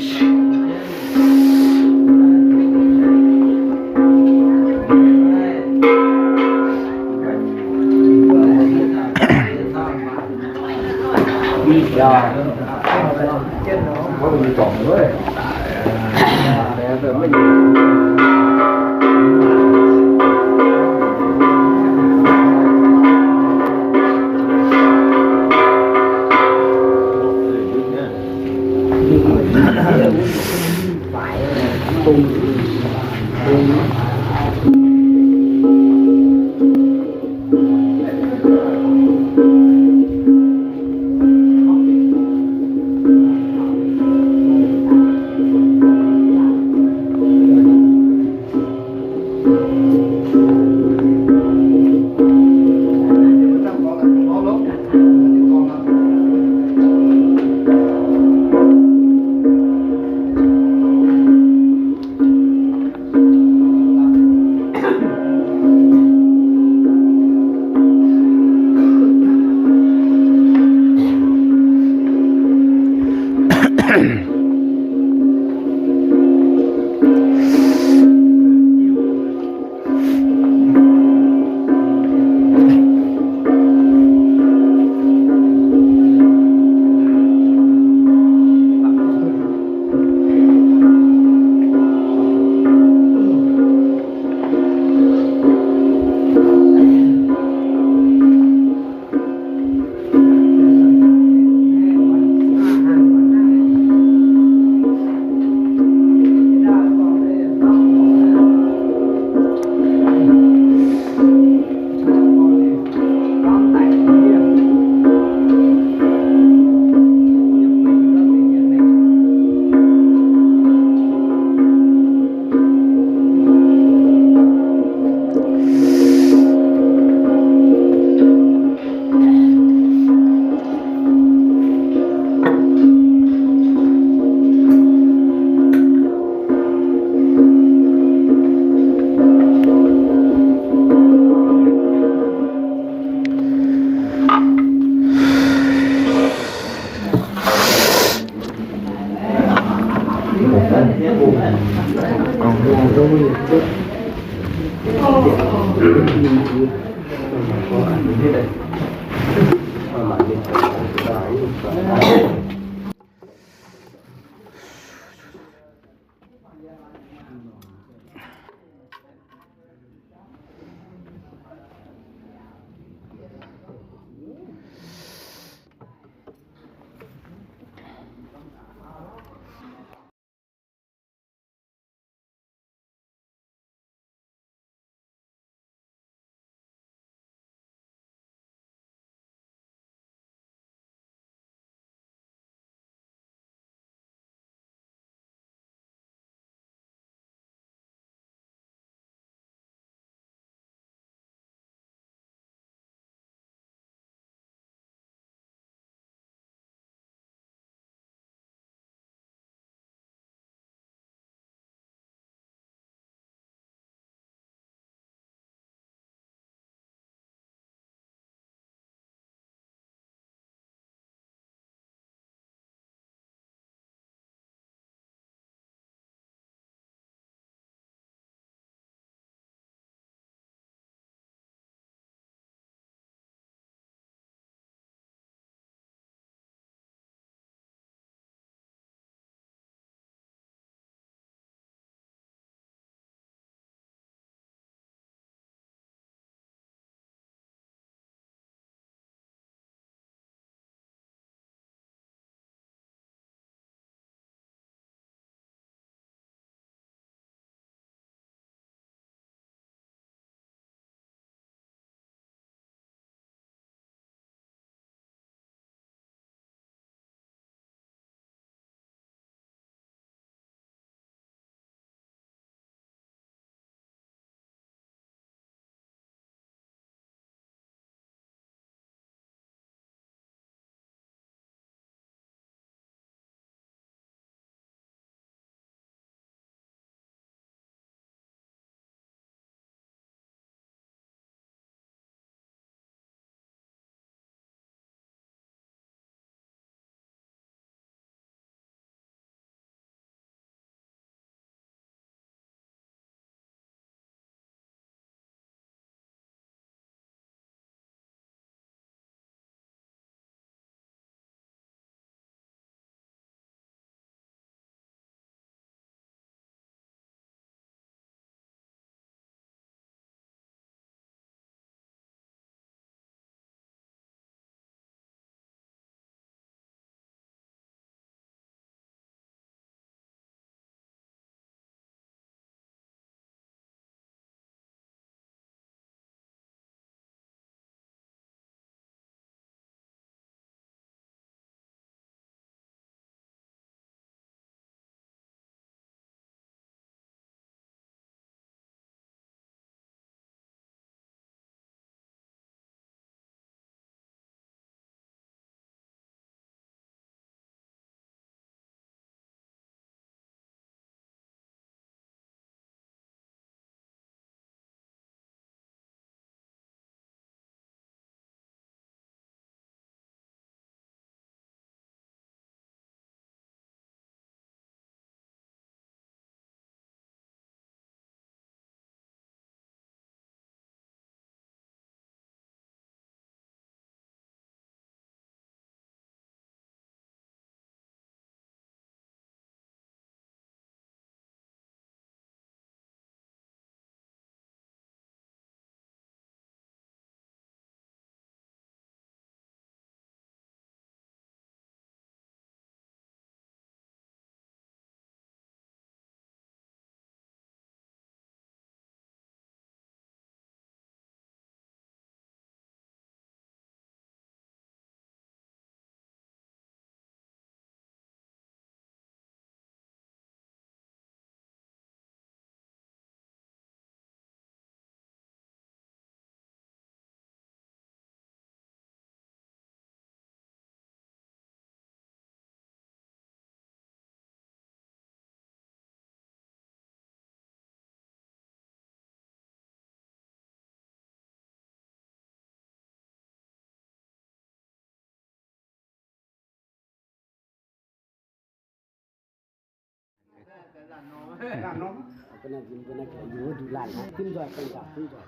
Zaangc norm. Mbuo naaiv, mbuo naaiv ga'yuoz wuov nduqc laanh hnangv, dimv nzoih baengh ndau, dimv nzoih.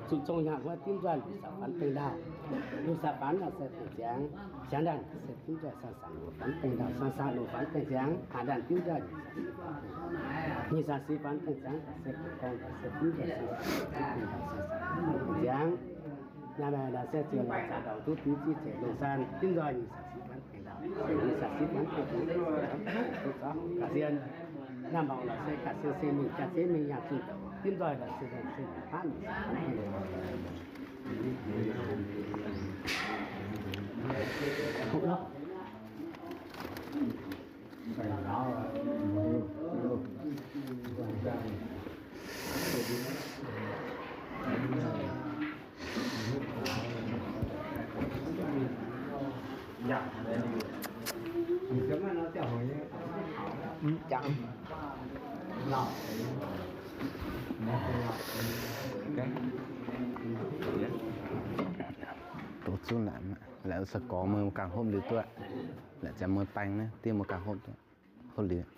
Zuqc zong hnyangx wuov dimv nzoih luqc saac faanx baengh ndau. Luqc saac faanx naaic se dongh ziangx, siangx ndaanh se dimv nzoih saang-saanc loz faanx baengh ndau, saang-saanc loz faanx baengh ziangx, haanx ndaanh dimv nzoih nyic saac si faanx baengh ziangx, se gorngv se dimv nzoih saang-saanc loz faanx baengh ndau, saang-saanc loz faanx baengh ziangx. Naaiv maaih naaiv se ziouc lorz zaax ndorngx duqv diuv ziqv zeic longc san dimv nzoih nyic saac si faanx baengh ndau, nyic saac si faanx baengh ndau, duqv zorqv ga'sien. Naaiv mangc lorz se ga'sien se mingh jaax-ziex mingh yangh zunh douc, dimv nzoih lorz se yangh zunh douc, faanv nyic saac si faanx baengh ndau. Doqc zunv naaic, laaix se gorngv meih ganh hopv liuz duqv, laaix ziangx meih baeng naaiv diev meih ganh hopv duqv, hopv liuz.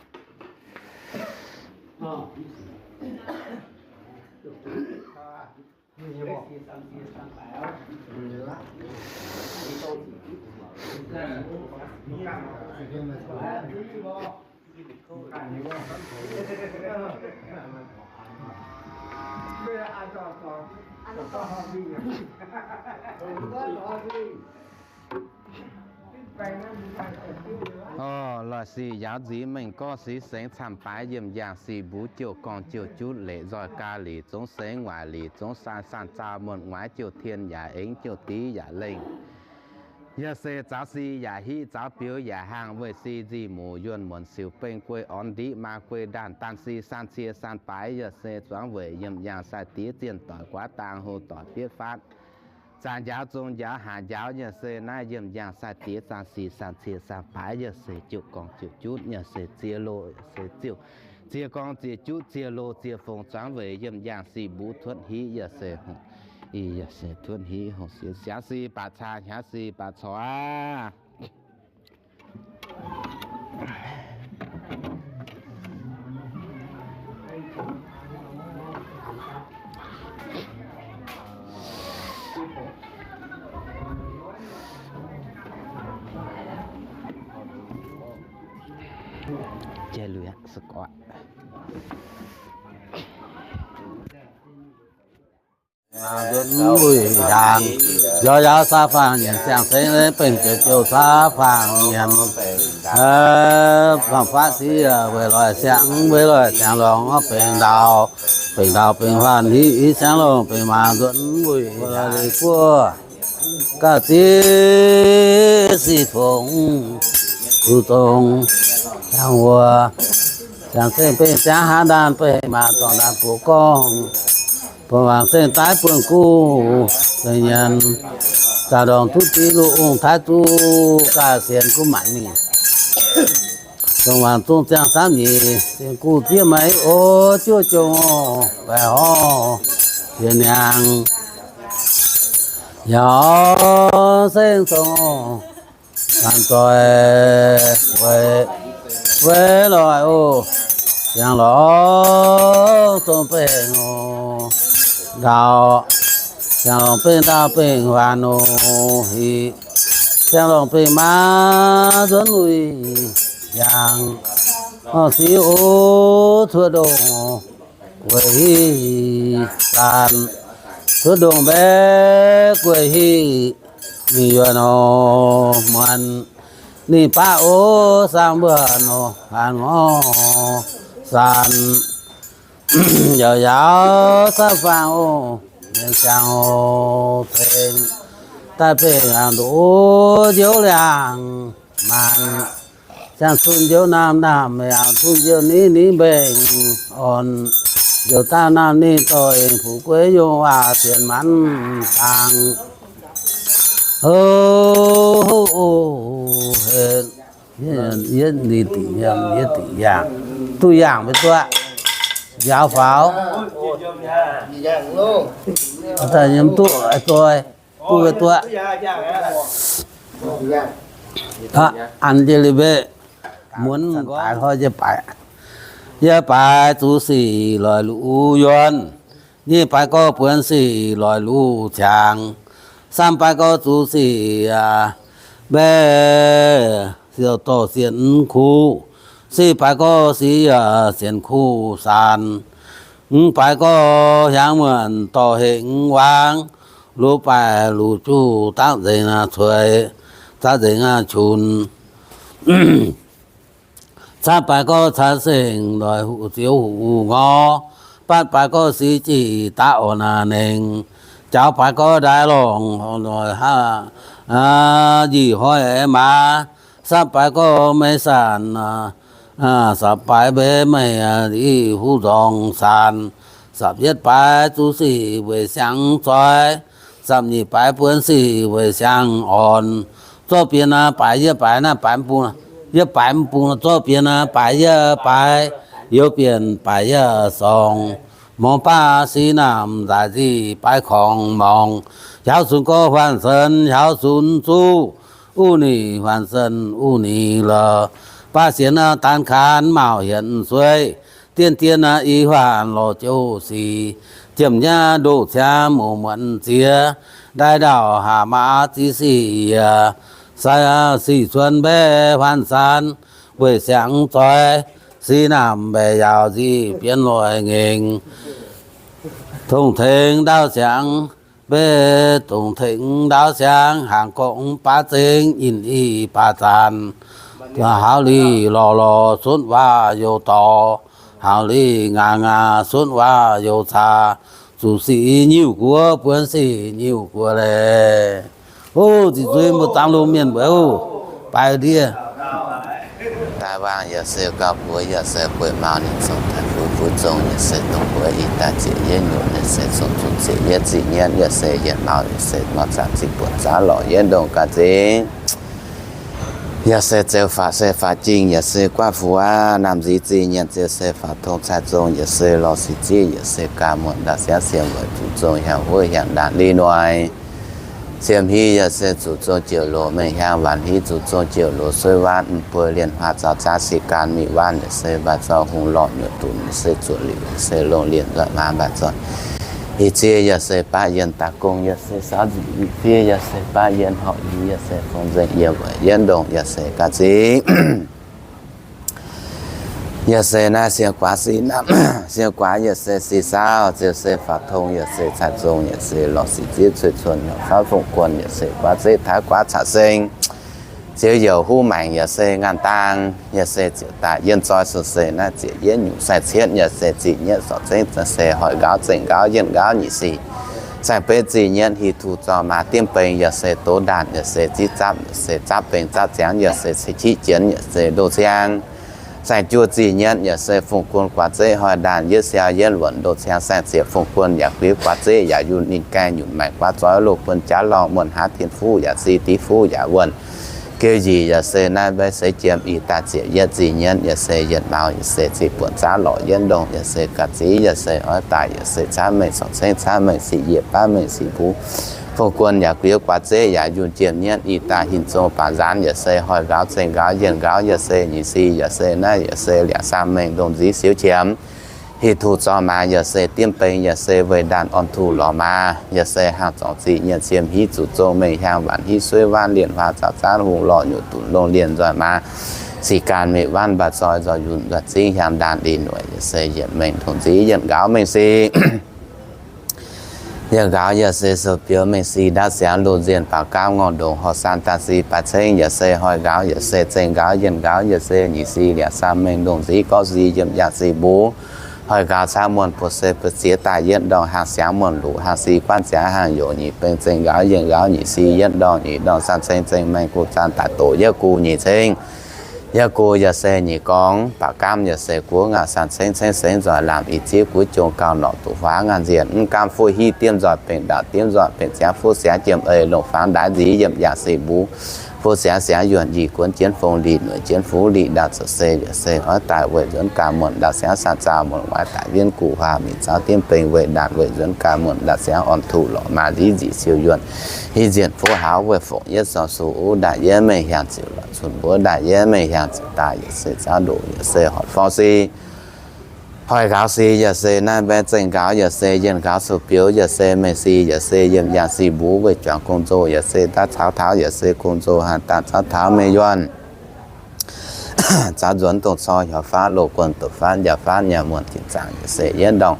Orv, loz-sic njaaux nziez mengh gorngv sic sengx camv-baaix yiem yangh sic mbuv jouh gorngv jouh jutv leic nzoih ga'lic zungv sengx waaic lic zungv san san zaah muonh waaic jouh tien yaac engx jouh div yaac lengh. Yaac se zaux sic yaac hiv zaux biux yaac hlang weih sic nzih muc yuonh muonc siouc beng guei orn ndiqv maa guei ndaanh daan sic san cie san baaix yaac se zuangx weic yiem yangh sai diex zienh doic guaav dang hlo doic bietv faatv. Zaah njaaux zong njaaux haac njaaux yaac se naaiv yiem yangh sai diex zaah sic san cie san baaix yaac se jiouv gorngv jiouv jutv yaac se ziex loz yaac se ziouv ziex gorngv ziex jutv ziex loz ziex fongc zuangx weic yiem yangh sic mbuv tuotv hiv yaac se hongc, i yaac se tuotv hiv hongc sienx siangx sic baac caa hnyangx sic baac corc aqv. Jai lui aqv, se gorqv. Nzuonx wuic ndaangc, njoux yaauv saav faang nyiemc, siang-sengx bengh ziouc jouh saav faang nyiemc. Faam-faqv sic weic loic siang, weic loic siang-longh bengh ndau, bengh ndau bengh huan hiv, hiv siang-longh bengh maaz nzuonx wuic ndaangc. Guoqv ga'ziex sic fongc, zuqc zongc ziangh wuoc, siang-sengx bengh ziangv haav ndaanh bengh maaz dorngc ndaanh buoz gorngv, buonc wangc zengh daaih buonc guv zengc nyienx, zaac ndorngc duqv div lungh ong taaix zuqc ga'sienx guv maanc mingh. Dongh wangc zong ziangh samv nyeic, zengc guv zieqv maiv o, juov jongh baeqc horv zieqc niangx, yaac sengx dongh ganh zoih weic weic loic o, siang-longh dongh bengh o ndau, siang-longh bengh ndau bengh huan o, hiv siang-longh bengh maaz nzuonx wuic ndaangc, orv sic o, cuotv ndongh gueic hiv zaanc, cuotv ndongh mbaeqv gueic hiv mingh yuonh o, muonc ninh baav o, saang mbuo nor haanz ngorc saanc, yaac yaauv saauv faang o, mienh siang o, ceng daaih bengh a'ndoqv njoux liangh maanc, siang-zunv njoux naamh, naamh meih a'ndoqv njoux ningv, ningv mbengh orn, njoux daaih naamh ninh dorh eng fuqv gueix yongh waac sienx maanc dangx. O, yietv ninh dingc yiem, yietv dingc yaangh, duqv yaangh maiv duqv, njaaux faaux. Daaih yiem duqv, doix, duqv maiv duqv. An jienv liuz mbeqc, muonz daaih hnoi jienv baaix. Yiem baaix zuqc sic loic luv yuonh, nyic baaix gorx buonc sic loic luv ziangx, samv baaix gorx zuqc sic mbaeqv siouc dorh sienx kuv, sic baaix gorx sic yaac sienx kuv saanx, mv baaix gorx hiaangx muonc dorh hengx waangv, luv baaix luv juv daav nzengc cueix, daav nzengc qunx. Cav baaix gorx cav sengh loic huv ziouv huv ngor, batv baaix gorx sic jih daav orn nengx, jaux baaix gorx ndaix lorngh loic haav njiec hnoi maaz, sapv baaix gorx maiv saanc, sapv baaix mbaeqv maiv i huv nzorngx saanc, sapv yietv baaix zuqc sic weic siangx zoi, sapv nyic baaix buonc sic weic siangx orn, zorqv bieqc naaiv baaix yietv baaix naaiv baaix mv bung, yietv baaix mv bung zorqv bieqc naaiv baaix yietv baaix, youz bienh baaix yietv sorngx, morngx baav sic naamh nzaaix nzic baaix korngx morngx, hiaaux sunx gorx huaanh sen hiaaux sunx zuqv, uv nyic huaanh sen uv nyic lorh, baav sienx daan kaanx mauc hienx sueih, dien dien i huaanh lorh jouv sic, jiem nyaav ndoqv ciangv muoz muonz ziex, ndaix ndaauh haac maaz ziqc sic yie, sai sic cuonx mbaeqv huaanh saanx, weic siangx zoi, sic naamh mbaeqc yaauc nzic bienx loic ngaengc, dongh tengx ndaauv siangx, mbaeqv dongh tengx ndaauv siangx, hnaangx gorngv baav zengx in i baav zaanc, hauz lic lorh lorh sunv waac youz dorh, hauz lic ngaaz ngaaz sunv waac youz caax, zuqc sic nyiuh guoqv buonv sic nyiuh guoqv leiz. O, ziqc zuiz mbuo zaangc lungh mienh mbuo, o, baaix ndiev. Daaih waangh yaac se gauh buoz yaac se bueix mau ninh zong daaih fuix fuix zong yaac se dongh mbuo ih daaih ziepc yietv nyutc yaac se zong zuqc ziepc yietv ziqc nyietv yaac se yietc maux yaac se maux zaangc ziqc buonc zaangc lorqc yietv ndongh ga'zingx. Yaac se zeux faatv se faatv jingh yaac se guaav fu'jueiv naamh nziez zingh nyienc ziouc se faatv tong cai zong yaac se lorz sic zieqv yaac se gaax muonc ndau siangv siemv weic zuqc zong hiaangx huov hiaangx ndaanx li noic. Siemv hiv yaac se zuqc zong jiouc loz mengh hiaang waanc hiv zuqc zong jiouc loz suiv waanc mv buo lienh huaah zaux zaav sic gaanv miqv waanc yaac se mbaaix zorqv hungh lorh nyuoqc dunc yaac se zuoqc liuc yaac se longh lienh nzoih maa mbaaix zorqv. Ih zieqv yaac se baav yienh daaih gong yaac se saauv nzuqc, ih zieqv yaac se baav yienh horpc yie yaac se fong nzengc yiem weic yietv ndongh yaac se ga'zingx. Yaac se naaiv siang guaax sic naamh, siang guaax yaac se sic saauv, ziouc se faatv tong yaac se cai zong yaac se lorz sic zieqv cueiv cuonx lorz faanv fongc guon yaac se guaav zeqv taaix guaav caux seng. Ziouc youc huv maengc yaac se ngaanh dang, yaac se ziouc daaih yienh zoi suc se naaiv ziepc yietv nyungc sai cietv yaac se ziqc nyietv sorc zengv se hoic nqaauv zengv nqaauv yienh nqaauv nyic sic. Saeng-beiv ziqc nyietv hieh tuh zorh maaz diemv beng yaac se doz ndaanh yaac se zipv zapv yaac se zapv beng zapv ziangx yaac se ciqv jienv yaac se ndoh ciang. Saeng-juoh ziqc nyietv yaac se fungx guon guaax zeqv hoic ndaanh yietv siau yietv luonc ndoh ciang. Saeng-ziec fungx guon yaac guiv guaax zeqv yaac yunh ninh gaengh nyunc maengc guaax zoix loz buonc jaav lorngh muonc haav tien fuqv yaac si div fuqv yaac wuonh. Geu njiec yaac se naaiv mbaeqv seix jiem ih daaih ziepc yietv ziqc nyietv yaac se yietc maux yaac se ziqc buonc zaanv lorqc yietv ndongh yaac se ga'zingx yaac se oix daaih yaac se caaiv mengh sorc cengv caaiv mengh sic yiec baav mengh sic mbuv. Fungx guon yaac guiv guaax zeqv yaac yunh jiem nyietv ih daaih hinc zong baac nzaanx yaac se hoic nqaauv zengh nqaauv yienh nqaauv yaac se nyic si yaac se naaiv yaac se liac saam mengh ndongh nziv siouv qiemx. Hieh tuh zorh maaz yaac se diemv beng yaac se weih ndaanh orn tuh lorz maaz yaac se haangh zorngc ziqc nyietv ciem hiv zuqc zong mengh hiaang waanc hiv suiv waanc lienh huaah zaux zaanv hungh lorh nyuoqc dunc longh lienh nzoih maaz. Sic gaanv miqv waanc mbaaix zoi nzoih yunh nzoih zingv hiaang ndaanh li noic yaac se yietc mengh ndongh nziv yienh nqaauv mengh si. Yienh nqaauv yaac se sou biouv mengh si ndaauv siangx lungh nzienh baaux gaamv ngorngh ndongx horh saan daaih si baaix cengv yaac se hoic nqaauv yaac se zengh nqaauv yienh nqaauv yaac se nyic si liac saam mengh ndongh nziv gorv si yiem yaac si mbuv. Hoic nqaauv caaiv muonh buoz se buoz ziex daaih yietv ndorngh haang siangx muonh luqc haang si guanv ziangx haang yoc nyic beng zengh nqaauv yienh nqaauv nyic si yietv ndorngh nyic ndorngh saan ceng zengh mengh guv zaan daaih doqc yietv guv nyic ceng. Yietv guv yaac se nyic gorngx, baaux gaamv yaac se guv ngaanc saan cengv cengv sengx nzoih lamh ih zieqv guv jong gauh norqc duqv huaav ngaanc nzienh mv gaamv fuqv hiv diemv nzoih bengh ndauc diemv nzoih bengh ziangx fuqv siangx jiem ei longc fangx ndaix nziv yiem yaac se mbuv. Fuqv siangx siangx yuonh yie guonv jienv fong li noic jienv fuqv li ndau zoux se yaac se oix daaih weih nzuonx gaax muonc ndau siangx saan zaah muonc waaiv daaih wienv guv huaax mingh zaux diemv bengh weih ndaanh weih nzuonx gaax muonc ndau siangx orn tuh lorqc maaz nziv nziqc siou yuonh. Hiv nzienh fuqv hauz weih fongc yietv sorng sux uv ndaaih yietv mengh hiaang ziouc lorqc cun mbuov ndaaih yietv mengh hiaang ziouc daaih yaac se zaux ndoqc yaac se horpc forv si. Hoic nqaaux si yaac se naaiv mbaeqv zengh nqaaux yaac se yienh nqaaux sou-biouv yaac se meih si yaac se yiem yangh si mbuv weih juangc gong-zoh yaac se daav caux taux yaac se gong-zoh haanh daanh caux taux meih yuonh caux nzuonx dongh cor hiaaux faatv loz guonh doqc faatv njaaux faatv nyaah muonh tin zaangc yaac se yietv ndorngh.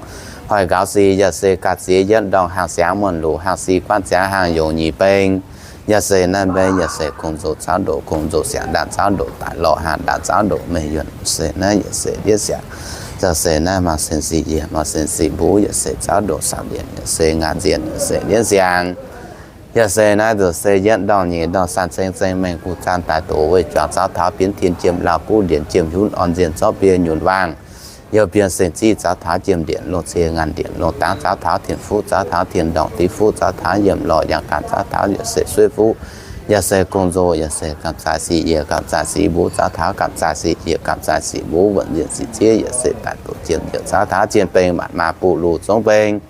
Hoic nqaaux si yaac se ga'ziex yietv ndorngh haangh siangx muonh luc haangh si guaatv ziangx haangh youz nyic beng. Yaac se naaiv mbaeqv yaac se gong-zoh caux ndoqc gong-zoh siangx ndaanh caux ndoqc daaih lorh haanh ndaanh caux ndoqc meih yuonh se naaiv yaac se ndiev siangx. Yaac se naaiv maaih sen si yiec maaih sen si mbuv yaac se caux ndoqc saamv lienc yaac se ngaanh nzienh yaac se ndiev siangx. Yaac se naaiv nzuqc se yietv ndorngh nyeic ndorngh san ceng zengh mengh guv zaanv daaih doqc weih juangc caux taux bienv tien jiem lauh buv ndienc jiem hiuv orn nzienh zorqv biei nyunc waangh. Youh bien seng ziv caux taux jiem ndienc longh cie ngaanh ndienc longh dangx caux taux tien fuqv caux taux tien ndorngh div fuqv caux taux yiem lorh yangh gaanh caux taux yaac se suiv fuqv. Yaac se gong-zoh yaac se gamh zaaic sic yiec gamh zaaic sic mbuv caux taux gamh zaaic sic yiec gamh zaaic sic mbuv wuonc nzienh sic ziev yaac se daaih doqc jiem njiec caux taux jien beng maanc maa buv luv zongv beng.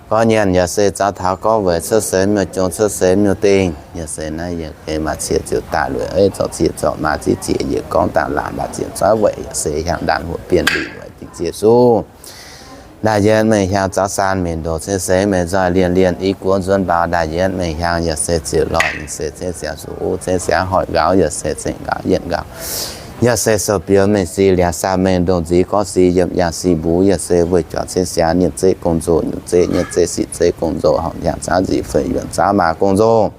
Gorngv nyienc yaac se caux taux gorngv weic cuotv seix miuc-jong cuotv seix miuc-dingh, yaac se naaiv yiem geh maaih cie ziouc daaih lueic eiv zorqv cie zorqv maa ziv cie yiec gorngv dangh laangc mbaac zienh zoiv weic yaac se hiaangx ndaanh huoqc bienh lic weic dingc zie suv. Ndaah yienv meih hiaangx zaux saan mingh ndoqc ceng seix meih nzoih lienh lienh i guoqv nzuonx mbaaux ndaah yienv meih hiaangx yaac se ziouc lorh yaac se ceng siangx suv ceng siangx hoic nqaaux yaac se zengh nqaaux yietv nqaaux. Yaac se sou-biouv meih si liangx saah mengh ndongh nziv gorngv si yiem yangh si mbuv yaac se weih juangc ceng siangx nyienh zeiv gong-nzou nyungc zeiv nyienh zeiv sic zeiv gong-nzou horngc hiaangx zaanv nzic feix yuonc zaanv maa gong-nzou.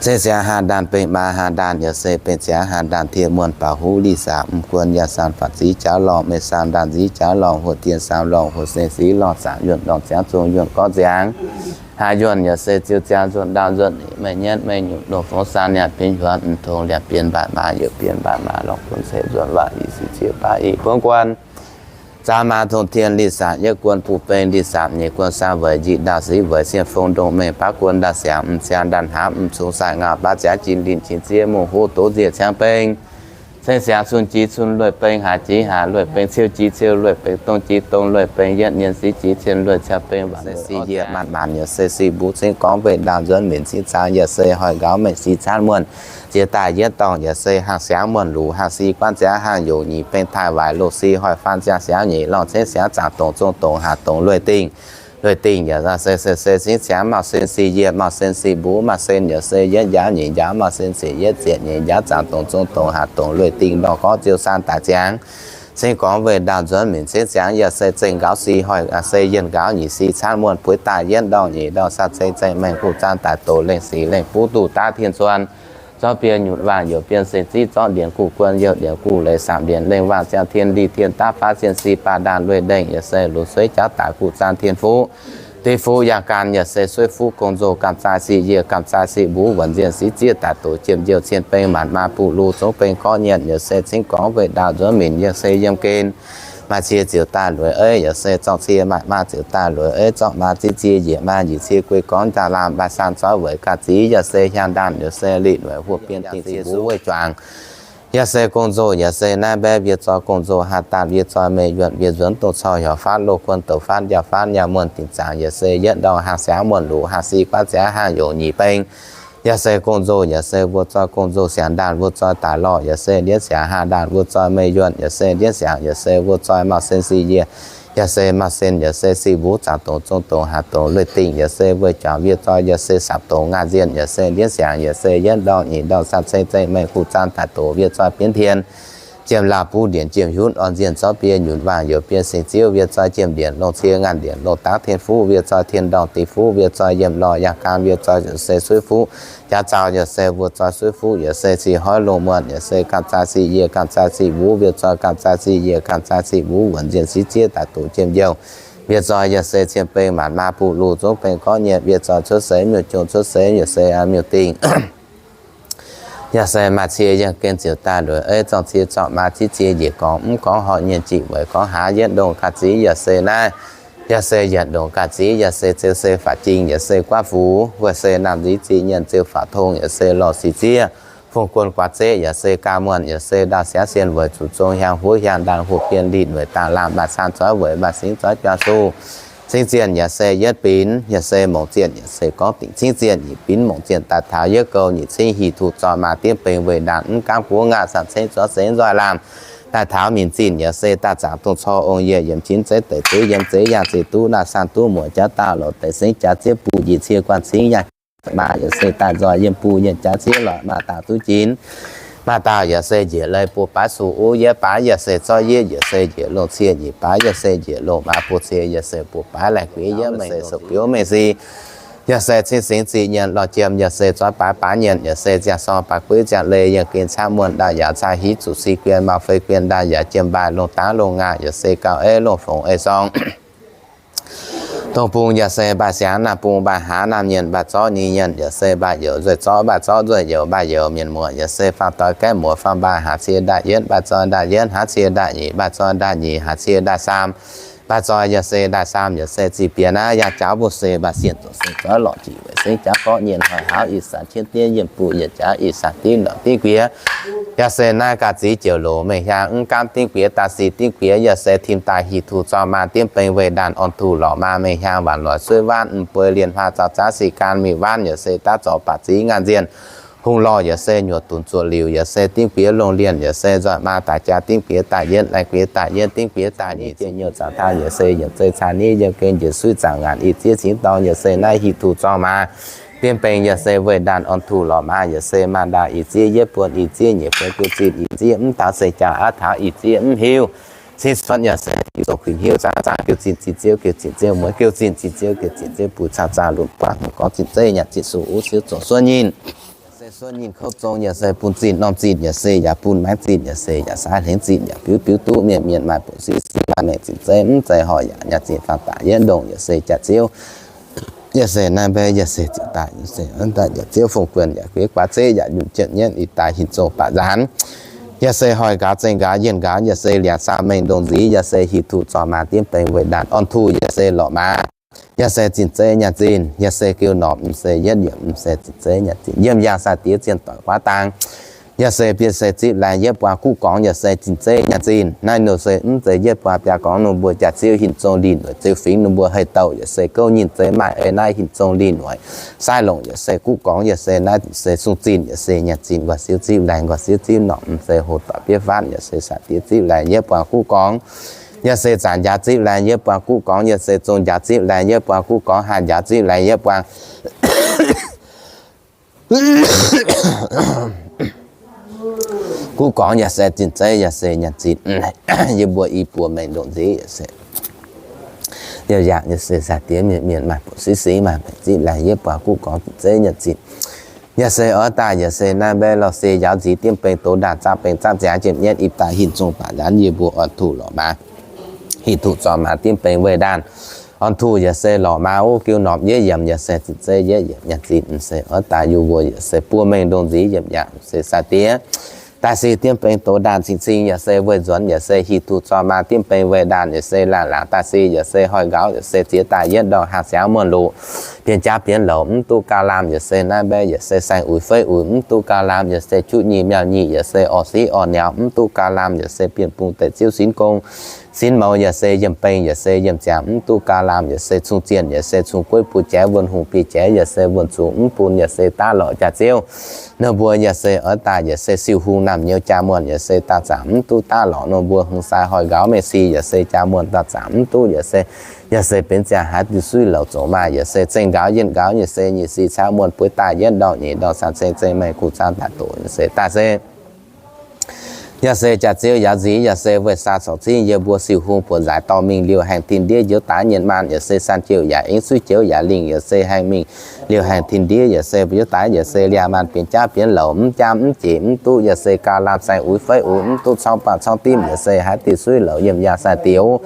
Ceng siangx haanh ndaanh bengh maa haanh ndaanh yaac se bengh ziangx haanh ndaanh tiev muonh baaux huv lic saamv m'guon yaac saamv faatv ziv jaax lorngh meih saamv ndaanh ziv jaax lorngh huoqv dien saamv lorngh huoqv seng siv lorngh zaangc yuonh lorngh ziangx zong yuonh gorngv ziangx. Haaix yuonh yaac se ziouc ziangx nzuonx ndaauh nzuonx meih nyienv meih nyungc ndoh fongx saang niaa benx hiuonx m'tongx liangx bienx mbaatc maa youc bienx mbaatc maa lorngh guon ceix nzuonx waac i sic ziex baav i buonv guon. Zaangv maa tong tien lic saamv yietv guon buv beng lic saamv nyeic guon saang weic njiec ndaauh siv weic sienh fong ndongh mengh baav guon ndaauh siangx m'siangx ndaauh hnamv m'zungx saaic ngauh baav ziangx jin linh qin ziev mungh huv doz nziec ciang beng. Ceng siangx cun jiex cun lueic beng, haaix jiex haaix lueic beng, ciouv jiex ciouv lueic beng, dong jiex dong lueic beng, yietv nyienz siv jiex cien lueic ciang beng, waac sic yiec maanc maanc yaac se sic mbuv cingv gorngv weih ndaauh nzuonx minc cingv caang yaac se hoic nqaaux mengh sic caanv muonh jiex daaih yietv dorngh yaac se haangh siangx muonh luc haangh si guaanv ziangx haangh youz nyic beng taaih waaic loz si hoic faanv ziangx siangx nyeic lorngh cingv siangx zaangc dongc zong dongc haac dongc lueic dingh. Lueic dingh yaac se se se cingv siangx maaih sen sic yiec maaih sen sic mbuv maaih sen yaac se yietv njaaux nyeic njaaux maaih sen sic yietv ziec nyeic njaaux zaangc dongc zong dongc haac dongc lueic dingh ndorngh gorngv ziouc saan daaih ziangx. Cingv gorngv weih ndaauh nzuonx minc cingv siangx yaac se zengh nqaaux si hoic se yienh nqaaux nyeic si caanv muonh puix daaih yietv ndorngh nyeic ndorngh saan ceng zengh mengh guv zaanv daaih doqc lengh sic lengh buv duqv daav tien cuon. Zorqv biei nyutc waangh youc biei seng ziv zorqv ndienx guv guon youc ndienx guv leiz saamv ndienx lengh waangh ziangh tien li tien daav baav cien si baav ndaanh lueic ndengh yaac se lunx sueiv jauv daaih guv zaanv tien fuqv. Div fuqv yangh gan yaac se sueiv fuqv gong-nzou gamh zaai sic yiec gamh zaai sic mbuv wuonc nzienh siv ziev daaih doqc jiem njiouh cien beng maanc maa buv luv zongv beng gorqv nyienc yaac se cingv gorngv weih ndaauh nzuonx minc yaac se yiem gen. Maaih cie ziouc daaih lueic eiv yaac se zorqv cie, maaih maa ziouc daaih lueic eiv zorqv maa, ziv cie yiec maa, njiec cie guei gorngv jaa laam maaih saan zoiv weic ga'ziv yaac se hiaang ndaanh yaac se lic lueic huoqc bienh dingc cie suv weih juangc. Yaac se gong-nzou yaac se naaiv mbaeqv wiev zoi gong-nzou haah daanh wiev zoi meih yuonh wiev nzuonx dongh cor hiaaux faatv loz guon doqc faatv njaaux faatv nyaah muonh dingc zaangc yaac se yietv ndorngh haangh siangx muonh luc haangh si guaatv ziangx haangh youz nyic beng. Yaac se gong-nzou yaac se mbuo zoi gong-nzou siangx ndaanh mbuo zoi daaih lorh yaac se ndiev siangx haah ndaanh mbuo zoi meih yuonh yaac se ndiev siangx yaac se mbuo zoi maaih sen sic yiec yaac se maaih sen yaac se sic mbuv zaangc dongc zong dongc haac dongc lueic dingh yaac se weih juangc wiev zoi yaac se sapc dongc ngaanh nzienh yaac se ndiev siangx yaac se yietv ndorngh nyeic ndorngh saan ceng zengh mengh guv zaanv daaih doqc wiev zoi bienv tien jiem laauh buv ndienc jiem hiuv orn nzienh zorqv biei nyutc waangh youc biei seng ziouv wiev zoi jiem ndienc longh cie ngaanh ndienc longh dangv tien fuqv wiev zoi tien ndorngh div fuqv wiev zoi yiem lorh yangh gan wiev zoi yaac se suiv fuqv jaax zaux yaac se mbuo zoi suiv fuqv yaac se sic hoiv longh muonh yaac se gamh zaai sic yiec gamh zaai sic mbuv wiev zoi gamh zaai sic yiec gamh zaai sic mbuv wuonc nzienh siv ziev daaih doqc jiem njiouh wiev zoi yaac se cien beng maanc maa buv luv zongv beng gorqv nyienc wiev zoi cuotv seix miuc-jong cuotv seix yaac se miuc-dingh. Yaac se maaih cie yangh gen ziouc daaih lueic eiv zorqv cie zorqv maa ziv cie njiec gorngv mv gorngv horc nyienh jieqv weic gorngv hlaax yietv ndongh ga'ziv yaac se naaiv. Yaac se yietc ndongh ga'ziv yaac se ziouc se faatv jingh yaac se guaatv fuc weic se naamh nziv zieqc nyienh ziouc faatv tong yaac se lorh sic ziev. Fungx guon guaax zeqv yaac se gaa muonh yaac se ndaauh siangv sien weic zuqc zong hiaang huov hiaang ndaanh huoqc bienh linh weic daaih laanh maaih caan zoiv weic maaih singv zoiv juang suh. Cingv zienh yaac se yietv binx yaac se mongc zienh yaac se gorngv dingc cingv zienh nyic binx mongc zienh daaih taux yietv gouh nyic cingv hih tuh zorqv maa diev bengx weic ndaanh mv gaamv guoqv ngaah caan cengx zorqv seix nzoih laanh. daaih taux minc zinh yaac se daaih zaangc dongh cor ong yie yiemc qinx zeiv deic zeiv yiem zeiv yaangh zeiv duqv naaiv san duqv muoc jaax daauh lorz deix sengv jaax ziev buh njiec cie guanh cingv yaangh maah yaac se daaih nzoih yiem buh yiem jaax ziev lorz maah daauh duqv jinx. Maah daauh yaac se njiec leiz buo baav suh uv yietv baav yaac se zorv yietv yaac se njiec longh cie nyic baav yaac se njiec longh maah buo cie yaac se buo baav laengz guiev yietv mengh se sou biouv mengh si yaac se cing singx ziqc nyienc lorz jiem yaac se zuov baav baav nyienc yaac se ziangh sorng baav gueiv ziangh leiz yaac gen caqv muonh ndau yaauc caqv hiv zuqc si guien maaih fei guien ndau yaauc jiem mbaaih longh dangv longh ngaah yaac se gauh ei longh fongc ei sorng. Dongh bung yaac se mbaaih siangx, naamh bung mbaaih hnangv, naamh nyienc mbaaih zorqv, nyic nyienc yaac se mbaaih youz, nzueic zorqv mbaaih zorqv, nzueic youz mbaaih youz, mienh muoz yaac se faam doix gaeqv muoz, faam mbaaih hnangv cie ndaaih yietv, mbaaih zoih ndaaih yietv hnangv cie ndaaih nyic, mbaaih zoih ndaaih nyic hnangv cie ndaaih saam, mbaaih zoih yaac se ndaaih saam yaac se zih bieqc naaiv yaangh jauv mbuo se mbaaih sienh zoqc se zoih lorqc jiex weic sengv jaav gorqv nyienh hnoi hauv ih zanc qiemx diev yiem buo yietc jaav ih zanc dingv lorqc dingv guiex. Yaac se naaiv ga'ziv joux loz mengh hiaang mv gaamv dingv guiex daaih sic dingv guiex yaac se tim daaih hic tuh zorng maa diev beng weih ndaanh orn tuh lorqc maa mengh hiaang waanc loic suiv waanv m'buo lienh hlaax zaux zaav sic gaan mingh waanv yaac se daav zorc baac ziv ngaanh nzienh hungh lorh yaac se nyuoqc dunc zuoqc liuc yaac se dingv guiex longh lienh yaac se nzoih maa daaih jaa dingv guiex daaih yietv laengz guiex daaih yietv dingv guiex daaih nyic jiex nyouh zaux taaih yaac se yiemc zei caa niv yiem gengh njiec suiv zaangc ngaanc ih ziev cingv dorng yaac se naaiv hic tuh zorng maa diev beng yaac se weih ndaanh orn tuh lorqc maa yaac se maaih ndaauh ih ziev yietv buonc ih ziev nyeic buonc gouv zinh ih ziev mv taux se jaa aav taux ih ziev mv hiuv cingv suonv yaac se zoqc kuinx hiuv zaangc zaangc gouv zinh zinh ziouv gouv zinh ziouv mueiz gouv zinh zinh ziouv gouv zinh ziouv buo caux zaangc lunc buangh hungh gorngv zinh zeiv nyanc zinh suv uv siouv zoqc suonv nyinh se suonv nyinh kouv zong yaac se bun zinh norm zinh yaac se yaac bun maengx zinh yaac se yaac saaix hlengx zinh yaac biuv biuv duqv mienh mienh maaih buonc siv siv maaih maengc zinh zeiv mv zeiz horh yaac nyanc zinh faam daaih yietv ndongh yaac se jaax ziouv yaac se naaiv mbaeqv yaac se ziouc daaih yaac se daaih yaac ziouv fong guon yaac gueix guaax zeiv yaac yunc jienv nyienv ih daaih hinc zong baac nzaanx yaac se hoic nqaaux zengh nqaaux yienh nqaaux yaac se liangx saah mengh ndongc nziv yaac se hic tuh zorh maa diev bengx weic ndaanh orn tuh yaac se lorqc maa yaac se zinh zeiv nyanc zinh yaac se geu norm mv se yietv yiemc mv se zinh zeiv nyanc zinh yiem yaangh sai diev zienh doic guaav dang yaac se biei se zipv laengz yietv buang guv gorngv yaac se zinh zeiv nyanc zinh. Naaiv nor se mv zeiz yietv buang biaa gorngv nor mbuo jaax ziouv hinc zong linh weic ziouv fingx nor mbuo hei douh yaac se gouv nyinh zeiv maaih ei naaiv hinc zong linh weic sai longc yaac se guv gorngv yaac se naaiv se sung zinh yaac se nyanc zinh nqoi siouv zipv laengz nqoi siouv zipv norm mv se hoc doic bieiv fatv yaac se sai diev zipv laengz yietv buang guv gorngv yaac se zanc njaaux zipv laengz yietv buang guv gorngv yaac se zong njaaux zipv laengz yietv buang guv gorngv haih njaaux zipv laengz yietv buang guv gorngv yaac se zinh zeiv yaac se nyanc zinh yie mbuo i buo mengh ndongc nziv yaac se yaac yaac yaac se sai diev mienh mienh maaih buonc siv siv maaih maengc zipv laengz yietv buang guv gorngv zinh zeiv nyanc zinh yaac se oix daaih yaac se naaiv mbaeqv lorh se yaauv nziv diev bengx doz ndaanh zaah bengx zaah ziangx jienv nyienv ih daaih hinc zong baac nzaanx yie mbuo orn tuh lorqc maa hinc tuh zorh maa diev bengx weih ndaanh orn tuh yaac se lorqc maa ov geu norm yietv yiemc yaac se zinh zeiv yietv yiemc nyanc zinh se oix daaih yie mbuo yaac se buo mengh ndongc nziv yiemc yaac se sai diev daaih se diev bengx doz ndaanh cing-cing yaac se weih nzuonx yaac se hinc tuh zorh maa diev bengx weih ndaanh yaac se laangh laangc daaih se yaac se hoic nqaaux yaac se ziex daaih yietv ndorngh haangh siangx muonh loc bienh jaav bienh louc mv duqv gauh lamh yaac se naaiv mbaeqv yaac se saeng uix feiv uix mv duqv gauh lamh yaac se juqv nyic miauh nyic yaac se orv siv orv niauv mv duqv gauh lamh yaac se bienh bung deic ziouv sinx gong sinx mouz yaac se yiem bengx yaac se yiem ziangx mv duqv gauh lamh yaac se cung zienh yaac se cung gueiv buo jaaix wuonh hungh biei jaaix yaac se wuonh zuqc mv bun yaac se daav lorqc jaax ziouv. Ninh mbuo yaac se oix daaih yaac se siou hungh naamh nyouz jaa muonh yaac se daaih zaangc mv duqv daav lorqc ninh mbuo hungh sai hoic nqaaux mengh si yaac se jaa muonh daaih zaangc mv duqv yaac se yaac se benx ziangh haaix diuh suiv louc zoux maaih yaac se zengh nqaaux yienh nqaaux yaac se nyic si caqv muonh bueix daaih yietv ndorngh nyeic ndorngh san ceng zengh maengh kuh cang daaih doqc yaac se daaih se yaac se jaax ziouv yaauv nziv yaac se weih saa corc cingv yie mbuo siou hungh buoqc nzaaix dorh mingh liouh haengh tin ndiev njoux daaix nyienh maanh yaac se san jouh yaac ingv suiv joux yaac lingh yaac se haengh mingh liouh haengh tin ndiev yaac se njoux daaix yaac se liaah maanh bienx jaav bienx louc mv jaam mv jeic mv duqv yaac se gauh lamh saeng uix feiv uix mv duqv corngv baamh corngv dimv yaac se haaix diuh suiv louc yiem yaangh sai dioux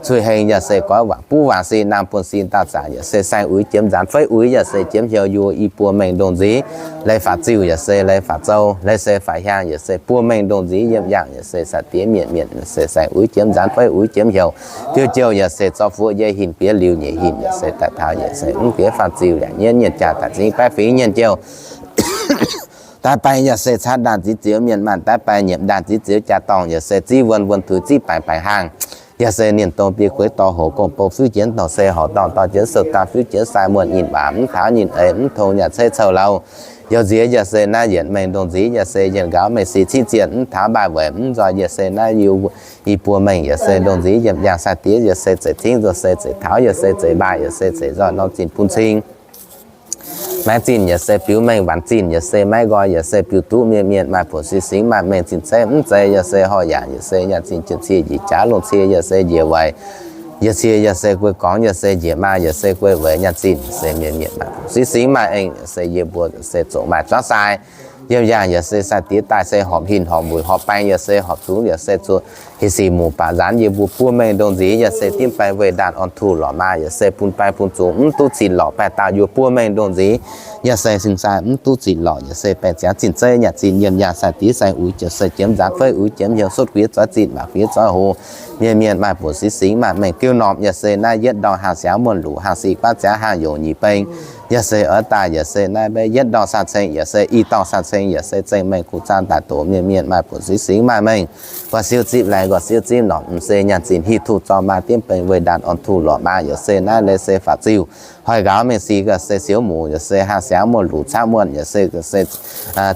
cuiv heng yaac se goiv waac buv waac sin naamh buonv sin daaih zaangc yaac se saeng uix jiemx nzaanx feiv uix yaac se jiemx heuc yie i buo mengh ndongc nziv leiz faatv ziuh yaac se leiz faatv zou leiz se faatv hiaang yaac se buo mengh ndongc nziv yiem yaangh yaac se sai diev mienh mienh yaac se saeng uix jiemx nzaanx feiv uix jiemx heuc diuh jouh yaac se zorqv fuoqv yie hinc bieqc liuz nyeic hinc yaac se daaih taux yaac se mv bieqc faatv ziuh yaac nyienv nyienh jaa daaih zingv baeqv fingx nyienh jouh daaih baeng yaac se caatv ndaanh ziex zioux mienh maanh daaih baeng nyiemc ndaanh ziex zioux jaa dorngh yaac se ziv wuonh wuonh tuix ziv baengc baengc haangh Yaac se ninh dongh biei kueix dorh hoc gong-bou fiuv jienv dorh se horqc dorngh dorh jienv sou-daaih fiuv jienv sai muonh nyinh waac mv taux nyinh eix mv tong nyaah ceix cou lauh. Youh nziex yaac se naaiv yietc mengh ndongh nziv yaac se yietc nqaux mengh sic ciqv zienc mv taux mbaih weic mv nzoih yaac se naaiv yie buo mengh yaac se ndongh nziv yiem yangh sai-diex yaac se zeic cingv nzoih se zeic taux yaac se zeic mbaih yaac se zeic nzoih norm zinh bun cing. Maiv zinh yaac se biux mengh waanc zinh yaac se maiv nqoi yaac se biux duqv mienh mienh maaih buonc sic singx maaih mengh zinh zeiv mv zeiz yaac se horh yaangc yaac se nyaah zinh jiem cie njiec jaax lungh cie yaac se njiec weic yaac cie yaac se guei gorngv yaac se njiec maa yaac se guei weic nyaah zinh yaac se mienh mienh maaih buonc sic singx maaih eng yaac se yie mbuo yaac se zoqc maaih zuangv sai. Yiem yaangh yaac se sai-diex daaih se horpc hin horpc muic horpc baeng yaac se horpc zungx yaac se zuqc heh sic muc baac nzaanx yie mbuo buo mengh ndongh nziv yaac se dimv baeng weih ndaanh orn tuh lorqc maa yaac se bun baeng bun zungx mv duqv zinh lorqc baeqc dauh yie buo mengh ndongh nziv yaac se sin sai mv duqv zinh lorqc yaac se baeqc ziangx zinh zeiv nyaah zinh yiem yaangh sai-diex sai uix jiex se jiemx nzaanx feiv uix jiemx hnyouv sutv guiex zoix zinh maac guiex zoix hoc. Mienh mienh maaih buonc sic singx maaih mengh geuv norm yaac se naaiv yietv ndorngh haangh siangx muonh luc haangh sic guaav ziangx haangh yoc nyic beng yaac se oix daaih yaac se naaiv mbe yietv ndorngh san ceng yaac se i dorngh san ceng yaac se zengh mengh kuv zaan daaih doqc mienh mienh maaih buonc sic singx maaih mengh. Nqoi siou zipv laengz nqoi siou zipv norqc m'se nyaanh zinh hiuv tuh zorng maa diemv beng weih ndaanh orn tuh lorqc maa yaac se naaiv leiz se faatv ziuh. Hoic nqaux mengh sic ga'se siou muc yaac se haangh siangx muonh luc caqv muonh yaac se ga'se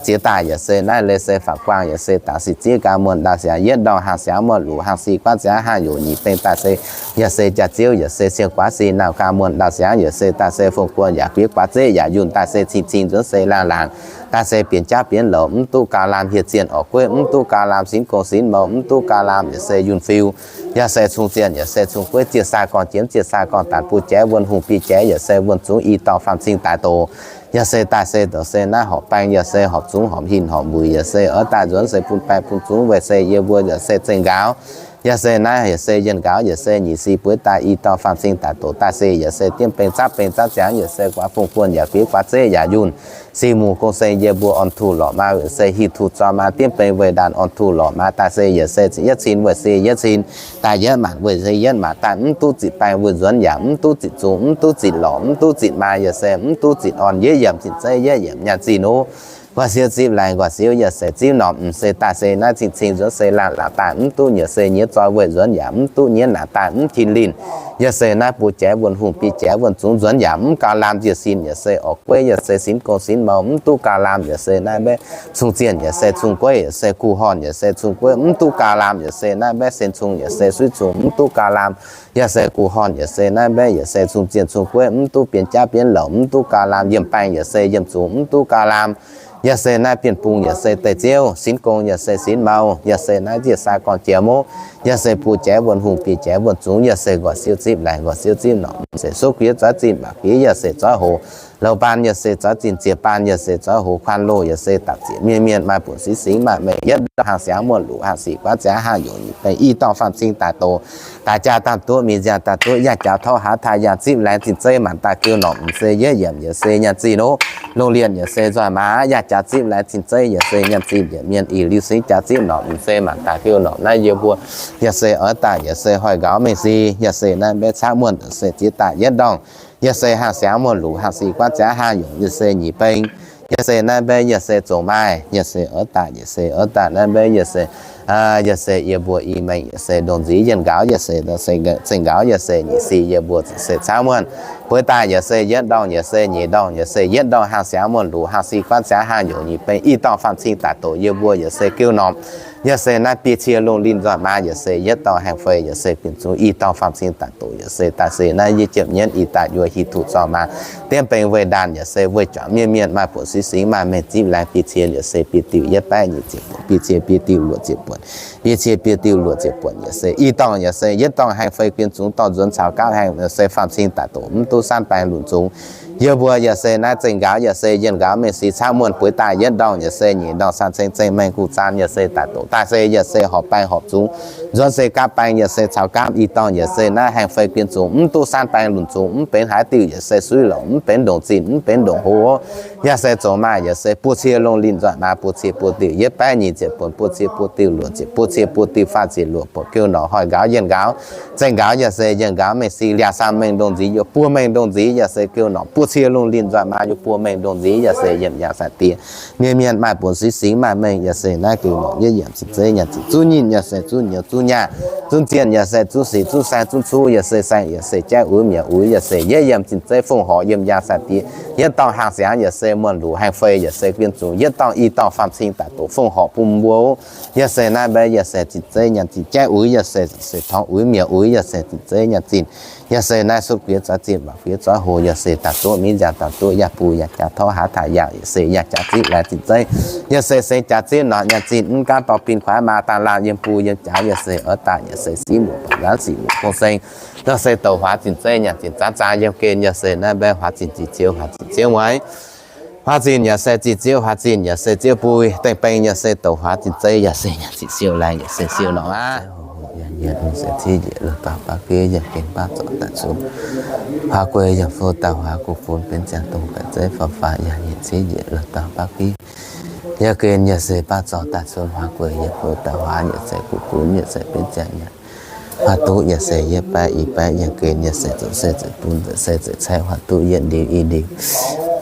ziex daaih yaac se naaiv leiz se faatv guaang yaac se daaih sic ziev gaax muonh ndau siangx yietv ndorngh haangh siangx muonh luc haangh sic guaav ziangx haangh yoc nyic beng daaih se yaac se jaax ziouv yaac se sieng guaav sic nauc gaax muonh ndau siangx yaac se daaih se fong guonh yaac guiev guaav zeqv yaac yunh daaih se cing cing nzuonx se laangh laangc daaih se bienx jaav bienx louc mv duqv gauh lamh hieh zienh orqc gueiv mv duqv gauh lamh sinx gong sinx mou mv duqv gauh lamh yaac se yunh fiu yaac se cung zienh yaac se cung gueiv ziec sai gorngv jiemx ziec sai gorngv daanc buo jaaix wuonh hungh biei jaaix yaac se wuonh zungx i dorngh faam cing daaih doqc. Yaac se daaih se doqc se naaiv horpc baeng yaac se horpc zungx horpc hin horpc muic yaac se oix daaih nzuonx se bun baeng bun zungx weic se yie mbuo yaac se zengh nqaaux. Yaac se naaiv yaac se yienh nqaaux yaac se nyic sic bueix daaih i dorngh faam cing daaih doqc daaih se yaac se diemv beng zapv beng zapv ziangx yaac se guaav fong guonh yaac guiev guaav zeqv yaac yunh sic muc gong se yie mbuo orn tuh lorqc maa yaac se hiuv tuh zorng maa diemv beng weih ndaanh orn tuh lorqc maa daaih se yaac se yietv cin weic se yietv cin daaih yietv maanc weic se yietv maanc daaih mv duqv zitc baeng weic nzuonx yaac mv duqv zitc zungx mv duqv zitc lorqc mv duqv zitc maa yaac se mv duqv zitc orn yietv yiemc zitc zeiv yietv yiemc nyaanh zinh ov. Nqoi siou zipv laengz nqoi siou yaac se zipv norqc m'se daaih se naaiv cing cing nzuonx se laangh laangc daaih mv duqv nyiex se nyiex zoi weic nzuonx yaac mv duqv nyiex naanc daaih mv tin linh. Yaac se naaiv buo jaaix wuonh hungh biei jaaix wuonh zungx nzuonx yaac mv gauh lamh njiec sin yaac se orqc gueiv yaac se sinx gong sinx mou mv duqv gauh lamh yaac se naaiv mbe cung zienh yaac se cung gueiv yaac se kuh horn yaac se cung gueiv mv duqv gauh lamh yaac se naaiv mbe sen cung yaac se suiv cung mv duqv gauh lamh yaac se kuh horn yaac se naaiv mbe yaac se cung zienh cung gueiv mv duqv bienx jaav bienx louc mv duqv gauh lamh yiem baeng yaac se yiem zungx mv duqv gauh lamh. Yaac se naaiv bienh bung yaac se deic ziouv sinx gong yaac se sinx mou yaac se naaiv njiec sai gorn jiex mov yaac se buo jaaix wuonh hungh biei jaaix wuonh zungx yaac se nqoi siou zipv laengz nqoi siou zipv norqc se suqv guiex zoiv zinh maac guiex yaac se zoiv hoc. Louz baan yaac se zoiv zinh ziex baan yaac se zoiv hoc kuan loh yaac se dapc zieqc mienh mienh maaih buonc sic singx maaih mengh yietv ndorngh haangh siangx muonh luc haangh sic guaav ziangx haangh yoc nyic beng i dorngh faam cing daaih doqc daaih jaa daaih duqv mingh nziaang daaih duqv yangh jaux torv haav taaih yangh zipv laengz zinh zeiv maanc daaih keu norqc m'se yietv yiemc yaac se nyaanh zinh ov. Longh lienh yaac se nzoih maa yangh jaux zipv laengz zinh zeiv yaac se nyaanh zinh yietc mienh ih liuz singx jaux zipv norqc m'se maanc daaih keu norqc naaiv yie mbuo yaac se oix daaih yaac se hoic nqaaux mengh sic yaac se naaiv mbe caqv muonh yaac se ziex daaih yietv ndorngh yaac se haangh siangx muonh luc haangh sic guaav ziangx haangh yoc yaac se nyic beng yaac se naaiv mbe yaac se zoux maaih yaac se oix daaih yaac se oix daaih naaiv mbe yaac se yaac se yie mbuo i mengh yaac se ndongc nziv yienh nqaaux yaac se zengh nqaaux yaac se nyic sic yie mbuo se caqv muonh bueix daaih yaac se yietv ndorngh yaac se nyic ndorngh yaac se yietv ndorngh haangh siangx muonh luc haangh sic guaav ziangx haangh yoc nyic beng i dorngh faam cing daaih doqc yie mbuo yaac se keu norm yaac se naaiv biei cie lungh linh nzoih maa yaac se yietv dorngh haengh fei yaac se bienh zungx i dorngh faam cing daaih doqc yaac se daaih se naaiv yie jiepv nyienv i daaih yuoz hiuv duqv zorng maa diemv beng weih ndaanh yaac se weih juangc mienh mienh maaih buonc sic singx maaih mengh zipv laengz biei cie yaac se biei diuh yietv baeqv nyic ziepc buonc biei cie biei diuh luoqc ziepc buonc biei cie biei diuh luoqc ziepc buonc yaac se i dorngh yaac se yietv dorngh haengh fei bienh zungx dorh nzuonx caux gapv haengh yaac se faam cing daaih doqc mv duqv sanv baeng lunc zungx yie mbuo yaac se naaiv zengh nqaaux yaac se yienh nqaaux mengh sic caqv muonh bueix daaih yietv ndorngh yaac se nyic ndorngh san ceng zengh mengh guv zaan yaac se daaih doqc daaih se yaac se horpc baeng horpc zungx nzuonx se gapv baeng yaac se caux gapv i dorngh yaac se naaiv haengh fei bienh zungx mv duqv sanv baeng lunc zungx mv benx haaix diuh yaac se suiv lorqc mv benx ndongc zinh mv benx ndongc hlo yaac se zoux maaih yaac se buo cie lungh linh nzoih maa buo cie buo diuh yietv baeqv nyic ziepc buonc buo cie buo diuh luoqc ziepc buo cie buo diuh faah ziepc luoqc buonc keu norqc hoic nqaaux yienh nqaaux zengh nqaaux yaac se yienh nqaaux mengh sic liaauc san mengh ndongc nziv yaac buo mengh ndongc nziv yaac se keu norqc buo cie lungh linh nzoih maa yaac buo mengh ndongc nziv yaac se yiem yangh sai-diex mienh mienh maaih buonc sic singx maaih mengh yaac se naaiv keu norqc yietv yiemc zinh zeiv nyaanh zinh zuqv nyinh yaac se zuqv nyouz zuqv nyaah, zunv zienh yaac se zunv sic, zunv saeng zunv cuv yaac se saeng, yaac se jaiv uix mietc uix, yaac se yietv yiem zinh zeiv fongc horc yiem yangh sai-diex, yietv dorngh hlang siangx yaac se muonh luc haengh fei, yaac se guen zungx, yietv dorngh i dorngh faam cing daaih doqc fongc horc bun mbuo. Yaac se naaiv mbaeqv yaac se zinh zeiv nyaanh zinh, jaiv uix yaac se, se torngx uix mietc uix, yaac se zinh zeiv nyaanh zinh. Yaac se naaiv sutv guiex zoix zinh, waac guiex zoix hoc, yaac se daaih duqv mingh nziaauc daaih duqv yaac buh yaac jaax torv haaix taaix yaac, yaac se yaac jaax zipv laengz zinh zeiv. Yaac se seix jaax zipv norqc nyaanh zinh, mv gaamv dorh bin kuaaiv maa daaih laanh yiem buh yiem jaax, yaac se oix daaih yaac se siqv muoc baac nzaanv sic muoc gong seng. Yaac se douc huaax zinh zeiv nyaanh zinh zaanv zaang yiem gen, yaac se naaiv mbaeqv huaax zinh zinh ziouv, huaax zinh ziouv mueiz. Huaax zinh yaac se zinh ziouv, huaax zinh yaac se ziouv bui, dengh beng yaac se douc huaax zinh zeiv, yaac se nyaanh zinh siou laengz, yaac se siou norqc aqv. Yaac nyiec lungh se civ njiec lungh dauh baav giev yiem gen baav zorc daaih cunx huaax gueix yiem fuqv dauh huaax guv gunv benx ziangh dongh baeqc zeiv faaux faaux yaac nyiec civ njiec lungh dauh baav giev yiem gen yaac se baav zorc daaih cunx huaax gueix yiem fuqv dauh huaax yaac se guv gunv yaac se benx ziangh nyaanh. Huaax duqv yaac se yietv baeqv i baeqv yiem gen yaac se zoux se zoux bun zoux se zoux caeqv huaax duqv yietv ndiux i ndiux.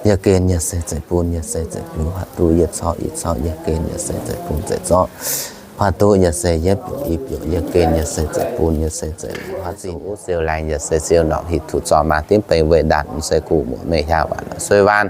Yiem gen yaac se zoux bun yaac se zoux biux huaax duqv yietv corqv i corqv yiem gen yaac se zoux bun zoux zorqv. Huaax duqv yaac se yietv biouc i biouc yiem gen yaac se zoux bun yaac se zoux huaax zinh wuov siou laengz yaac se siou norqc hic tuc zorc maaz dimv bengx weih ndaanc mv se guv muoc mengh hiaang waanc la'sueih waanc.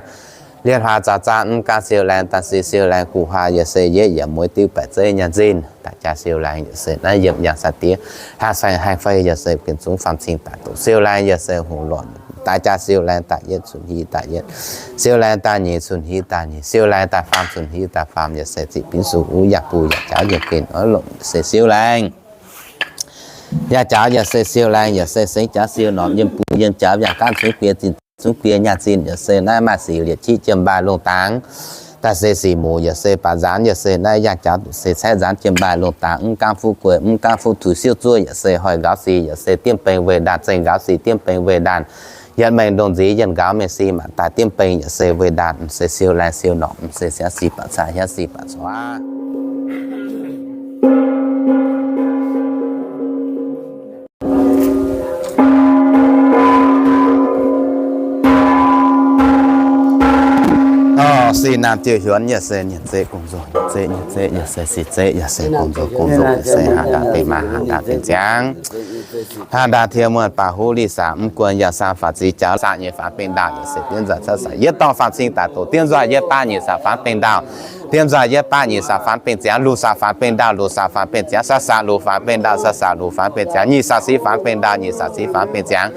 Lienh huaax zaux zaang mv gaamv siou laengz daaih se siou laengz guv huaax yaac se yietv yaac mueiz diuv baeqc zeiv nyaanh zinh. Daaih jaax siou laengz yaac se naaiv yiem yangh sai-diex, haangh saeng haengh fei yaac se guen zungv faam cing daaih doqc siou laengz yaac se hungh lorqc. Daaih jaax siou laengz daaih yietv cun-hli daaih yietv, siou laengz daaih nyeic cun-hli daaih nyeic, siou laengz daaih faam cun-hli daaih faam yaac se ziqc binv sux wuov yaac buh yaac jaax yiem gen oix longc yaac se siou laengz. Yaac jaax yaac se siou laengz yaac se sengx jaax siou norqc yiem buh yiem jaax yaac gaanv cunx guie zinh zungv guie nyaanh zinh yaac se naaiv maaih sic liepc qieqv jiem mbaaih lungh dangx. Daaih se sic muc yaac se baac nzaanx yaac se naaiv yangh jaax se caeqv nzaanx jiem mbaaih lungh dangx mv gaamv fuqv gueix mv gaamv fuqv tuix siouv zuov yaac se hoic nqaaux sic yaac se diemv bengx weih ndaanh zengh nqaaux sic diemv bengx weih ndaanh. Yietv mengh ndongh nziez yietv nqaaux mengh sic mangc daaih diemv bengx yaac se weih ndaanh se siou laengz siou norqc se siav sic baac caaix hiav sic baac corc aqv. Sic naamh diuh hiuonx yaac se nyienc zeqv gong nzunc, nyienc zeqv nyienc zeqv yaac se sic zeqv yaac se gong nzunc, gong nzunc yaac se haangh ndaangc benx maa, haangh ndaangc benx ziangx. Haangh ndaangc tiex muonh baac huv lic saac mv guon yaac saang faatv zic jaax saang nyei faanx bengh ndaauh yaac se diemv nzoih cuotv saac yietv dorngh faam cing daaih doqc diemv nzoih yietv baav nyeic saac faanx bengh ndaauh, diemv nzoih yietv baav nyeic saac faanx bengh ziangx, luc saac faanx bengh ndaauh, luc saac faanx bengh ziangx, saav saac luc faanx bengh ndaauh, saav saac luc faanx bengh ziangx, nyic saac siv faanx bengh ndaauh, nyic saac siv faanx bengh ziangx.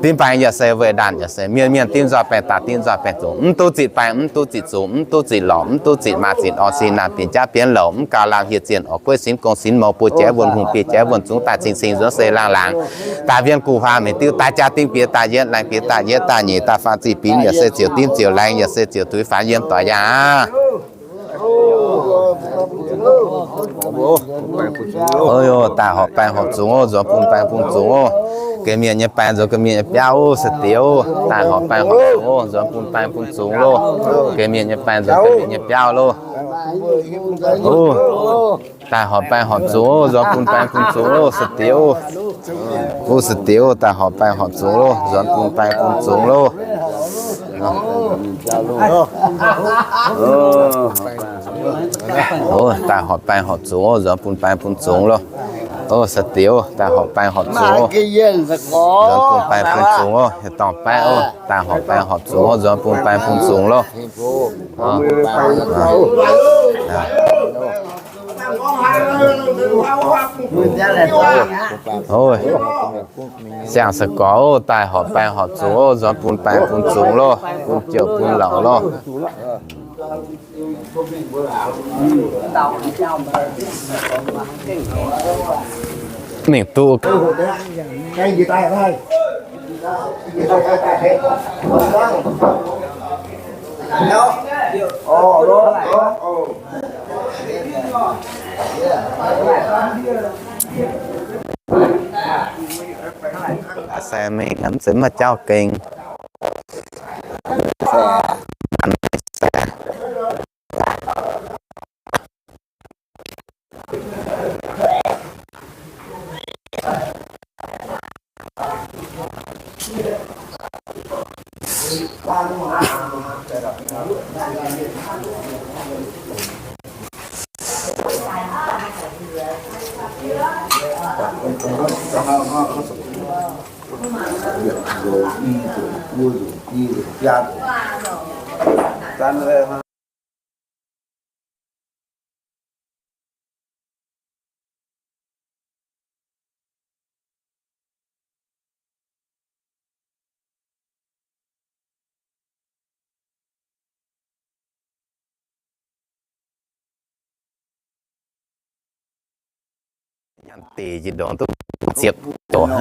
Diemv baengx yaac se weih ndaanh yaac se mienh mienh diemv nzoih baengh daaih diemv nzoih baengh zungx, mv duqv zitc baengh, mv duqv zitc zungx, mv duqv zitc lorqc, mv duqv zitc maa zitc orn, sic naamh binc jaav bienv louc, mv gaux laangh hieh zienh orqc gueiv simv gong simv mouz buo jaiv wuonh hungh biei jaiv wuonh zungv daaih cing cing nzuonx se laangh laangx. Daaih wien guv huaax mengh diuv daaih jaax dimv bieqc daaih yietv laengz bieqc daaih yietv daaih nyeic daaih faanv ziqc binv yaac se ziouc dimv ziouc laengz yaac se ziouc tuix faanx yiem doic yangh aqv. Daaih horpc baengh horpc zungx oc, nzuonx bun baengh bun zungx oc. Geh mienh nyei baengh nzuonx geh mienh nyei biauv oc, se diex oc. Daaih horpc baengh horpc zungx oc, nzuonx bun baengh bun zungx loh. Geh mienh nyei baengh nzuonx geh mienh nyei biauv loh. Daaih horpc baengh horpc zungx oc, nzuonx bun baengh bun zungx loh, se diex oc. Oc, se diex oc, daaih horpc baengh horpc zungx loh, nzuonx bun baengh bun zungx loh. Oc, daaih horpc baengh horpc zungx oc, nzuonx bun baengh bun zungx loh. Oc, se diex oc, daaih horpc baengh horpc zungx oc, nzuonx bun baengh bun zungx oc. Yietc dorngh baeqv oc, daaih horpc baengh horpc zungx oc, nzuonx bun baengh bun zungx loh. Siang-se-gorx oc, daaih horpc baengh horpc zungx oc, nzuonx bun baengh bun zungx loh, bun jouh bun louc loh. Mingh duqv se mingh mv zeiz maaih jauv gengh. Nyanc deix jiex ndorm duqv ziepc doz.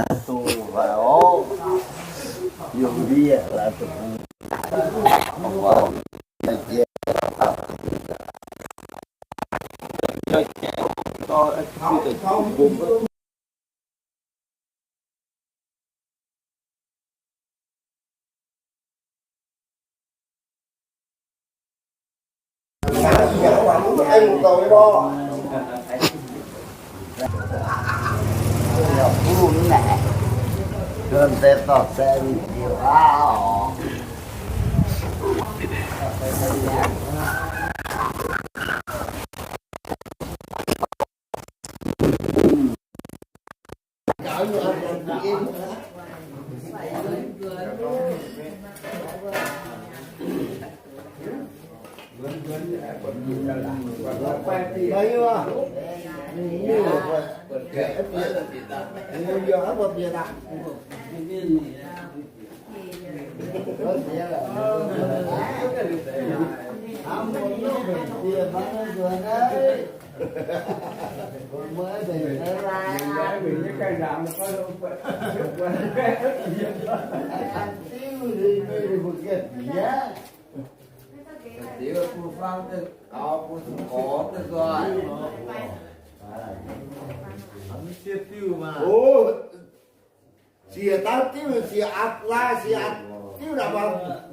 Sieqv daav diuv, sieqv aqv lai, sieqv aqv diuv ndau,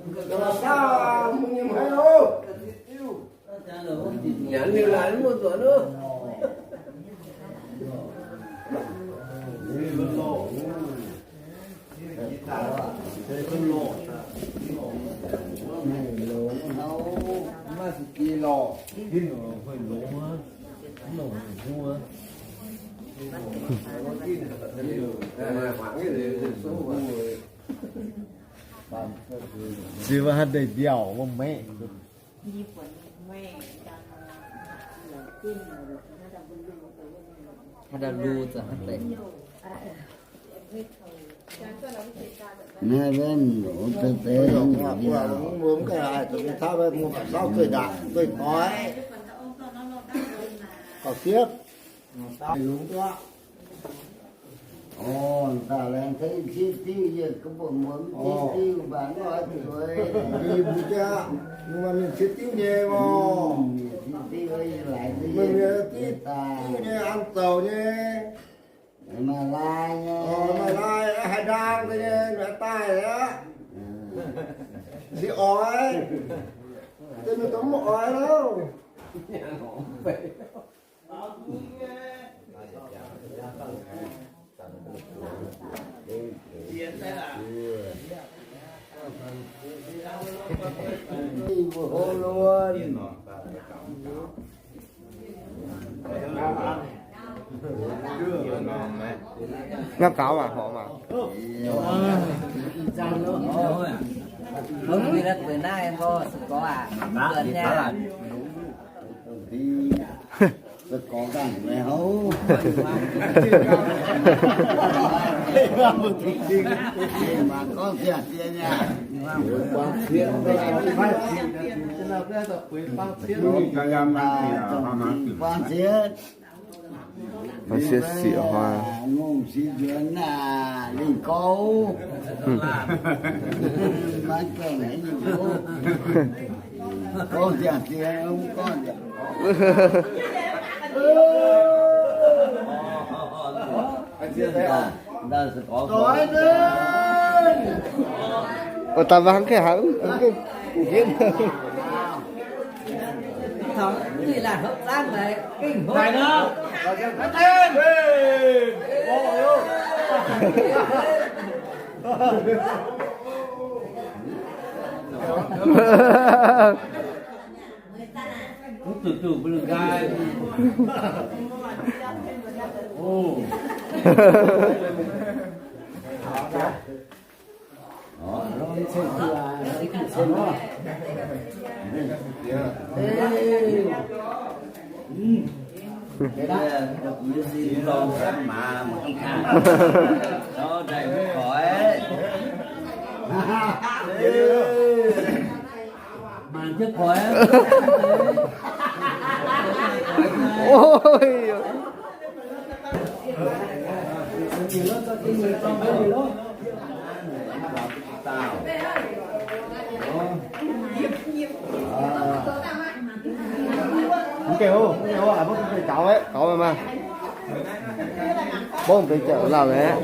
mv baac saah mungh nyei hmei oc. Nyanc liuz laaix mv muoz-doic oc. Maiv zuqc jiex lorqc. Ziux haaix deix mbiaauc wuov maeqv. Haaix deix lu za'haaix deix. Naaiv wuov deix deix mbiaauc. Mbuo mv gaengh haiz zoux nyei tauv, mbuo baac sauv dueiv ndaangc dueiv doix. Gauh siepv. Orv, daaih laengz tengx ciev diuv, yie gunv mbuo mv ciev diuv mv baac mv oix zuqc. Mbuo jaa, mbuo maaih mienh ciev diuv nyei oc. Mienh ciev diuv, yie laengz tengx mienh ciev diuv nyei, an zoux nyei. Maaih lai nyei. Maaih lai, haaix ndaang nyei, maaih daaih aqv. Ciev oix. Deix mienh dongh mv oix loh. Ngapv gaux maah, horpc maah. Mv baac naaiv mbuo gorx aac, mv baac naaiv mbuo gorx ganh meih houv. Mangc gorngv ziangh zien nyei. Guang sieqv sieqv hnoi. Ngongh sieqv nzuonx aac, lingh gouv. Maiv gaengh haiz lingh gouv. Gorngv ziangh zien, gorngv ziangh. Daaih se gorngv. Ov, daaih mv hnangv gengh haiz, hnangv gengh. Taux duih laanh hopv zaangv naaic gengh hopv. Mv zuqc duqv mbuo nqaai. Ov. Ôi. Mv gaengh ov, mv gaengh ov, aa, mbuo mv gaengh gaux aqv, gaux maah. Mbuo mv gaengh jauv lauh aqv.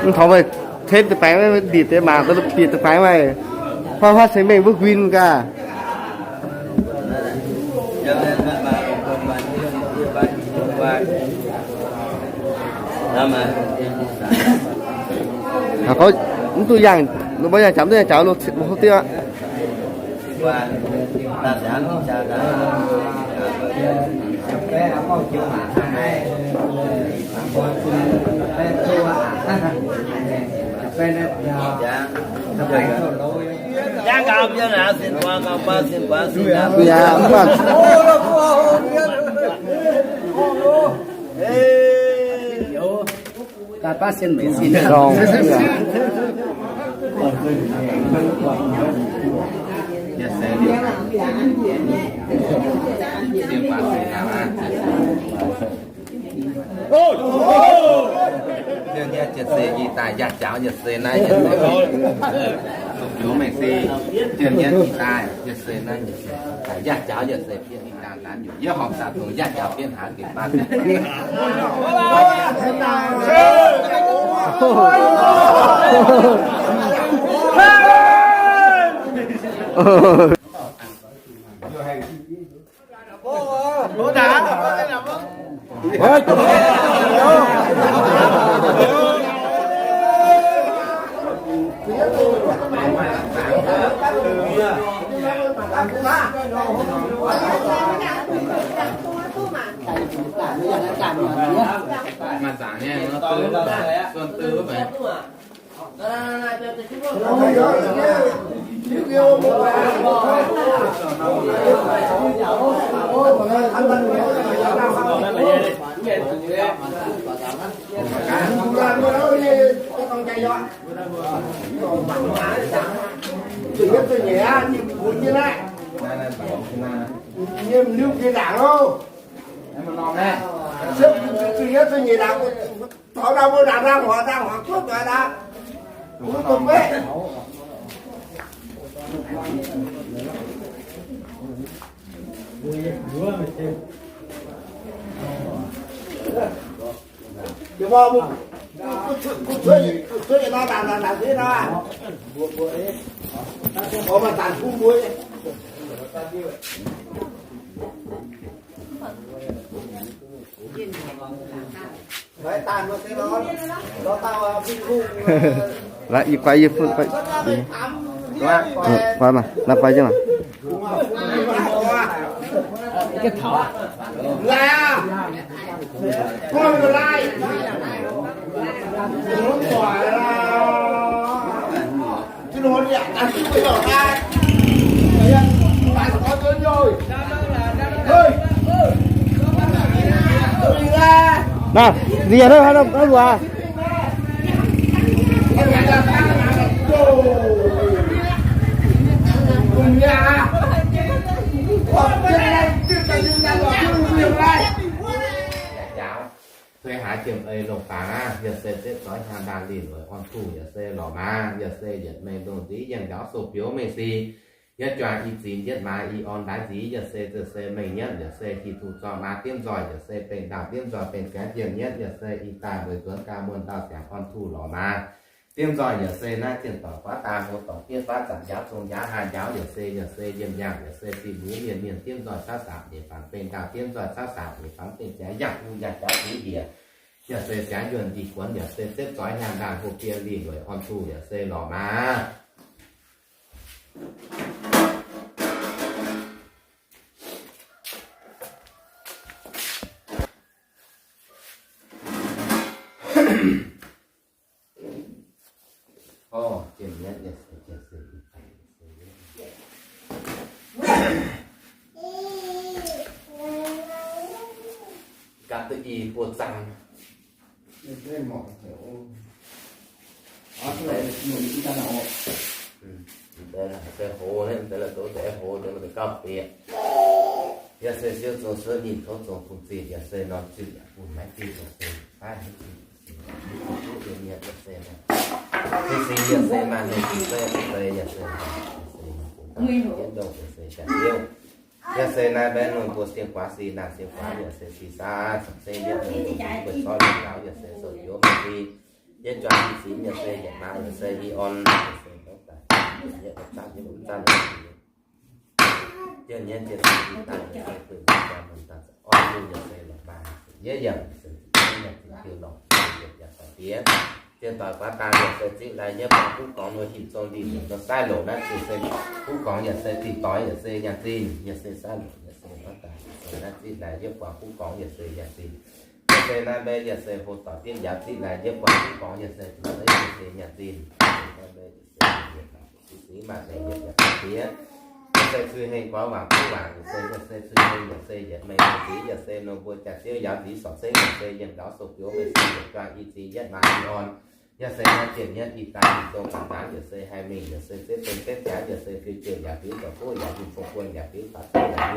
Mv taux meih tetv deix baengx, ndiev deix mangc, ndiev deix baengx meih, huaav huaav ceng-mengh mbuo huin gaax. Mv duqv yangh, mbuo yangh jaux, mv duqv yangh jaux, hov diuv aqv. Diuh nyei jiez seix jiex daaih, yaac jaaux jiez seix naaiv jiez seix. Zuqc biux mengh se, diuh nyei jiex daaih, jiez seix naaiv jiez seix. Yaac jaaux jiez seix, biux daaih naaiv nyungc, yie horpc daaih dongh yaac jaaux bienv hnangv gengh baav. Laaix, yie guai yie fun, guai. Guai maah, laaix guai jienv maah. Naaiv, nziex hnangv haaix nor luoqc. Jaaux, tuix haaix jiem ei longc baax aqv. Yaac se zepv zoix hnyangx ndaangc lin weic orn tuh, yaac se lorqc maaz, yaac se yietc mengh ndongc nziv yienh njaaux sou biouv mengh si. Yietv juangc i zinh yietv maaz i orn ndaix nziv, yaac se ziex se mengh nyatv, yaac se hieh tuh zorqv maaz diemv nzoih, yaac se bengh ndaauh diemv nzoih bengh ziangx jiem nyatv, yaac se ih daaih mueiz nzuonx gau muonh ndau siangx orn tuh lorqc maaz. Diemv nzoih yaac se naaiv zienh doic guaav daaih hlo dorngc fiev faatv zanc njaaux zong njaaux haah njaaux, yaac se, yaac se yiem yangh, yaac se zinh mueiz mienh mienh diemv nzoih caqv saapc nyeic fangx bengh ndaauh diemv nzoih caqv saapc nyeic fangx bengh ziangx yangh hu yangh jaax ziv njiec. Yaac se siangx yuonh ndih guonx, yaac se zepv zoix hnyangx ndaangc hoc bienh lin weic orn tuh, yaac se lorqc maaz. Gapv duqv i buo zaang. Deix hoz, deix la'dov deix hoz, deix gauh bieqc. Yaac se siou zong suov ninh tov zong bun zinh, yaac se norm zinh yaac bun maiv zinh, yaac se baav maiv zinh. Yaac se, yaac se maaih ninh zinh se, yaac se, yaac se, yaac se, yaac se jaax liouh. Yaac se naaiv mbaeqv nongh mbuo sienh guaax si naanh sienh guaax, yaac se si saav caux se yienh nongh mbuo zorqv longc gaux, yaac se sou biouv maiv zinh. Yienh juangc i zinh, yaac se yietc maaz, yaac se i orn, yaac se mv daaih, yaac se mv zanc, yaac se Jienv nyei jiex daaih, yaac se guinh daaih, muonh daaih, orn duqv yaac se lorqc baac, yie yaac se ziqc jienv yaac ziqc jienv lorqc, yaac daaih diex. Jiex daaih guaav daan yaac se ziqv lai yie buatc kuv gorngv nor, hin zong lih nor sai-louc naaiv ziqc se kuv gorngv yaac se ziqc doix yaac se nyaanh zinh, yaac se sai-louc yaac se guaav daan yaac se naaiv ziqv lai yie buatc kuv gorngv yaac se nyaanh zinh. Yaac se naaiv mbe yaac se hlo doic dietv njaaux ziqv lai yie buatc kuv gorngv yaac se ziqc doix yaac se nyaanh zinh. Naaiv mbe yaac se Sic maaih deix yietc yaac diex. Yaac se cui hengh goix waangc kuv waangc, yaac se, yaac se cui hengh, yaac se yietc mengh nziv, yaac se nor mbuo jaax ziouv yaac nziv sorc cengv, yaac se yienh ndaauv sou biouv, yaac se yietc juang i zinh yietv maaz i orn. Yaac se naaiv jienh yietv i daaih i zong baac ndaauv, yaac se haih mingh, yaac se ziev dong ziev jaax, yaac se fiu jienv yaac fiu zoux guoqv yaac fiu fong guon yaac fiu faaux zouv yaac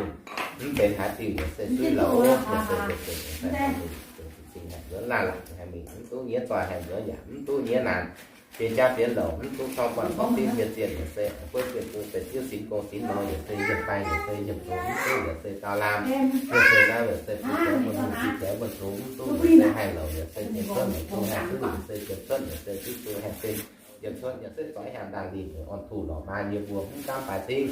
fiu mv benx haaix diuh, yaac se suiv louc, yaac se benx benx benx haih mingh, benx zinh haih nzuonx laanh laanh haih mingh, mv duqv nyiev zoih haih nzuonx yaac mv duqv nyiev naanc. Bieqc jaa bieqc louc, mv duqv torngv guanh torngv diuv nyei zienh, yaac se gueiv zienh bung benx diuv sinx gong sinx nor, yaac se yiem baeng, yaac se yiem zoux, mv duqv, yaac se dau lam, yaac se naaiv, yaac se bun zoux mbuo hungh, bieqc jaax mbuo zoux, mv duqv, yaac se haih louc, yaac se jiem cuotv, yaac se haih duqv, yaac se jiem cuotv, yaac se diuv duqv haih zinh. yiem cuotv yaac se zoix hnyangx ndaangc lingh orn tuh lorqc maa yie mbuo mv gaamv baaix cingv.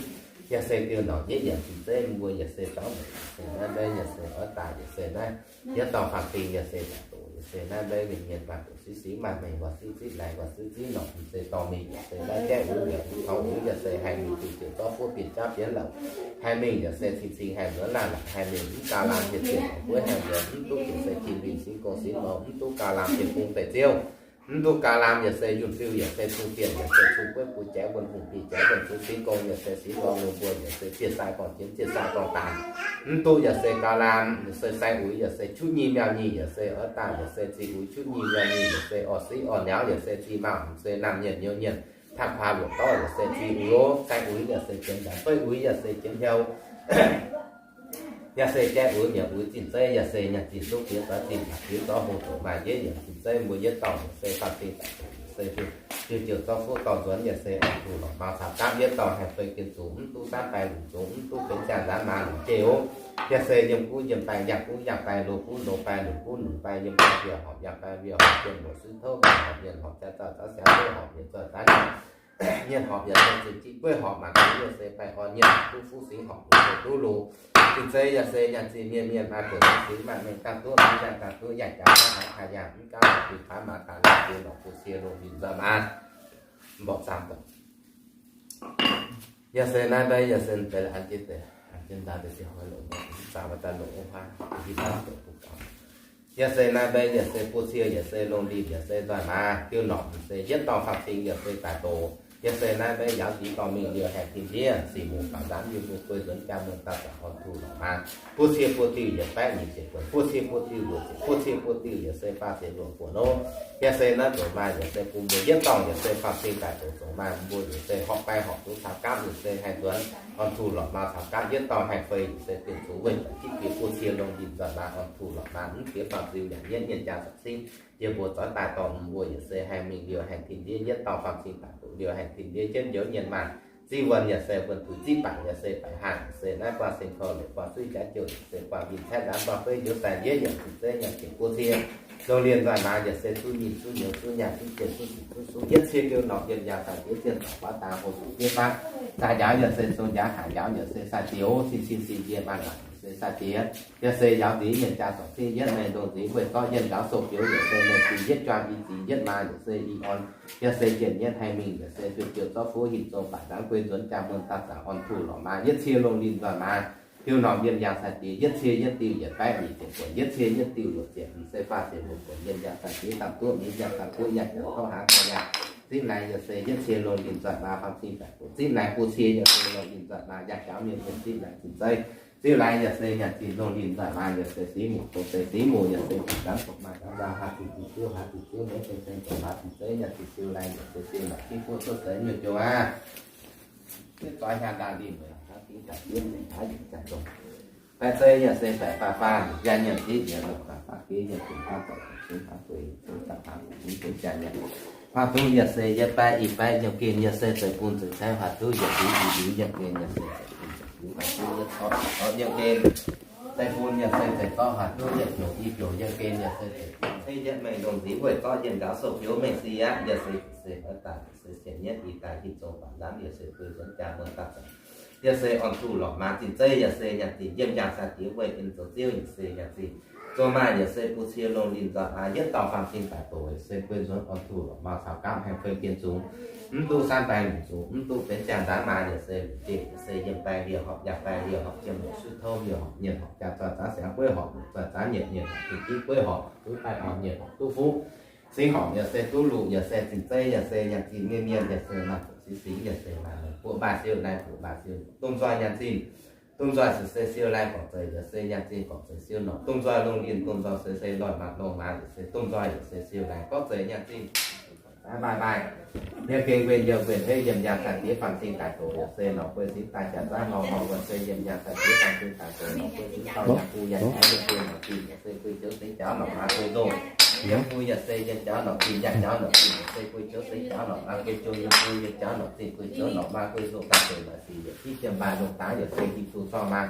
Yaac se diuh norqc njiec yienc cing zeiv mbuo yaac se zaux mbuo yaac se naaiv mbenv yaac se oix daaih yaac se naaiv yietv dorngh faam-fing yaac se daaih doqc yaac se naaiv mbenv mienh mienh maaih doqc siqv siqv maaih mengh waac siqv ziqv laengz waac siqv ziqv norqc mv se dorh mingh yaac se naaiv jaiv uix mbiaeqc uix taux uix yaac se haih mingh diuh ziouc zorqv fuqv bienh jauv bienh lorqc haih mingh yaac se cing cing haih muonz laanh lorqc haih mingh mv gauh laanh hieh zienh lorqc buov haih muonz mv duqv yaac se cin mingh singx gong singx lorqc mv duqv gauh laanh hieh bung deic ziouv mv duqv gauh laanh yaac se yunh fiuv yaac se cung bienh yaac se cung bueiv bun jaiv wuonh hungh bienh jaiv wuonh zungv singx gong yaac se singx gong lungh mbuo yaac se zienh sai gorngv jienv zienh sai gorngv daaih. Mv duqv yaac se gauh laanh yaac se sai uix yaac se juqv nyic miauh nyic yaac se oix daaih yaac se ziex uix juqv nyic miauh nyic yaac se orv siqv orv niauv yaac se ziex maauh se naamh nyienc nyouz nyienc, taqv paav luoqc dorv yaac se ziex uix, sai uix yaac se jienv ndaangc, feix uix yaac se jienv hnyouv. Yaac se jaiv uix mietc uix zinh zeiv yaac se nyanc zinh duqv diex zorqv zinh daaih diex zorqv hungh doqc maaih yietv yienc zinh zeiv mbuo yietv dorngh yaac se faam-fing daaih doqc yaac se diuh ziouc zorqv fuqv dorh nzuonx yaac se orn tuh lorqc maa caux gaapv yietv dorngh haih fei gien zungx mv duqv saanv baeng lungc zungx mv duqv benx ziangh nzaanx maa lungc jeiv oc. Yaac se yiem guv yiem baeng yangh guv yangh baeng loz guv loz baeng lunc guv lunc baeng yiem baeng wiev horpc yangh baeng wiev horpc yiem loz suiv touv baeng horpc mienh horpc jaax zauh zaux siangx gueiv horpc mienh zoih zaanv nyanc horpc yaac se zuqc jiv gueiv horpc maac guv yaac se baeng orn nyienc duqv fuqv singx horpc yaac se duqv loz. Zinh zeiv yaac se nyanc zinh mienh mienh maaih buonc singx maaih mengh dangh duqv mv yangh dangh duqv yangh jaax haaix haaix yangh mv gaamv duqv faanv maaz daaih lorqc duqv lorqc buo cie lungh ninh nzoih maaz mborqv zaamv daaih. Yaac se naaiv mbenv yaac se deix an jienv deix, an jienv ndaauv deix ziangh hoc longc mv zaamv daaih longc wuov huaav, hiuv duqv bun gaux. Yaac se naaiv mbenv yaac se buo cie yaac se lungh ndinh yaac se nzoih maaz diuh norqc se yietv dorngh faam-fing yaac se daaih doqc. Yaac se naaiv mbenv yaac dix dorh mingh liouh haengh tin ndiev sic muc faaux nzaanv yie mbuo guei nzuonx jaa muonh dauh zanc orn tuh lorqc maaz. Buo cie buo diuh yietc baeqv nyic ziepc buonc, buo cie buo diuh luoqc ziepc, buo cie buo diuh yaac se faah ziepc luoqc buonc nor. Yaac se naaiv ndoqc maaih yaac se bun mbuo yietv dorngh yaac se faam-fing daaih doqc zoux maaih mbuo yaac se horpc baeng horpc zungx caux gaapv yaac se haih nzuonx orn tuh lorqc maaz caux gaapv yietv dorngh haih fei yaac se bieqc zuqc wuov yietc zipv bieqc buo cie lungh ndinh nzoih maaz orn tuh lorqc maaz mv diex faam-ziu yaac yietv mienh jaa zorc cingv. Yie mbuo zoix daaih dorh mbuo yaac se haih mingh liouh haengh tin ndiev yietv dorngh faam-fing daaih doqc liouh haengh tin ndiev jienv njoux nyienh maaz. Ziqv wuonh yaac se wuonh tuix ziqv baengc yaac se baengc haangh yaac se naaiv buangh seng kouv liouc buangh suiv jaax jouh yaac se buangh mingh caeqv nzaanx buangh feiv njoux daaih yietv yaac zuqc zeiv nyanc jiex buo cie. Longh lienh nzoih maaz yaac se zuqv nyic zuqv nyouz zuqv nyaah zuqv jiex zuqv sic zuqv suqv yietv cie liouh norqc yiem njaaux daaih diev zienh dorngc huaav daaih hlo zuqc diev faqv. Daaih njaaux yaac se zong njaaux haic njaaux yaac se sai diex o cin cin cin yie maaih laangc yaac se sai diex. Yaac se njaaux nziex mienh jaa zorc cingv yietv mengh ndongh nziex wuov zorqv yienh njaaux sou-biouv yaac se mengh ziex yietv juang i ziex yietv maa yaac se i orn. Yaac se jienv yietv haih mingh yaac se fiuv-fiuv zorqv fuqv hinc zong baac nzangv guei nzuonx jaa muonh dauh zanc orn tuh lorqc maaz yietv cie longh linh nzoih maaz. Diuh norm yiem njaaux sai diex yietv cie yietv diuh yietc baeqv nyic ziepc buonc yietv cie yietv diuh luoqc ziepc mv se faah ziepc luoqc buonc yiem njaaux sai diex dangh duqv mingh njaaux dangh duqv yaac jangx tov haaix ga'naaiv. Zipv naaiv yaac se yietv cie longh linh nzoih maaz faam cing daic buonc zipv naaiv buo cie yaac se longh linh nzoih maaz yaac jangx mienh buonc zipv naaiv zinh zeiv. Zipv naaiv yaac se nyanc zinh longh linh nzoih maaz yaac se singx muc dongh se singx muc yaac se zinh zanv dongh maaih zanv nzaang haaz zinh zinh ziouv haaz zinh ziouv meix zinh zinh dongh haaz zinh zeiv nyanc zinh siou laai yaac se siou naaic jiv buoqv cuotv seix nyuoqc jong aav. Zoih hnyangx ndaangc lingh mueic hnangv dingv daaih diev nzengc haaix nyungc jaax dongh. Baeqv zeiv yaac se baeqc faah faanh, yaac nyanc div nyanc longc faah faah giev yaac zunc faah doic zunc faah gueix zunc faah faah zunc zunc jaax nyanc. Faah duqv yaac se yietv baeqv i baeqv nyungc gen yaac se zeiv bun zeiv caeqv faah duqv yaac div i div nyungc gen yaac se zeiv bun zeiv bun faah duqv yietv zorqv zorqv nyungc gen. Zeiv bun yaac se zeiv zorqv faah duqv yietv biouc i biouc nyungc gen yaac se zeiv bun yietv mengh ndongh nziex wuov zorqv yienh njaaux sou-biouv mengh si aqv yaac se se oix daaih se sienx yietv i daaih hinc zong baac nzanv yaac se guei nzuonx jaa muonh dauh zanc. Yaac se orn tuh lorqc maaz zinh zeiv yaac se nyanc zinh yiem njaaux sai diex weih en zoux ziouv yaac se nyanc zinh. Zoux maaih yaac se buo cie longh linh nzoih maaz yietv dauh faam cing daic doqc yaac se guei nzuonx orn tuh lorqc maaz caux gaamv haih fei gien zungx. Mv duqv saanv baeng lungc zungx, mv duqv benx ziangh nzaanx maaz yaac se lungc jiex yaac se yiem baeng liouh horpc, yangh baeng liouh horpc, jiem horpc, suiv touv liouh horpc, mienh horpc, jaa zoih zaanv siangx gueiv horpc, zoih zaanv nyietc, mienh horpc, zinh jiv gueiv horpc, duqv baeqv horpc, mienh horpc, duqv fuqv. Singx horpc yaac se duqv luqc, yaac se zinh zeiv, yaac se nyanc zinh mienh mienh, yaac se maaih buoqc singx singx, yaac se maaih buoqc maaih siou naaic buoqc maah siou. Domh nzoih nyanc zinh, domh nzoih se se siou laai gorqv zeiz, yaac se nyanc zinh gorqv zeiz siou norqc. Domh nzoih longh linh, domh nzoih se se ndoih maaz longh maaz, yaac se domh nzoih yaac se siou laai gorqv zeiz nyanc zinh. Maaih maaih, yiem gengh nquin yiem nquin hei yiem njaaux sai diex faam cing daic doqc, yaac se norqc guei singx daaih jaax zaangv hnorngx hnorngx wuonh se yiem njaaux sai diex faam cing daic doqc, norqc guei singx dauh yaac bu yaac jaaix yiem gengh norqc zinh, yaac se guei joux seix jaax norqc maa guei nzongh. Yiem bu yaac se yiem jaax norqc zinh, yaac jaax norqc zinh, yaac se guei joux seix jaax norqc maa guei nzongh, yiem bu yiem jaax norqc zinh, guei joux norqc maa guei nzongh, daaih deix maaih sic yietc jiv jiem mbaai lungh daaih yaac se Giduc corng maa.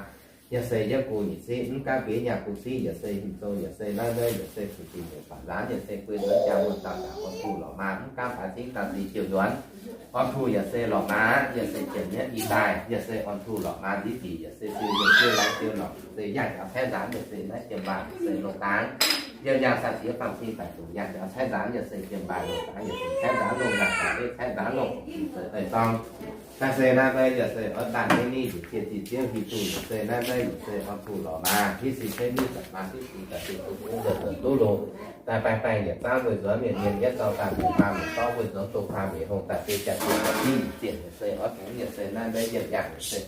yaac se yietv gu nyic ciqv, mv gaamv bieiv nyaah gu ciqv, yaac se hingh zong, yaac se naaiv naaiv, yaac se zuqc dingc nyeic faatv nzaanx, yaac se guei nzuonx jaa muonh dauh daaih orn tuh lorqc maa, mv gaamv baaix cingv daaih zinh jiouh nzuonx. Orn tuh yaac se lorqc maa, yaac se jiem mienv i daaih, yaac se orn tuh lorqc maa nziv dingc, yaac se siou yiem siou laangz siou lorqc, se yangh jaax caeqv nzaanx, yaac se naaiv jiem maah, yaac se longx dangx. Yiem yangh saah diex faam cing daaih doqc yangh jaax caeqv nzaanx, yaac se jiem maah longx dangx, yaac se caeqv nzaanx longx, yaac se caeqv nzaanx longx, se ei dorng. Naaiv se naaiv naaiv yaac se oix daan nyei ninh njiec jiex zinh ziouv hiuv duqv yaac se naaiv naaiv yaac se orn tuh lorqc maa, hiv sin ceix ninh zanc maa hiv sin daaih se duqv duqv nzuonx duqv longx. Daaih baengh baengh yietc zaangv weih nzuonx mienh mienh yietv dorh daaih mingh maa mingh dorv weih nzuonx doh kaa mingh hungh daaih se jaa zinh daaih div zienc yaac se oix dungx yaac se naaiv naaiv yiem yangh yaac se,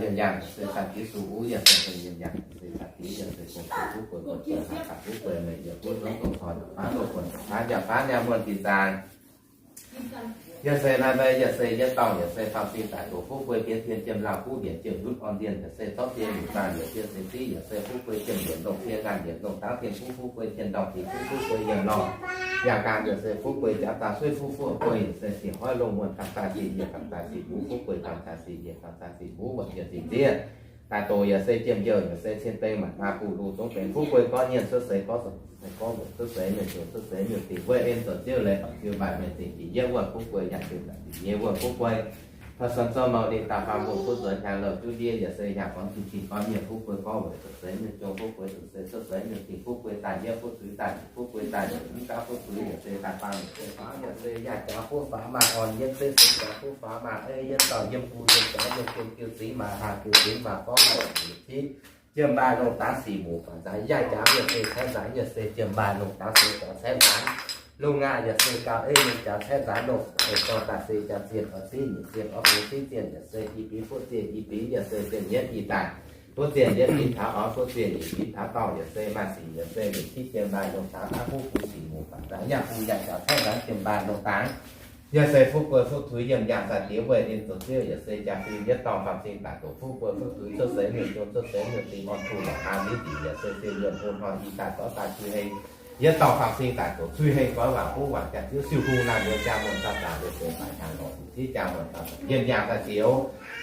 yiem yangh yaac se saah diex suh uv yaac se yiem yangh yaac se saah diex yaac se gong-zoh fuqv bueix gong-zoh haaix daaih fuqv bueix meih yiem buv nzuonx dongh tor yaac faanv loh buonc yaac faanv yaac faanv yaac muonh dinh zaang. Yaac se naaiv naaiv yaac se yietv dorngh yaac se faam cing daaih doqc fuqv bueix bietv tien jiem laangh buv mbienc jiem ndutv orn ndienh yaac se zorqv dien liuc zaang yaac se seix ziv yaac se fuqv bueix jiem mbienc longh fie ngaanh mbienc longh dangv dien buv fuqv bueix tien ndorngh dinh buv fuqv bueix yiem lorh. Yaac gan yaac se fuqv bueix jaax daaih suiv fuqv fuqv bueix yaac se siec hoiv longh muonh kamx daaih sic nyiec kamx daaih sic mbuv fuqv bueix kamx daaih sic nyiec kamx daaih sic mbuv wuonh yaac sic ziev. Daaih doqc yaac se jiem youh yaac se cien deng maanc maa buv lu zongx benx fuqv bueix gorngv nyienh cuotv seix gorngv zoqc cuotv seix gorngv wuonh cuotv seix mienh jungx cuotv seix mienh dingc wuov en zoux ziouv leiz baac ziouv maaih mienh dingc dingc yietv wuonh fuqv bueix yaac dingc daaih dingc nyei wuonh fuqv bueix. Taux suonx zouv mouc ninh daaih faam wuonh kuv nzuonx hnyangx louh juv ndiev yaac se hnyangx gormx jiex jiex gorngv nyienh fuqv bueix gorngv weic zoux seix mienh jungx fuqv bueix zoux seix cuotv seix mienh dingc fuqv bueix daaih yietv fuqv zuiz daaih dingc fuqv bueix daaih yietv mv gaav fuqv zuiz yaac se daaih faam mienh se faamv yaac se yaac jaax fuqv faaux maaih orn yietv zeiv se jaax fuqv faaux maaih ei yietv dauh yiem gu yiem jaax yiem jung jiu zingx maaih haah jiu zingx maaih gorngv maaih yietc ciqv. Jiem maaih longh dangx sic muc faatv nzaanx yaac jaax yaac se caeqv nzaanx yaac se jiem maaih longh dangx se jaax caeqv nzaanx. Longh ngaah yaac se gauh ei yiem jaax caeqv nzaanx longh, ei dorh daaih se jaax zienh oix ciqv nyic zienh oix bungx ciqv zienh yaac se i bieqc fuqv zienh i bieqc yaac se zienh yietv i daaih. Fuqv zienh yietv bieqc taux orv, fuqv zienh nyic bieqc taux dorh yaac se maaih sic yaac se nyic ciqv jiem maaih longh dangx aqv. Fuqv bungx sic muc faatv nzaanx yaac bungx yaac jaax caeqv nzaanx jiem maaih longh dangx. Yaac se fuqv bueix fuqv tuix yiem yangh saah diex weih ninh zoux ziouv yaac se jaa fim yietv dorngh faam cing daaih doqc fuqv bueix fuqv tuix cuotv seix mienh jungx cuotv seix mienh dingc orn tuh lorqc maa nziv dingc yaac se siou yuonh bun hnoi i daaih zorqv daaih cui heng. Yietv dorngh faam cing daaih doqc cui heng goix waac buv waac jaa ziouv siou hungh naamh nyouz jaa muonh dauh daaih weic zuqc baaix hnyangx lorqc ziqc ciqv jaa muonh dauh daaih yiem yangh saah diex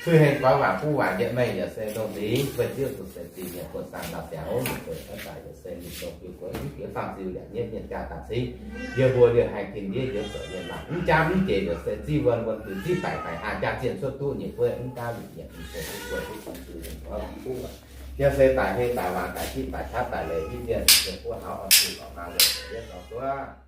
cui heng goix waac buv waac yietv mengh yaac se ndongc nzingx weic ziouv zuqc se zingh mienh buonv saang lauh siangx hov mienh buonv daaih yaac se mienh dongh biu gueix mv jiex faam ziu yaac nyetv mienh jaa daaih cingv. Yie mbuo liuz haih tin ndiev njoux zoux mienh maaih mv jaax mv jiex yaac se zih wuonh wuonh tuix zih baengc baengc haa jaa zienh cuotv duqv nyei gueiv mv gaav liuz yaac mv se duqv gueiv duqv cong zuiz mienh goix waac buv waac. Yaac se daic heng daic waanc daic sipv daic qaqv daic leiz hiuv zienh se buov haux orn tuh lorqc maa weic yietv dorngh duqv